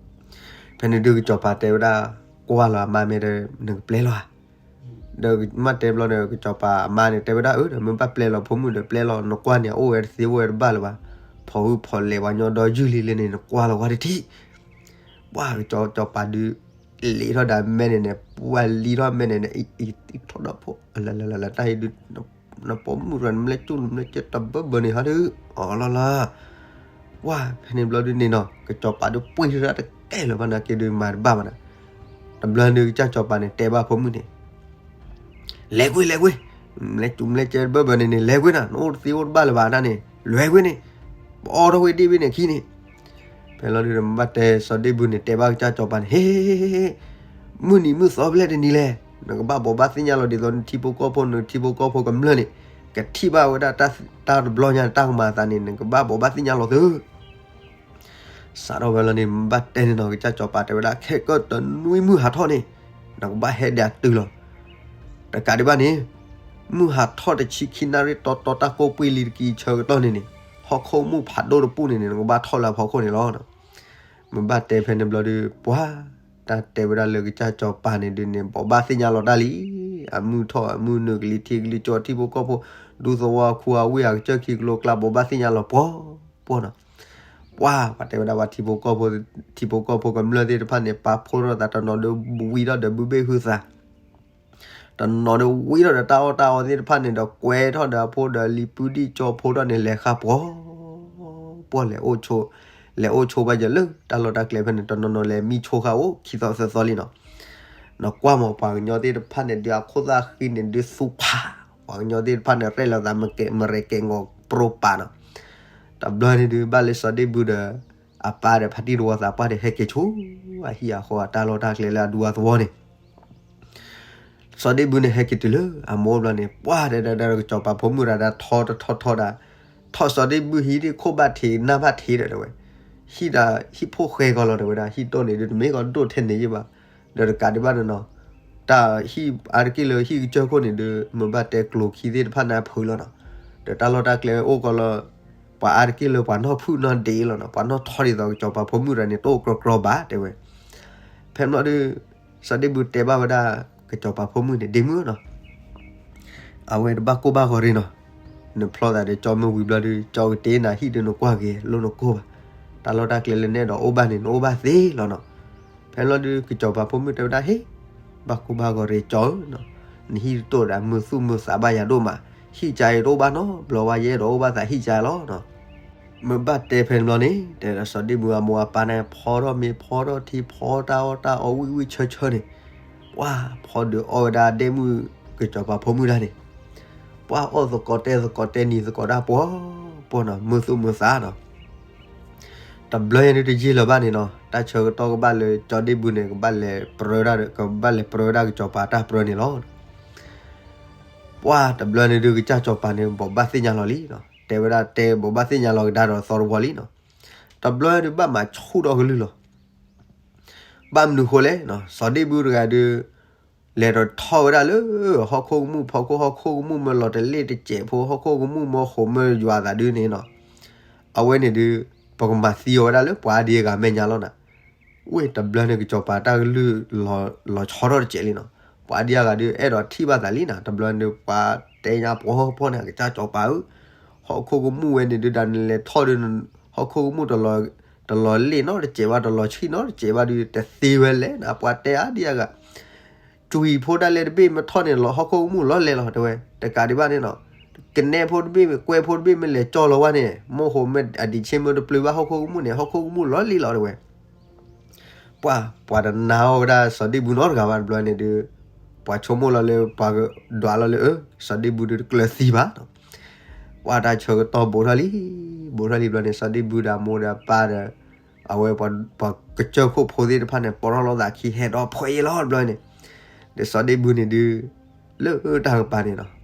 ဖဲန့ၣ်ဒုးကစီၤပၤတဲဝဲဒၣ်, ကွၢ်လီၤအမါမ့ၢ်ဒီး နကပျဲလီၤဧါ. ဒီးမ့ၢ်တဲဘျီန့ၣ် ကစီၤပၤအမါန့ၣ် တဲဝဲဒၣ်အၢ ဒီးမ့ၢ်ဘၣ်ပျဲလီၤဖိမုၣ်ဒီးပျဲလီၤ နကွၢ်န့ၣ် အအိၣ်ဝဲတသ့အိၣ်ဝဲတဘၣ်လၢၤဘၣ်, ဖီၣ်ဟုဖီၣ်လဲၢ်ပှၤညီဒီယုၢ်လံလၢန့ၣ် နကွၢ်လီၤဝဲတထံၣ်. ပှၢ်ကစီၤပၤဒုး လံထီၣ်ဒၣ်မဲန့ၣ်န့ၣ် ပှၢ်လံထီၣ်မဲန့ၣ်န့ၣ် အံၤထီၣ်ဒီးဖိ လၢလၢလၢလၢတၢ်အံၤဒုး နပိာ်မုၣ်ရၤနမ့ၢ်ကၠူၣ်နမ့ၢ်ကၠဲတဘၢဘၢန့ၣ်ဟီဒုး အီလီၤလီၤ ပှၢ်ဖဲန့ၣ်ဘျီဒုးန့ၣ်နီၤ ကစီၤပၤဒုးပှ့ၤထီၣ်တကဲလၢၤဘၣ်နာ်က့ဒုး မၤတဘၣ်ဘၣ်နၤ. တဘျီဒုးကစၢ်စီၤပၤန့ၣ် တဲဘၣ်ဖိမုၣ်န့ၣ် လဲၤကွံာ်လဲၤကွံာ်, မ့ၢ်ကၠူၣ်မ့ၢ်ကၠဲတဘၢဘၢန့ၣ်န့ၣ် လဲၤကွံာ်နၤ နအိၣ်တသ့အိၣ်တဘၣ်လၢၤဘၣ်နၤန့ၣ် လဲၤကွံာ်န့ၣ်, ပအီထီၣ်ဝဲဒ့ၣ်ဝဲန့ၣ်ခံန့ၣ် ဖဲလီၤဒုးဒီးမ့ၢ်ဘၣ်တဲစီၤဒ့ၣ်ဘုန့ၣ် တဲဘၣ်ကစၢ်စီၤပၤန့ၣ် ဟ့ မုၢ်နံၤမုၢ်သီဖဲလဲၣ်တနံၤလဲၣ်, နကဘၣ်ဘိးဘၣ်သ့ၣ်ညါလီၤဒ်သိးနထံဖိကီၢ်ဖိ နထံဖိကီၢ်ဖိကမျၢၢ်န့ၣ် ကထံၣ်ဘၣ်ဝဲဒၣ်တၢ်တဘျီညါတၢ်ကမၤအသးန့ၣ် နကဘၣ်ဘိးဘၣ်သ့ၣ်ညါလီၤသု စးထီၣ်ဝဲလီၤန့ၣ် မ့ၢ်ဘၣ်တဲန့ၣ်နီၤ ကစၢ်စီၤပၤတဲဝဲဒၣ် ခဲကၢၢ်တနွံမုၢ်ဟးထီၣ်န့ၣ် နကဘၣ်ဟဲဒၣ်တုၤလီၤ. တကးဒံးဘၣ်န့ၣ် မုၢ်ဟးထီၣ်တဆံခံနၣ်ရံၣ်တီတီတၢ်ကိၢ်ပှ့ၤလံတကံၢ်ဆၢကတီၢ်န့ၣ်န့ၣ် ဟီၣ်ခိၣ်မူၣ်ဖးဒိၣ်တပူၤန့ၣ်န့ၣ် နကဘၣ်ထီၣ်လၢအဖီခိၣ်န့ၣ်လီၤ. မ့ၢ်ဘၣ်တဲဖဲန့ၣ်ဘျီဒုး ပှၢ် တၢ်တဲဝဲဒၣ်လၢကစၢ်စီၤပၤန့ၣ်ဒုးန့ၣ် ဘိးဘၣ်သ့ၣ်ညါလီၤတၢ်လံ. အမုၢ်ထီၣ်အမုၢ်နုာ်ကလံၤထံကလံၤကၠီထံဖိကီၢ်ဖိ ဒူသဝီခူအဝ့ၢ်အကစၢၢ်ခံကလိကျါ ဘိးဘၣ်သ့ၣ်ညါလီၤပှီၢ်ပှီၢ်နီၤ. ပှၢ် ပှၤတဲဝဲဒၣ်ပှၤထံဖိကီၢ်ဖိ ထံဖိကီၢ်ဖိကမျၢၢ်သ့ၣ်တဖၣ်န့ၣ် ပာ်ဖှိၣ်ထီၣ်သးတနီၤဒီးဝံထီၣ်ဒီးဘုဘ့ၣ်ဟုသး တနီၤဒီးဝံထီၣ်ဒီးတၢ်အီၣ်တၢ်အီသ့ၣ်တဖၣ်န့ၣ်ဒီး ကွဲထီၣ်ဒီးအဖိဒီးလံာ်ပုၢ်ဒံၣ်ကၠီဖိထီၣ်န့ၣ် လဲၤဃါပှီၢ် ပှီၢ်လဲၤအိၣ်ဆိး လဲၤအိၣ်ဆိးဘၣ်ယလၢတၢ်လီၢ်တၢ်ကျဲဖဲန့ၣ် တနီၤနီၤလဲၤမံဆိဃါအိၣ်ခံသီသၢသီလံနီၤ. နကွၢ်မးပှၤကညီသ့ၣ်တဖၣ်န့ၣ်ဒုး အခိၣ်သၣ်ဃံန့ၣ်ဒုးသူဖး ပှၤကညီသ့ၣ်တဖၣ်န့ၣ် ရဲၣ်လီၤသးမ့ၢ်ကဲမရဲၣ်ကဲငီၤပြိပာ်နီၤ. တဘျီန့ၣ်ဒုး ဘၣ်လၢစီၤဒ့ၣ်ဘုဒီး အပၢ်ဒီးဖါတံၢ်တဝီသးပှၢ်ဒီး ဟဲက့ၤဆိ အဟံၣ်အဃီအတၢ်လီၢ်တၢ်ကျဲလၢအဒူအသဝီန့ၣ် စီၤဒ့ၣ်ဘုန့ၣ် ဟဲက့ၤတုၤလၢအမိၢ်ဘျီန့ၣ် ပှၢ်တဲဒၣ်ဒီးကစီၤပၤဖိမုၣ်ရၤဒၣ်ထီတထီထီဒၣ် ထီၣ်စီၤဒ့ၣ်ဘုဟံၣ်ဒ်ခိၣ်ဘၣ်ထံးနၢ်ဘၣ်ထံးဒီးတဲဝဲ ဟံၣ်ဒၣ်ဟံၣ်ဖိဃဲကီလီၤတဲဝဲဒၣ် ဟံၣ်ဒိၣ်န့ၣ်ဒုး တမ့ၢ်ကီဒိၣ်ထဲန့ၣ်ယဘၣ် ဒီးတကးဒံးဘၣ်န့ၣ်နီၤ တၢ်ဟံၣ်အါတက့ၢ်လၢဟံၣ်ကစၢၢ်ခိၣ်န့ၣ်ဒုး မ့ၢ်ဘၣ်တဲကျိၤခံသ့ၣ်တဖၣ်န့ၣ်အဖုလီၤနီၤ ဒီးတၢ်လီၢ်တၢ်ကျဲအိၣ်ကီလီၤ ပှၤအါတက့ၢ်လၢပှၤနီၢ်ဖုၣ်နီၢ်ဒ့လီၤနီၤ ပှၤနီၢ်ထီဒ်သိးကစီၤပၤဖိမုၣ်ရၤန့ၣ် တအိၣ်ကြီကြီဘၣ်တဲဝဲ ဖဲမ့ၢ်ဒုး စီၤဒ့ၣ်ဘုတဲဘၣ်ဝဲဒၣ် ကစီၤပၤဖိမုၣ်န့ၣ် ဒ့မုၣ်နီၤ အဝဲတဘၣ်ကိၢ်ဘၣ်ဂီၤရ့ၤနီၤ နဖျီသးဒီးကၠီမ့ၢ်ဝံၤဘျီဒုး ကၠီကတ့နၤဟံၣ်ဒုးနကွၢ်က့ၤလိၣ်နကိၢ်ဘၣ် တၢ်လီၢ်တၢ်ကျဲလၢနအဲၣ်ဒိးအိၣ်ဘၣ်န့ၣ် နအိၣ်ဘၣ်သ့လီၤနီၤ ဖဲလီၤဒုး ကစီၤပၤဖိမုၣ်တဲဝဲဒၣ် ဟ့ၣ် ဘၣ်ကိၢ်ဘၣ်ဂီၤရ့ၤကၠီဧၢ နဟံၣ်တတိၢ်ဒီးမုာ်သူၣ်မုာ်သးဘၣ်ယၤဒိၣ်မး ဟံၣ်ကါအံၤတအိၣ်ဘၣ်နီတဘျီဝဲ ယအဲၣ်ဒိးအိၣ်ဘၣ်သးဟံၣ်ကါလီၤနီၤ မ့ၢ်ဘၣ်တဲဖဲန့ၣ်ဘျီန့ၣ် တဲဒီးစီၤဒ့ဘူအမိၢ်အပၢ်န့ၣ် ဖီထီၣ်မ့ၤဖီထီၣ်ထံ ဖီတၢ်အီၣ်တၢ်အီဝံၣ်ဝံၣ်ဆၢဆၢန့ၣ်, ပှၤဖီဒုးအီၣ်ဝဲဒၣ်ဒဲမုၣ်ကစီၤပၤဖိမုၣ်တၢ်န့ၣ်, ပှၤအီၣ်သကိးတဲသကိးတဲနံၤသကိးတၢ်ပှီၤပှီၤနီၤ မုာ်သူၣ်မုာ်သးနီၤ. တဘျီညါဒုးတယံာ်လၢၤဘၣ်န့ၣ်နီၤ တၢ်ဆၢကတီၢ်ကဘၣ်လၢစီၤဒ့ဘူန့ၣ် ကဘၣ်လဲၤပြၢဒၣ် ကဘၣ်လဲၤပြၢဝဲဒၣ်ကစီၤပၤတၢ်ပြၢန့ၣ်လီၤ. ပှၤတဘျီန့ၣ်ဒုးကစၢ်စီၤပၤန့ၣ် ဘိးဘၣ်သ့ၣ်ညါလီၤလံနီၤ တဲဝဲဒၣ်တဲဘိးဘၣ်သ့ၣ်ညါလီၤကဒါဒီးသီတဝီလံနီၤ. တဘျီဒုးဘၣ်မၤဆူၣ်ထီၣ်ကလုၢ်လီၤ. ဘၣ်မနုၤဃိလဲၣ်နီၤ စီၤဒ့ဘူတဂၤဒုး လဲၤထီၣ်ထီၣ်ဝဲဒၣ်လၢ ဟီၣ်ခိၣ်ကမူၣ်ဖီခိၣ် ဟီၣ်ခိၣ်ကမူၣ်မ့ၢ်လီၤတလ့ၣ်တစဲးဖိ ဟီၣ်ခိၣ်ကမူၣ်မ့ၢ်ဟိးမ့ၢ်ယွၤသးဒုန့ၣ်နီၤ, အဝဲန့ၣ်ဒုး ပကမၤသံအီၤဝဲဒၣ်လၢပှၤအါဒံအဂၤမဲာ်ညါလီၤနီၤ. ဝ့ၢ်တဘျီန့ၣ် ကစီၤပၤတၢ်ကလုၢ် လီၤဆီထီၣ်တစဲးလံနီၤ ပှၤအါဒံအဂၤဒုး အဲၣ်ဒိးထံၣ်ဘၣ်သးလံနီၤ. တဘျီန့ၣ်ဒုး ပှၤတဲညါပှီၤပှီၤန့ၣ် ကစၢ်စီၤပၤဧၢ, ဟီၣ်ခိၣ်ကမူၣ်ဝဲန့ၣ်ဒုး ဒၣ်နလဲၤထီၣ်ဒုး ဟီၣ်ခိၣ်ကမူၣ် တလီၤလ့ၣ်နီတစဲးဘၣ် တလီၤဆံၣ်နီတစဲးဘၣ်ဒုး တသ့ဝဲလဲၣ်နီၤ ပှၤတဲအါဒံအဂၤ ကွံာ်ဖိဒၣ်လဲၣ်တဘ့ၣ်မ့ၢ်ထီၣ်န့ၣ် ဟီၣ်ခိၣ်ကမူၣ်လီၤလဲၣ်လီၤ တဲဝဲ, တကးဒံးဘၣ်န့ၣ်နီၤ ကနဲဖိတဘ့ၣ် ကွဲဖိတဘ့ၣ်မ့ၢ်လဲၤကၠီလီၤဝဲန့ၣ် မ့ၢ်ဟိးမ့ၢ်အဒံးဆ့မ့ၢ်တပျုၤဘၣ်ဟီၣ်ခိၣ်ကမူၣ်န့ၣ် ဟီၣ်ခိၣ်ကမူၣ်လီၤလဲၣ်လီၤ တဲဝဲ. ပှၤ ပှၤတနာ်အီၤဝဲဒၣ်စီၤဒ့ဘူနီတဂၤဘၣ်တဘျီန့ၣ်ဒုး ပှၤဆိကမိၣ်လီၤလၢ ပှၤဒွးလီၤလၢ အၢ စီၤဒ့ဘူဒုးတကျၢၤသံဘၣ်နီၤ. ပှၤတၢ်ဆၢကတီၢ်ဘူးထီၣ်လံ, ဘူးထီၣ်လံဘျီန့ၣ် စီၤဒ့ဘူဒီးအမိၢ်ဒီးအပၢ်ဒီး အဝဲပှၤကစၢၢ်ခိၣ်ဖိသ့ၣ်တဖၣ်န့ၣ် ပိာ်ထီၣ်လိာ်သးခံဟဲဒီးဖှဲးယံာ်လီၤတဘျီန့ၣ်, ဒီးစီၤဒ့ဘူန့ၣ်ဒုး လၢတၢ်ကပၤန့ၣ်နီၤ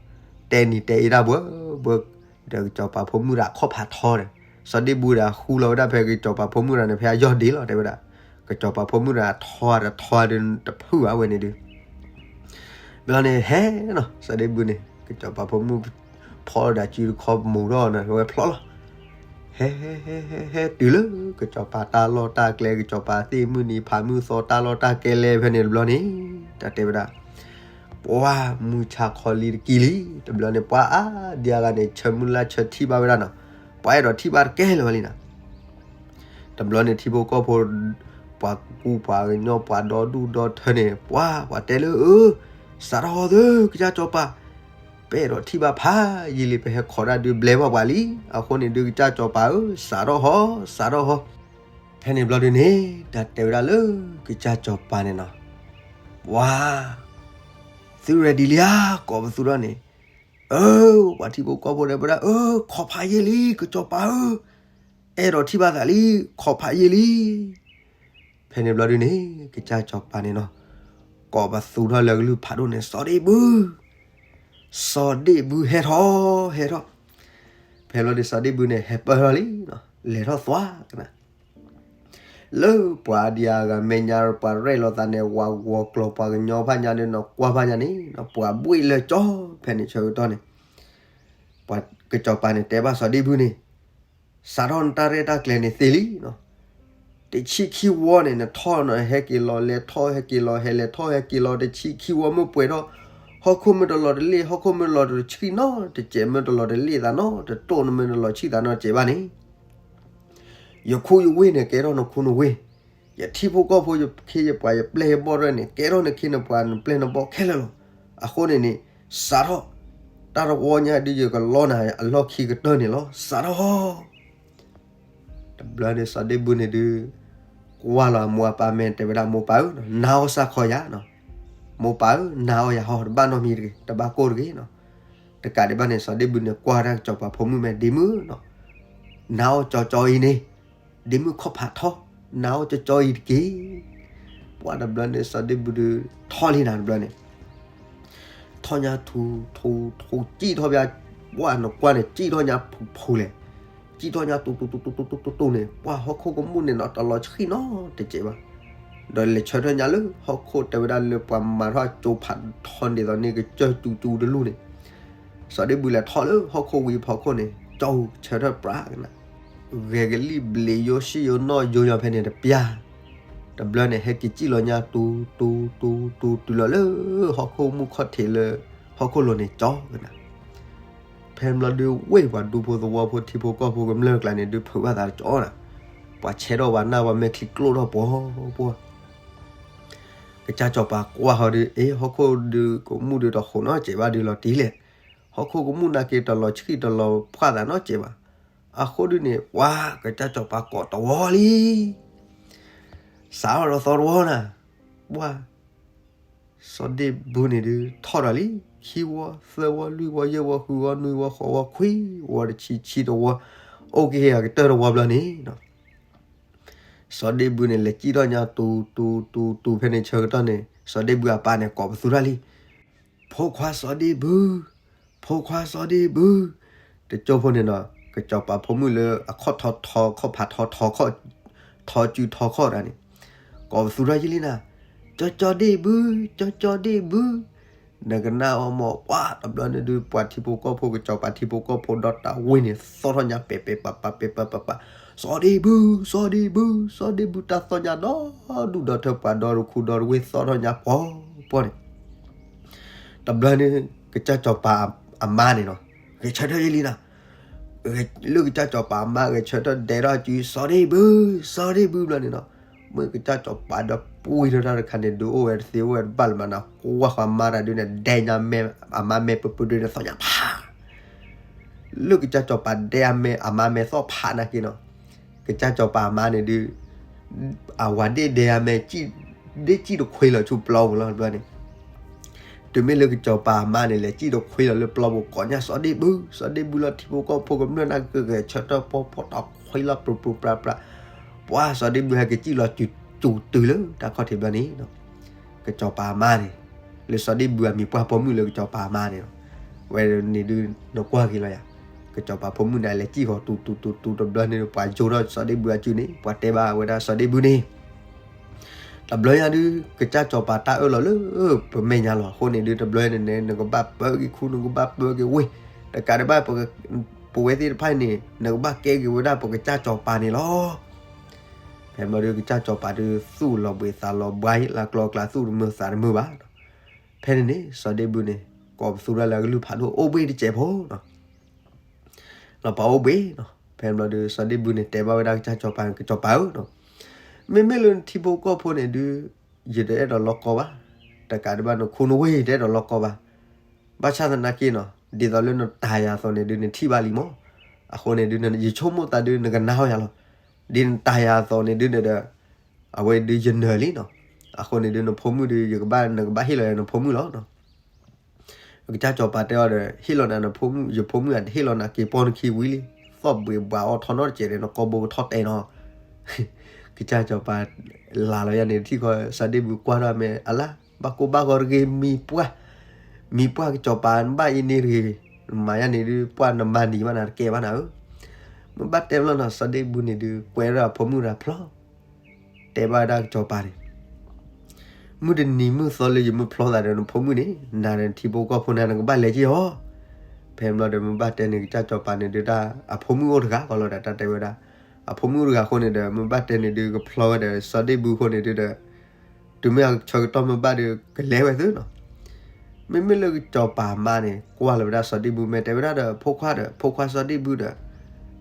တဲနံၤတဲအ့တၢ်ဘှၢဘှၢ ဒီးကစီၤပၤဖိမုၣ်ဒီးအခီၣ်ဖးထီဒီး စီၤဒ့ဘူဒီးဃူလီၤဝဲဒၣ်ဖဲကစီၤပၤဖိမုၣ်ဒီးန့ၣ် ဖဲအယီၢ်ဒ့လီၤ တဲဝဲဒၣ်, ကစီၤပၤဖိမုၣ်ဒီးအထီဒီးထီဒုးတဖုၣ်ဘၣ်ဝဲန့ၣ်ဒုး ဘျီန့ၣ်ဟဲနီၤ စီၤဒ့ဘူန့ၣ် ကစီၤပၤဖိမုၣ်ဖီဒီးစုတခီမူၤထီၣ်န့ၣ် ဝဲဖျီလီၤ. ဟဲ ဟဲ ဟဲ ဟဲ ဟဲတုၤလၢ ကစီၤပၤတၢ်လီၢ်တၢ်ကျဲ ကစီၤပၤသ့ၣ်မုၢ်နံၤဖးမုၢ်သီတၢ်လီၢ်တၢ်ကျဲလဲၤဖဲန့ၣ်တဘျီန့ၣ် တၢ်တဲဝဲဒၣ် ပှၤမုၢ်ဆါခီလံတကံၢ်လံ တဘျီန့ၣ် ပှၤအါဒံအဂၤန့ၣ် ဆၢမုၢ်လၢ်ဆၢထံၣ်ဘၣ်ဝဲဒၣ်နီၤ ပှၤအဲၣ်ဒိးထံၣ်ဘၣ်တကဲလၢၤဝဲလံနီၤ တဘျီန့ၣ်ထံဖိကီၢ်ဖိ ပှၤကူပှၤကညီ ပှၤဒီဒူၣ်ဒီထၢန့ၣ် ပှၤ ပှၤတဲလၢ အၢ စးထီၣ်ဟီသု ကစၢ်စီၤပၤ ပအဲၣ်ဒိးထံၣ်ဘၣ်ဖးယံာ်လံ ပဟဲခိးတၢ်ဒုးဘျဲဘၣ်ပှၤလံ အဃိန့ၣ်ဒုး ကစၢ်စီၤပၤဧၢ စးထီၣ်ဟီ စးထီၣ်ဟီ ဖဲန့ၣ်ဘျီဒုးန့ၣ် တၢ်တဲဝဲဒၣ်လၢကစၢ်စီၤပၤန့ၣ်နီၤ ပှၤ သု ready လံဧါ ကိးပသူထီၣ်န့ၣ် အၢ ပှၤထံဖိကီၢ်ဖိတဲဝဲဒၣ် အၢ ခိးဖးယံာ်လံ ကစီၤပၤဧၢ အဲၣ်ဒိးထံၣ်ဘၣ်သးလံ ခိးဖးယံာ်လံ ဖဲန့ၣ်ဘျီဒုးန့ၣ် ကစၢ်စီၤပၤန့ၣ်နီၤ ကိးပသူထီၣ်လၢကလုၢ်ဖးဒိၣ်န့ၣ် စီၤဒ့ဘူ စီၤဒ့ဘူဟဲထီၣ် ဟဲထီၣ် ဖဲဘျီဒုးစီၤဒ့ဘူန့ၣ် ဟဲပၢၢ်ထီၣ်လံ လဲၤထီၣ်သွါကနၤ လၢပှၤဒံအဂၤမဲာ်ညါ ပှၤရဲၣ်လိာ်သးန့ၣ် ဝၤဂီၤကျိၤပှၤကညီဖးညါဒုးနီၤ ကွၢ်ဖးညါန့ၣ် ပှၤဘှ့ၣ်လၢကၠီ ဖဲန့ၣ်ဆၢကတီၢ်န့ၣ် ပှၤကစီၤပၤန့ၣ် တဲဘၣ်စီၤဒ့ဘူန့ၣ် စးထီၣ်နတၢ်ရဲၣ်တၢ်ကျဲၤန့ၣ်သ့လံနီၤ တဆံခံဝီန့ၣ် နထီၣ်နီၤ ဟဲက့ၤလီၤလဲၤထီၣ် ဟဲက့ၤလီၤဟဲလဲၤထီၣ် ဟဲက့ၤလီၤတဆံခံဝီမ့ၢ်ပှဲၤထီၣ် ဟီၣ်ခိၣ်မ့ၢ်တလီၤတလ့ၣ် ဟီၣ်ခိၣ်မ့ၢ်တလီၤတဆံၣ်နီတစဲး မ့ၢ်တလီၤတလ့ၣ်သးနီတတိၢ် နမ့ၢ်တလီၤဆံၣ်သးနီတစဲးဘၣ်န့ၣ် ယခူယဝ့ၢ်န့ၣ် ကဲထီၣ်နခူနဝ့ၢ်, ယထံဖိကီၢ်ဖိ ယခ့ယပှၤ ယပျဲၢ်ယဘီၣ်ရဲၣ်န့ၣ် ကဲထီၣ်နခ့နပှၤ နပျဲၢ်နဘီၣ်ခဲလၢာ်လီၤ. အဃိန့ၣ်န့ၣ် စးထီၣ်, တၢ်တဝီညါဒုး ယကလီနၤအလီၢ်ခံကတၢၢ်န့ၣ်လီၤ. စးထီၣ် တဘျီန့ၣ် စီၤဒ့ဘူန့ၣ်ဒုး ကွၢ်လီၤအမိၢ်အပၢ်မဲာ် တဲဝဲဒၣ် မိၢ်ပၢ်ဧၢ, နာ်အီၤစးခီယၤနီၤ, မိၢ်ပၢ်ဧၢ, နာ်အီၤယၤဟီ တဘၣ်နီတမံၤတဂ့ၤ, တဘၣ်ကိၢ်တဂ့ၤနီၤ. တကးဒံးဘၣ်န့ၣ် စီၤဒ့ဘူန့ၣ် ကွၢ်တၢ်ကစီၤပၤဖိမုၣ်မဲာ် ဒ့မုၣ်နီၤ, နာ်အီၤကၠီကၠီအံၤန့ၣ်, ဒ့မုၣ်ခီၣ်ဖးထီ, နာ်အီၤကၠီကၠီအံၤတက့ၢ်. ပှၢ်တဘျီန့ၣ် စီၤဒ့ဘူဒုး ထီၣ်လံနၤတဘျီန့ၣ် ထီၣ်ညါထူထူထူ စံၣ်ထီၣ်ဘၣ်, ပှၢ်နကွၢ်န့ၣ် စံၣ်ထီၣ်ညါဖူဖူလဲၣ်, စံၣ်ထီၣ်ညါတူတူတူတူတူတူန့ၣ် ပှၢ်ဟီၣ်ခိၣ်ကမူၣ်န့ၣ်နီၤ တလီၤဆှံၣ်နီတစဲးဘၣ်. ဒီးလဲၤဆၢထၢၣ်ညါလၢဟီၣ်ခိၣ် တဲဝဲဒၣ်လၢပှၤမၤထီၣ်အကၠိဖးထီန့ၣ်သိးန့ၣ် ကစၢၢ်တူတူတလူၢ်န့ၣ်, စီၤဒ့ဘူလဲၤထီၣ်လၢဟီၣ်ခိၣ်ဝံၤဖီခိၣ်န့ၣ် ကၠီဆၢထၢၣ်ပြးကနၤ ဂဲၤကလံၣ်ဘျံးယိၣ်စံၣ်ယိၣ်နီၣ်ယိယီၤဖဲန့ၣ်တပျၢ်, တဘျီန့ၣ် ဟဲက့ၤစံၣ်လီၤညါတူတူတူတူ တုၤလီၤလၢဟီၣ်ခိၣ်မူၣ်ခီၣ်ထံးလၢ ဟီၣ်ခိၣ်လိၤန့ၣ်ကၠီကနၤ. ဖဲဘျီဒုးဝ့ၢ်ပှၤဒူဖိသဝီဖိထံဖိကီၢ်ဖိကမျၢၢ်ကျါန့ၣ် ဒုးဖုးဘၣ်သးကၠီနၤ, ပှၤဆဲးထီၣ်ပှၤနၢ်ပှၤမဲာ်ချံကျိၣ်ထီၣ်ပှီၤပှီၤ ကစၢ်စီၤပၤကွၢ်ဟီဒုး အ့ ဟီၣ်ခိၣ်ဒုးကမူၣ်ဒုးတဃိးနီတစဲးဘၣ်ဒုးလီၤတံၢ်လဲၣ်, ဟီၣ်ခိၣ်ကမူၣ်နာ်က့တလီၤဆှံၣ်တလီၤဖှၣ်သးနီတစဲးဘၣ်. အဃိဒုန့ၣ် ပှၤကစၢ်စီၤပၤကိးတဝီလံ. စးထီၣ်ဒီးသီတဝီနၤ, ပှၤ စီၤဒ့ဘူန့ၣ်ဒုး ထီၣ်ဒီးလံ, ခံဝီ, သၢဝီ, လွံၢ်ဝီ, ယဲၢ်ဝီ, ဃုဝီ, နွံဝီ, ဃိးဝီ, ခွံဝီ, တဆံ, ဆံတဝီ, အိၣ်က့ၤဟ့ၣ်အကတၢၢ်တဝီဘျီန့ၣ် စီၤဒ့ဘူန့ၣ် လဲၤစံၣ်ထီၣ်ညါတူၤတူၤတူၤတူၤ ဖဲန့ၣ်ဆၢကတီၢ်န့ၣ် စီၤဒ့ဘူအပၢ်န့ၣ် ကိးပသူတၢ်လံ, ဖိခွါစီၤဒ့ဘူ, ဖိခွါစီၤဒ့ဘူ, တကၠိဖိန့ၣ်ဒီး ကစီၤပၤဖိမုၣ်လၢအခီၣ်ထီထီ ခီၣ်ဖးထီထီ ခီၣ်ထီစုထီခီၣ်တၢ်န့ၣ် ကိးပသူထီၣ်ယံၤလံနၤ, ကၠီကၠီဒ့ဘူ, ကၠီကၠီဒ့ဘူ, နကနၣ်အီၤမ့ၢ် ပှၤတဘျီန့ၣ်ဒုး ပှၤထံဖိကီၢ်ဖိ ကစီၤပၤထံဖိကီၢ်ဖိဒီးတၢ်ဝ့ၢ်န့ၣ် သီၣ်ထီၣ်ညါပဲာ်ပဲာ်ပာ်ပာ်ပဲာ်ပဲာ်ပာ်ပာ်, စီၤဒ့ဘူ, စီၤဒ့ဘူ, စီၤဒ့ဘူတၢ်သီၣ်ညါဒီဒူၣ်ဒီထၢ ပှၤဒီတခူဒီတဝ့ၢ်သီၣ်ထီၣ်ညါပှီၤပှီၤန့ၣ် တဘျီန့ၣ် ကစၢ်စီၤပၤအမါန့ၣ်နီၤ ဂဲၤဆၢထၢၣ်ယံၤလံနၤ, လၢကစၢ်စီၤပၤအမါဂဲၤဆၢထၢၣ်ဒဲးထီၣ်စု စီၤဒ့ဘူ, စီၤဒ့ဘူဘျီန့ၣ်နီၤ, မ့ၢ်ကစၢ်စီၤပၤဒီးပှံၢ်ထီၣ်တၢ်တခါန့ၣ် ဒုးအိၣ်ဝဲတသ့အိၣ်ဝဲတဘၣ်လၢၤမးနီၤ, ကွၢ်ဃီမါတၢ်ဒုးန့ၣ် ဒဲညါမဲာ် အမါမဲာ်ပၢပၢဒုးန့ၣ် သီၣ်ညါဖး လၢကစၢ်စီၤပၤဒဲအမဲာ် အမါမဲာ်သီၣ်ဖးနာ်က့နီၤ, ကစၢ်စီၤပၤအမါန့ၣ်ဒုး အဝၤဒ့ၣ်ဒဲအမဲာ် ဒ့ၣ်စံၣ်တခွ့လီၤဆူပျီပူၤလီၤဘျီန့ၣ်, တုၤမ့ၢ်လၢကစီၤပၤအမါန့ၣ် လဲၤစံၣ်တခွ့လီၤလၢပျီပူၤ ကိးညါစီၤဒ့ဘူ, စီၤဒ့ဘူလီၤ ထံဖိကီၢ်ဖိကမျၢၢ်နၢ်က့ဂဲၤဆၢထၢၣ်ပီပီတီခွ့လီၤပြူပြူပြါပြါ, ပှၤစီၤဒ့ဘူဟဲက့ၤစံၣ်လီၤစူၤစူၤတုၤလၢတၢ်ခီၣ်ထံးဘျီန့ၣ် ကစီၤပၤအမါန့ၣ် လၢစီၤဒ့ဘူအမံၤပှၢ်ပိာ်မုၣ်လၢကစီၤပၤအမါန့ၣ်လီၤ, ဝဲန့ၣ်ဒုးနကွၢ်က့ၤလီၤယၤ, ကစီၤပၤဖိမုၣ်န့ၣ် လဲၤစံၣ်ဃီၤတူၤတူၤတူၤတူၤတဘျီန့ၣ် ပှၤယိထီၣ်စီၤဒ့ဘူအစုန့ၣ် ပှၤတဲဘၣ်ဝဲဒၣ်စီၤဒ့ဘူန့ၣ် တဘျီညါဒုး ကစၢ်စီၤပၤတၢ်အၢၣ်လီၤလၢ ပမဲာ်ညါလီၤ. အဃိန့ၣ်ဒုး တဘျီညါန့ၣ် နကဘၣ်ပၢက့ၤခူ နကဘၣ်ပၢက့ၤဝ့ၢ်, တကးဒံးဘၣ် ပဝဲသ့ၣ်တဖၣ်န့ၣ် နကဘၣ်ကဲက့ၤဝဲဒၣ်ပကစၢ်စီၤပၤန့ၣ်လီၤ. ဖဲဘျီဒုး ကစၢ်စီၤပၤဒုး သူၣ်လီၤဘှံးသးလီၤဘှါ လၢကျီကျါ သူၣ်တမုာ်သးတမုာ်ဘၣ်. ဖဲန့ၣ်န့ၣ် စီၤဒ့ဘူန့ၣ် ကိးပသူဒၣ်လၢအကလုၢ်ဖးဒိၣ် အိၣ်ဘှံးတစဲးဖိနီၤ လီၤပှၤအိၣ်ဘှံးနီၤ. ဖဲန့ၣ်ဘျီဒီး စီၤဒ့ဘူန့ၣ် တဲဘၣ်ဝဲဒၣ်ကစၢ်စီၤပၤန့ၣ် ကစီၤပၤဧၢနီၤ, မ့မ့ၢ်လၢနထံဖိကီၢ်ဖိန့ၣ်ဒုး ယတအဲၣ်ဒိးလီၢ်ကီဘၣ်, တကးဒံးဘၣ် နခူနဝ့ၢ်ယတအဲၣ်ဒိးလီၢ်ကီဘၣ်. ဘၣ်ဆၣ်သနာ်က့နီၤ ဒ်သိးလၢနတၢ်ယၤအသိးန့ၣ်ဒုး နထံၣ်ဘၣ်လံမး. အဃိန့ၣ်ဒုး ယဆိကမိၣ်သးဒုး နကနၢ်ဟူယၤလီၤ. ဒ်နတၢ်ယၤအသိးန့ၣ်ဒုးဒီး အဝဲဒုးယနၢၤလံနီၤ. အဃိန့ၣ်ဒုး နဖိမုၣ်ဒုး ယကဘၣ် နကဘၣ်ဟ့ၣ်လီၤယၤနဖိမုၣ်လီၤနီၤ. ကစၢ်စီၤပၤတဲအီၤဒီး ဟ့ၣ်လီၤနၤနဖိမုၣ် ယဖိမုၣ်ဧၢ တဟ့ၣ်လီၤနၤက့ၤပီနခံဝံၤလံ, သီၣ်ဘှံးဘှးအီၤထီနီတစဲးဒီး နကိာ်ဘိကထီၣ်တဲာ်နီၤ. ကစၢ်စီၤပၤ လၤလီၤယၤန့ၣ် ထံၣ်ဃီ စီၤဒ့ဘူကွၢ်ထီၣ်အမဲာ် အလါ ဘၣ်ကိၢ်ဘၣ်ဂီၤတဂ့ၤ မံၤပှၢ်, မံၤပှၢ်ကစီၤပၤ နဘၣ်အံၤန့ၣ်တဂ့ၤ, မၤယၤန့ၣ်ဒုး ပှၢ်နမၤနံၤဘၣ်နၤ တကဲဘၣ်နၤဧၢ. မ့ၢ်ဘၣ်တဲဘျီနီၤ စီၤဒ့ဘူန့ၣ်ဒုး ကွဲထီၣ်အဖိမုၣ်တဂၤဖျီ တဲဘၣ်ဝဲဒၣ်ကစီၤပၤန့ၣ် မုၢ်တနံၤမုၢ်သီလၢယမ့ၢ်ဖျီသးဒီးနဖိမုၣ်န့ၣ် နၤဒီးနထံဖိကီၢ်ဖိန့ၣ် နကဘၣ်လဲၤက့ၤအီၤ. ဖဲဘျီဒီး မ့ၢ်ဘၣ်တဲန့ၣ် ကစၢ်စီၤပၤန့ၣ်ဒုး တၢ်အဖိမုၣ်အိၣ်တဂၤကီးလီၤဒီး တၢ်တဲဝဲဒၣ် အဖိမုၣ်အိၣ်တဂၤအဃိန့ၣ်ဒီး မ့ၢ်ဘၣ်တဲန့ၣ်ဒုး ကဖျီဝဲဒီး စီၤဒ့ဘူအဃိန့ၣ်ဒုးဒီး တုၤမ့ၢ်အဆၢကတီၢ်မ့ၢ်ဘၣ်ဒီး ကလဲၤဝဲသုနီၤ. မ့မ့ၢ်လၢကစီၤပၤမါန့ၣ် ကွၢ်လီၤဝဲဒၣ်စီၤဒ့ဘူ မ့ၢ်တဲဝဲဒၣ်ဒီး ဖိခွါဒီး ဖိခွါစီၤဒ့ဘူဒီး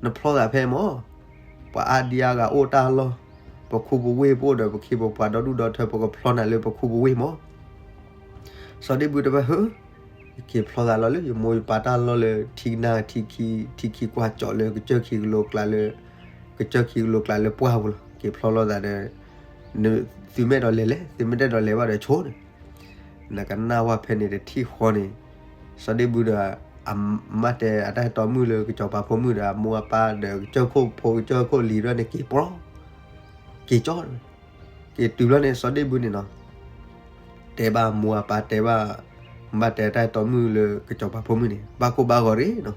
နဖျီသးဖဲမၢ် ပှၤအါဒံအါဂၤအိၣ်တၢ်လီၢ်, ပခူပဝ့ၢ်ပအိၣ်ဒီး ပခ့ပပှၤဒီဒူၣ်ဒီထၢ ပကဖျီနၤလၢပခူပဝ့ၢ်မၢ်. စီၤဒ့ဘူတဲဝဲ ဟၢ, ယက့ၤဖျီသးလီၤလၢယမိၢ်ယပၢ်တၢ်လီၢ်လၢထံကနၣ် ထံခံ, ထံခံကွၢ်ကၠီးလၢကစၢၢ်ခံကလိၤကျါလၢ, ကစၢၢ်ခံကလိၤကျါလၢပှၢ်ပူၤလီၤ. က့ၤဖျီလိာ်သးဒီး သုမ့ၢ်အဲၣ်ဒိးလဲၤလဲၤ သုမ့ၢ်တအဲၣ်ဒိးလဲၤဘၣ်ဒီးဆိန့ၣ် နကနၣ်ဝဲဖဲန့ၣ်တထံၣ်ဃီန့ၣ် စီၤဒ့ဘူဒီး အမါတဲအတၢ်အဲၣ်တီမုၣ်လၢကစီၤပၤဖိမုၣ်ဒီး အမိၢ်အပၢ်ဒီးကစၢၢ်ခိၣ်ဖိကစၢၢ်ခိၣ်လံၤဒီးန့ၣ် က့ၤပြီ က့ၤကၠီ က့ၤတုၤဘျီန့ၣ် စီၤဒ့ဘူန့ၣ်နီၤ တဲဘၣ်မိၢ်အပၢ်တဲဘၣ် မ့ၢ်တဲအတၢ်အဲၣ်တီမုၣ်လၢကစီၤပၤဖိမုၣ်န့ၣ် ဘၣ်ကိၢ်ဘၣ်ဂီၤတဂ့ၤနီၤ.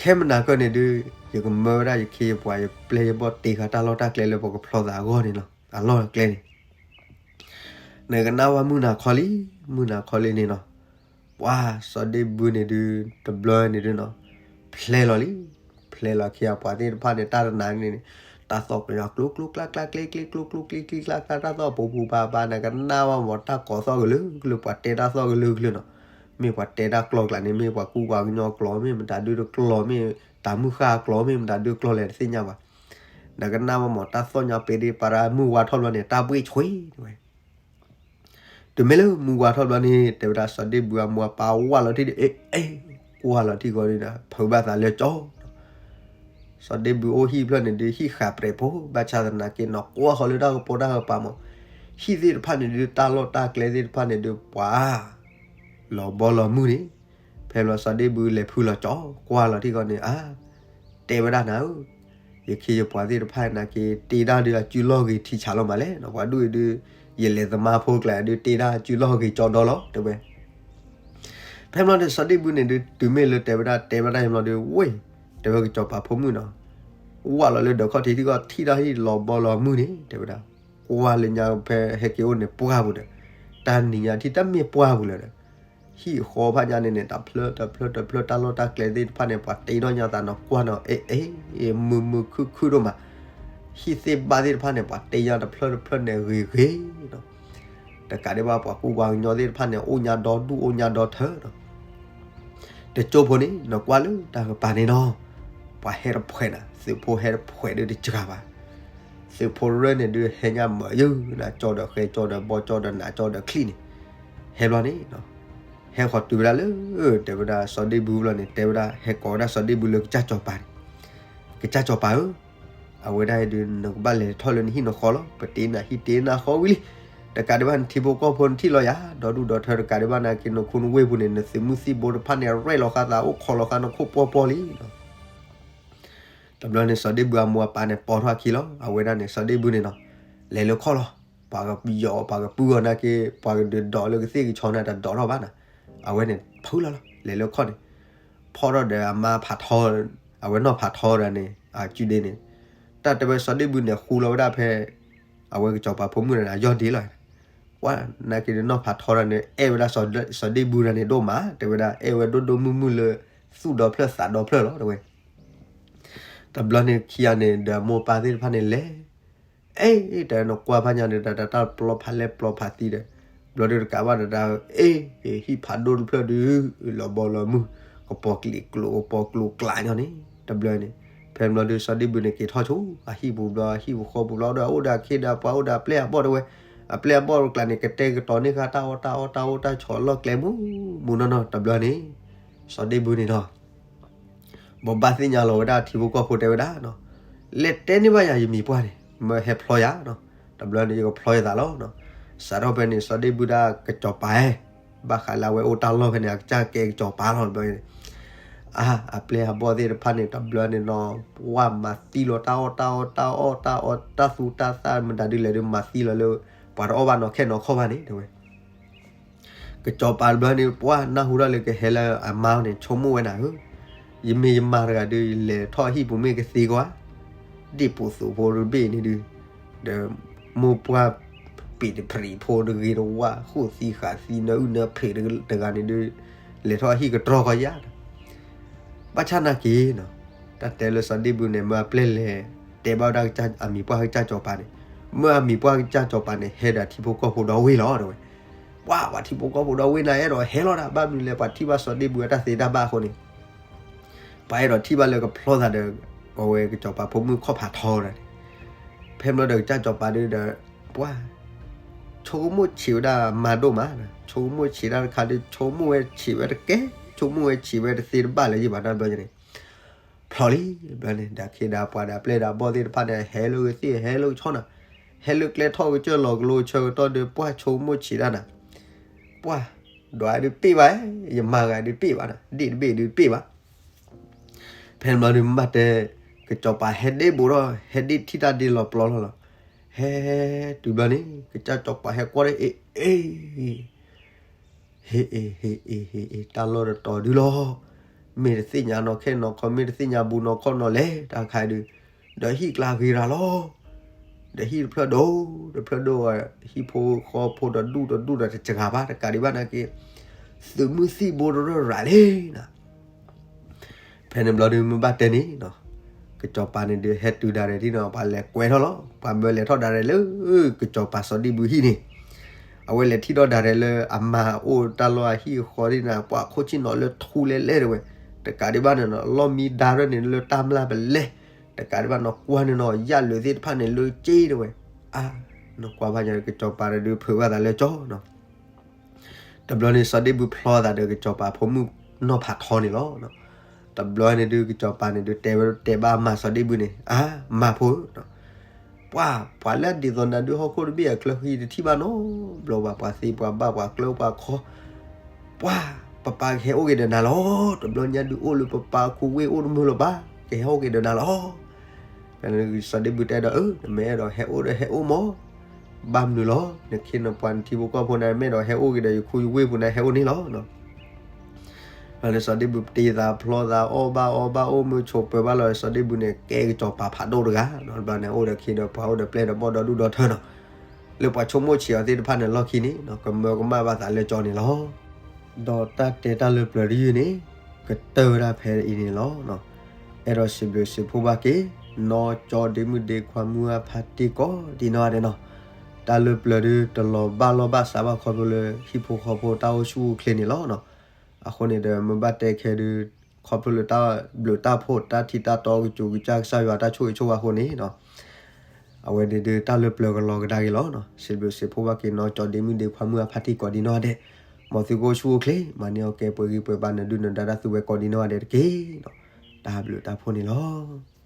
ခဲမုၢ်နၤကၢၢ်န့ၣ်ဒုး ယကမၢဝဲဒၣ်ယခ့ယပှၤ ယပျဲၢ်ယဘီၣ်တ့ဃာ်တၢ်လီၢ်တၢ်ကျဲလၢပကဖျီသးအဂီၢ်န့ၣ်လီၤ. အလီၢ်အကျဲန့ၣ် နကနၣ်ဝဲမုၢ်နၤခီလံ, မုၢ်နၤခီလံန့ၣ်နီၤ ပှၤစီၤဒ့ဘူန့ၣ်ဒုး တဘျီန့ၣ်ဒုးနီၤ ဖျဲလီၤလံ. ဖျဲလီၤခံဂၤပှၤသ့ၣ်တဖၣ်န့ၣ် တၢ်တနၤန့ၣ် တၢ်သီၣ်ကညီၤကျိကျိကျါကျါကျ့ကျ့ကျိကျိကျ့ကျ့ကျါကျါ တၢ်သီၣ်ပူၤပူၤပၤပၤ နကနၣ်ဝဲမ့ၢ်တၢ်ကိးသီၣ်ကလုာ်ကလုာ် ပှၤတဲတၢ်သီၣ်ကလုာ်ကလုာ်နီၤ. မ့ၢ်ပှၤတဲတၢ်ကျိၤကျါန့ၣ် မ့ၢ်ပှၤကူပှၤကညီကျိာ် မ့ၢ်မတၤဒုးတကျိၤ မ့ၢ်တၢ်မုၢ်ဃၢ်ကျိာ် မ့ၢ်မတၤဒုးကျိာ်လဲၣ်တသ့ၣ်ညါဘၣ်. နကနၣ်ဝဲမ့ၢ်တၢ်သီၣ်ညီၤပ့ၤဒ့ပၤရၤ မုၢ်ဝါထီၣ်ဘျီန့ၣ် တၢ်ဘှ့ၣ်ဆွ့ဝဲ တုၤမ့ၢ်လၢမုၢ်ဝါထီၣ်ဘျီန့ၣ် တဲဝဲဒၣ်စီၤဒ့ဘူအမိၢ်အပၢ်ဝၢ်လီၤထံၣ်ဒီး အဲ အဲ ကွၢ်လီၤထံၣ်ဃီဒီး ဖုးဘၣ်သးလၢကၠီနီၤ. စီၤဒ့ဘူၣ်အိၣ်ဟံၣ်ဖျၢၣ်န့ၣ်ဒုး ဟံၣ်ဃးပြဲးဖိ ဘၣ်ဆၣ်သနာ်က့နီၤ ကွၢ်ဃီၤလၢတၢ်ကပီၤတၢ်ကပၤမး, ဟံၣ်သ့ၣ်တဖၣ်န့ၣ်ဒုး တၢ်လီၢ်တၢ်ကျဲသ့ၣ်တဖၣ်န့ၣ်ဒုး ပှၤ လီၤဘီလီၤမုၢ်န့ၣ်, ဖဲဘျီစီၤဒ့ဘူၣ်လဲၤဖုလီၤကၠီ ကွၢ်လီၤထံၣ်ဃီန့ၣ် အါ, တဲဝဲဒၣ်နၤဧၢ, ယခ့ယပှၤသ့ၣ်တဖၣ်နာ်က့ တ့ဒၣ်ဒုးအစုလီၢ်ဂ့ၤထံဆးလီၤမးလဲၣ်, ပှၤဒူၣ်အံၤဒုး ယလဲၤသမါဖိကျါဒုး တ့ဒၣ်အစုလီၢ်ဂ့ၤကၠီဒီလီၤ တဲဝဲ. ဖဲဘျီန့ၣ် စီၤဒ့ဘူၣ်န့ၣ်ဒုး တုၤမ့ၢ်လၢတဲဝဲဒၣ် တဲဝဲဒၣ်ယဘျီဒုး ဝ့ၢ်, တဲဝဲကစီၤပၤဖိမုၣ်နီၤ, ဝၢ်လီၤလၢဒၢးခီၣ်ထံးထံၣ်ဃီ ထံၣ်တၢ်ဟံၣ်လီၤဘီလီၤမုၢ်န့ၣ် တဲဝဲဒၣ်, ကွၢ်လၢညါဖဲဟဲက့ၤအိၣ်န့ၣ်ပှၢ်ပူၤဒီး, တၢ်နံၤညါထံၣ်တၢ်မ့ၢ်ပှၢ်ပူၤလၢၤဒီး, ဟံၣ်ဃီဖးညါန့ၣ်န့ၣ် တဖျၢၣ်တဖျၢၣ်တဖျၢၣ် တၢ်လီၢ်တၢ်ကျဲသ့ၣ်တဖၣ်န့ၣ် ပှၤတ့ထီၣ်ညါသးနီၤ ကွၢ်နီၤ အ့ အ့ မုာ်မုာ်ခုၣ်ခုၣ်ဒိၣ်မး, ဟံၣ်သ့ၣ်ဘၣ်သ့ၣ်တဖၣ်န့ၣ် ပှၤတ့ညါတဖျၢၣ်တဖျၢၣ်န့ၣ်ဂ့ၤဂ့ၤနီၤ, တကးဒံးဘၣ်ပှၤကူပှၤကညီသ့ၣ်တဖၣ်န့ၣ် အိၣ်ညါဒီဒူၣ်အိၣ်ညါဒီထၢနီၤ တကၠိဖိန့ၣ် နကွၢ်လၢတၢ်ကပၤန့ၣ်နီၤ, ပှၤဟဲတဖှဲးနၤ သုးဖိဟဲတဖှဲးဒုးတစှၤဘၣ်, သုးဖိရၢၢ်န့ၣ်ဒုးဟဲညါမၤယုၢ်နၤ ကၠီဒီးဃဲကၠီဒီးဘီကၠီဒီးနးကၠီဒီးချံန့ၣ်, ဟဲဘျီန့ၣ်, ဟဲဃီၤတုၤဝဲဒၣ်လၢ တဲဝဲဒၣ်စီၤဒ့ဘူၣ်ဘျီန့ၣ် တဲဝဲဒၣ်ဟဲကိးဝဲဒၣ်စီၤဒ့ဘူၣ်လၢကစၢ်စီၤပၤန့ၣ်, ကစၢ်စီၤပၤဧၢ, အဝဲဒၣ်အံၤဒုး နကဘၣ်လဲၤထီၣ်လၢနဟံၣ်နဃီလီၤ, ပတ့နၤဟံၣ်တ့နၤဃီဝံၤလံ, တကးဒံးဘၣ်နထံဖိကီၢ်ဖိနထံၣ်လီၤယၤ ဒီဒူၣ်ဒီထၢ တကးဒံးဘၣ်နာ်က့ နခိၣ်နဝ့ၢ်ပူၤန့ၣ် နသုးမုၢ်သံၣ်ဘိတဖၣ်န့ၣ် ရဲၣ်လီၤဃာ်သးအိၣ်ခိးလီၤဃာ်နခိၣ်ပှီၢ်ပှီၢ်လံနီၤ, တဘျီန့ၣ် စီၤဒ့ဘူၣ်အမိၢ်အပၢ်န့ၣ်ပိာ်ထီၣ်အခံလီၤ, အဝဲဒၣ်န့ၣ် စီၤဒ့ဘူၣ်န့ၣ်နီၤ, လဲၤလၢခီၣ်လီၤ, ပှၤကယီၤပှၤကပုၢ်အီၤနာ်က့ ပှၤကဒုးဒိးလၢကသ့ၣ်ကဆီန့ၣ် တဒိးထီၣ်ဘၣ်နီၤ, အဝဲန့ၣ်ဖုလီၤလီၤ လဲၤလၢခီၣ်န့ၣ်, ဖီၣ်ထီၣ်ဒီးအမါဖးထီ, အဝဲနီၢ်ဖးထီဒီးန့ၣ် အစုဒ့န့ၣ်, တၢ်တဲဝဲစီၤဒ့ဘူၣ်န့ၣ် ဃူလီၤဝဲဒၣ်ဖဲ အဝဲကစီၤပၤဖိမုၣ်န့ၣ် အယီၢ်ဒ့လီၤ, ကွၢ်နာ်က့န့ၣ်နီၢ်ဖးထီဒီးန့ၣ် အဲၣ်ဝဲဒၣ်စီၤဒ့ဘူၣ်ဒီးန့ၣ်ဒိၣ်မး တဲဝဲဒၣ် အဲၣ်ဝဲဒိၣ်ဒိၣ်မုၢ်မုၢ်လၢ သူၣ်ဒီဖျၢၣ်သးဒီဖျၢၣ်လီၤ တဲဝဲ တဘျီန့ၣ်ခံဂၤန့ၣ် ဒီးမိၢ်ပၢ်သ့ၣ်တဖၣ်န့ၣ်လဲၤ, အဲၣ် တၢ်နကွၢ်ဖးညါန့ၣ် တၢ်တၢ်ပျီဖးလဲၣ်ပျီဖးသံဒီး, ဘျီဒုးတကးဘၣ်တၢ်တၢ်, အ့ ဟံၣ်ဖးဒိၣ်တဖျၢၣ်ဒုး လီၤဘီလီၤမုၢ်, ကပီၤကျိၤကျိၤ ကပီၤကျိၤကျိၤညါန့ၣ်, တဘျီန့ၣ်, ဖဲဘျီဒုး စီၤဒ့ဘူၣ်န့ၣ် က့ၤထီၣ်ဆိ အဟံၣ်ပူၤဘျီ အဟံၣ်ပူၤဃီပူၤဘျီဒီး အိၣ်ဒီးအခ့ဒီးပှၤအိၣ်ဒီးအပျဲၢ်အဘီၣ်တဲဝဲ, အပျဲၢ်အဘီၣ်တကျါန့ၣ် ကတဲာ်ကတီၤန့ၢ်ဃာ်တၢ်အီၣ်တၢ်အီတၢ်အိၣ်တၢ်ဆိးလီၢ်ကျဲမူးမူးနီၢ်နီၢ် တဘျီန့ၣ်, စီၤဒ့ဘူၣ်န့ၣ်နီၤ ဘိးဘၣ်သ့ၣ်ညါလီၤဝဲဒၣ်ထံဖိကီၢ်ဖိတဲဝဲဒၣ်နီၤ, လဲၤတဲန့ၢ်ဘၣ်ယၤယမံၤပှၢ်န့ၣ် မၢဟဲဖျီယၤနီၤ, တဘျီန့ၣ် ယကဖျီယသးလီၤနီၤ, စးထီၣ်ဖဲန့ၣ် စီၤဒ့ဘူၣ်ဒၣ်ကစီၤပၤဟဲ, ဘၣ်ဃးလၢအဝဲအိၣ်တၢ်လီၢ်ဖဲန့ၣ် အကစၢ်ကဲကစီၤပၤလီၤတဘျီန့ၣ်, အါ အပျဲၢ်အဘီၣ်သ့ၣ်တဖၣ်န့ၣ် တဘျီန့ၣ်နီၤ, ပှၢ်မၤသံလီၤတၢ်အီၣ်တၢ်အီတၢ်အီၣ်တၢ်အီတၢ်သူတၢ်သၣ်မတၤဒုးလဲၣ်ဒုး မၤသံလီၤလၢ ပှၤတအီၣ်ဘၣ်နီၢ်ခဲနီၢ်ခီဘၣ်န့ၣ် တဲဝဲ ကစီၤပၤတဘျီန့ၣ် ပှၢ်နၢ်ဟူထီၣ်လၢကဟဲလၢအမါန့ၣ် ဆိကမိၣ်ဝဲနၤဧၢ, ယမ့ၢ်ယမါတဂၤဒုး ယလဲၤထီၣ်ဟံၣ်ပူၤမ့ၢ်ကသ့ကွၢ်, ဒ့ၣ်ပူၤသုးဖိတဘ့ၣ်န့ၣ်ဒုး, ဒီးမိၢ်ပှၢ်ပံာ်တဖရံးဖိတဂ့ၤတဝါ ဃိၣ်သံဃာ်သံနၢအုၣ်နၢဖံးတဂၤန့ၣ်ဒုး, လဲၤထီၣ်ဟံၣ်ကတြီၢ်ကီယါ ဘၣ်ဆၣ်နာ်က့နီၤ, တၢ်တဲလၢစီၤဒ့ဘူၣ်န့ၣ် မၢအပျဲၢ်လဲၤတဲဘၣ်ဝဲဒၣ်အမံၤပှၢ်ကစၢ်စီၤပၤန့ၣ်, မၢအမံၤပှၢ်ကစၢ်စီၤပၤန့ၣ် ဟဲဒီးထံဖိကီၢ်ဖိဒီဝ့ၢ်လီၤ တဲဝဲ, ပှၤ ပှၤထံဖိကီၢ်ဖိဒီဝ့ၢ်န့ၣ် အဲၣ်ဒိးဟဲလီၤဒၣ် ဘၣ်မနုၤလဲၣ် ပှၤထံၣ်ဘၣ်စီၤဒ့ဘူၣ်အတၢ်သ့တၢ်ဘၣ်အဃိန့ၣ် ပှၤအဲၣ်ဒိးထံၣ်ဘၣ်လၢကဖျီသးဒီး အဝဲကစီၤပၤဖိမုၣ်ခီၣ်ဖးထီဒီးန့ၣ်, ဖဲဘျီဒီးကစၢ်စီၤပၤဒုးဒီး ပှၤ ဆိကမိၣ်ဆံးဝဲဒၣ်မၤဒိၣ်မး, ဆိကမိၣ်ဆံးတၢ်တခါဒုး ဆိကမိၣ်ဝဲဆံးဝဲတကဲ, ဆိကမိၣ်ဝဲဆံးဝဲတသ့တဘၣ်လၢၤဘၣ် တဘျီန့ၣ် ဖျီလံ တဘျီန့ၣ် ဒီးခ့ဒီးပှၤဒီးအပျဲၢ်ဒီးအဘီၣ်သ့ၣ်တဖၣ်န့ၣ် ဟဲလၢကသ့ၣ် ဟဲလၢကဆီနီၤ, ဟဲလၢကျဲထီၣ်ကစၢၢ်လီၤကလိဆၢကတီၢ်ဒုး ပှၤဆိကမိၣ်ဆံးတၢ်နၤ, ပှၤ ဒွးဒုးပ့ၢ်ဘၣ်, ယမၤဂၤဒုးပ့ၢ်ဘၣ်နၤ, ဒ့ၣ်တဘ့ၣ်ဒုးပ့ၢ်ဘၣ် ဖဲန့ၣ်ဘျီဒုးမ့ၢ်ဘၣ်တဲ ကစီၤပၤဟဲဒ့ၣ်ဘူးထီၣ် ဟဲဒ့ၣ်ထံၣ်တၢ်ဒ့ၣ်လီၤပျီလီၤလီၤ, ဟဲတုၤဘျီန့ၣ် ကစၢ်စီၤပၤဟဲကွၢ်ဒီး အ့ အ့ ဟ့ၣ်အ့ၣ် ဟ့ၣ်အ့ၣ် ဟ့ၣ်အ့ၣ် တၢ်လီၢ်တတီၤဒုလီၤ, မ့ၢ်တသ့ၣ်ညါနီၢ်ခဲနီၢ်ခီ မ့ၢ်တသ့ၣ်ညါဘူးနီၢ်ခီနီၢ်လဲၣ် တၢ်ခါဒုး, ဒီးဟံၣ်ကျါဂ့ၤရၤလီၤ, ဒီးဟံၣ်တဖျၢၣ်ဒိၣ် တဖျၢၣ်ဒိၣ် ဟံၣ်ဖိဃီဖိတဒူၣ်တဒူၣ်ဒီးတစှၤဘၣ် တကးဒံးဘၣ်နာ်က့ သုးမုၢ်သံၣ်ဘိတရၢၢ်ရၤလံနၤ ဖဲန့ၣ်ဘျီဒုးမ့ၢ်ဘၣ်တဲန့ၣ်နီၤ, ကစီၤပၤန့ၣ်ဒုးဟဲတုၤဒၣ်ရဲၣ်ဒ်နီၤ ပှၤလဲၤကွဲးထီၣ်လီၤ, ပှၤမၢလဲၤထီၣ်ဒၣ်ရဲၣ်လၢ ကစီၤပၤစီၤဒ့ဘူၣ်ဟံၣ်န့ၣ်, အဝဲလဲၤထံၣ်ထီၣ်ဒၣ်ရဲၣ်လၢအမါအိၣ်တၢ်လီၢ်အဟံၣ်အဃီဒ်န့ၣ် ပှၤခိၣ်ဆံၣ်နီၤလၢထူလဲလဲၣ်တဲဝဲ, တကးဒံးဘၣ်န့ၣ်နီၤ လီၢ်မံဒါရဲၣ်န့ၣ်လၢတၢ်မျၢ်ပလဲၣ်, တကးဒံးဘၣ်နီၤ ကွၢ်န့ၣ်နီၤ ယၣ်လၢာ်သ့ၣ်တဖၣ်န့ၣ်လၢက့တဲဝဲ, အါ နကွၢ်ဘၣ်ညါ ကစီၤပၤန့ၣ်ဒုးဖုးဘၣ်သးလၢကၠီနီၤ တဘျီန့ၣ် စီၤဒ့ဘူၣ်ဖျီသးဒီးကစီၤပၤဖိမုၣ်နီၢ်ဖးထီန့ၣ်လီၤ. တဘျီန့ၣ်ဒုး ကစီၤပၤန့ၣ်ဒုး တဲဝဲတဲဘၣ်မါစီၤဒ့ဘူၣ်န့ၣ်, အါ, မါဖိဧၢ, ပှၤ, ပှၤလၢအဒ်သိးနၤဒုး ဟီၣ်ခိၣ်တဘ့ၣ်အချၢဃံတထံၣ်ဘၣ်နီတဘျီဘၣ်, ပှၤသ့ပှၤဘၣ် ပှၤကျၢပှၤခီ, ပှၤ, ပပၢ်ကဟဲအိၣ်က့ၤဒီးနၤလီၤ. တဘျီညါဒုး အိၣ်လၢပပၢ်ခူဝ့ၢ်အိၣ်တမုာ်လၢၤဘၣ်, ကဟဲအိၣ်က့ၤဒီးနၤလီၤ. စီၤဒ့ဘူၣ်တဲဒီး, အၢ, နမ့ၢ်အဲၣ်ဒိးဟဲအိၣ်ဒီးဟဲအိၣ်မး, ဘၣ်မနုၤလီၤ, နခ့နပှၤနထံဖိကီၢ်ဖိန့ၣ် မ့ၢ်အဲၣ်ဒိးဟဲအိၣ်က့ၤဒီးယခူယဝ့ၢ်ပူၤန့ၣ် ဟဲအိၣ်န့ၣ်လီၤ. ဘၣ်လၢစီၤဒ့ဘူၣ်တ့သးဖျီသးအီၣ်ဘၣ်အီဘၣ် အိၣ်မုာ်ဆိးပၢၤဘၣ်လီၤ, စီၤဒ့ဘူၣ်န့ၣ် ကဲကစီၤပၤဖးဒိၣ်တဂၤ, ဘၣ်န့ၣ် အိၣ်ဒီးခ့ဒီးပှၤ အိၣ်ဒီးပျဲၢ်ဒီးဘီၣ်ဒီဒူၣ်ဒီထၢနီၤ, လၢပှၤဆိကမိၣ်ဆံးအီၤသ့ၣ်တဖၣ်န့ၣ် လီၢ်ခံန့ၣ် ကမၢကမၣ်ဘၣ်သးလၢကၠီန့ၣ်လီၤ. ဒီးတၢ်တဲတၢ်လၢပျၢၤတယုၢ်န့ၣ် ကတၢၢ်ဝဲဒၣ်ဖဲအံၤန့ၣ်လီၤ. အဲၣ်ဒိးစံးဘျုးစံးဖှိၣ်ဘၣ်က့ၤ နီၢ်ကၠီဒ့မုၣ်ဒ့ခွါမုၢ်အါဖါတံၢ်ကိးဒ်နီၢ်ဂၤဒဲးနီၤ, တၢ်လၢပျၢၤဒုး တလီၤဘၣ်လီၢ်ဘၣ်စးဘၣ်ခီဖျိလၢဟံၣ်ဖိဃီဖိတၢ်အိၣ်ဆူၣ်အိၣ်ချ့န့ၣ်လီၤ. အဃိန့ၣ်ဒီး မ့ၢ်ဘၣ်တဲခဲဒုး ခီဖျိလၢတၢ်ဘျုးတၢ်ဖှိၣ် တၢ်ထံတၢ်တီကစူၤကစၢ် ကစၢ်ယွၤတၢ်ဆိၣ်ဂ့ၤဆိၣ်ဝါအဃိန့ၣ် အဝဲန့ၣ်ဒုး တၢ်လၢပျၢၤကလီၤကဒါက့ၤလီၤ. စံးဘျုးစံးဖှိၣ်ဘၣ်က့ၤ နီၢ်ကၠီဒ့မုၣ်ဒ့ခွါမုၢ်အါဖါတံၢ်ကိးဒ်နီၢ်ဂၤဒဲး, မ်သုကအိၣ်ဆူၣ်အိၣ်ချ့ မၤန့ၢ်အီၣ်ကဲ ပှဲၤဂံၢ်ပှဲၤဘါ နဒုၣ်နဒါတၢ်သူဝဲကိးဒ်နီၢ်ဂၤဒဲးတက့ၢ်. တၢ်ဘျုးတၢ်ဖှိၣ်န့ၣ်လီၤ.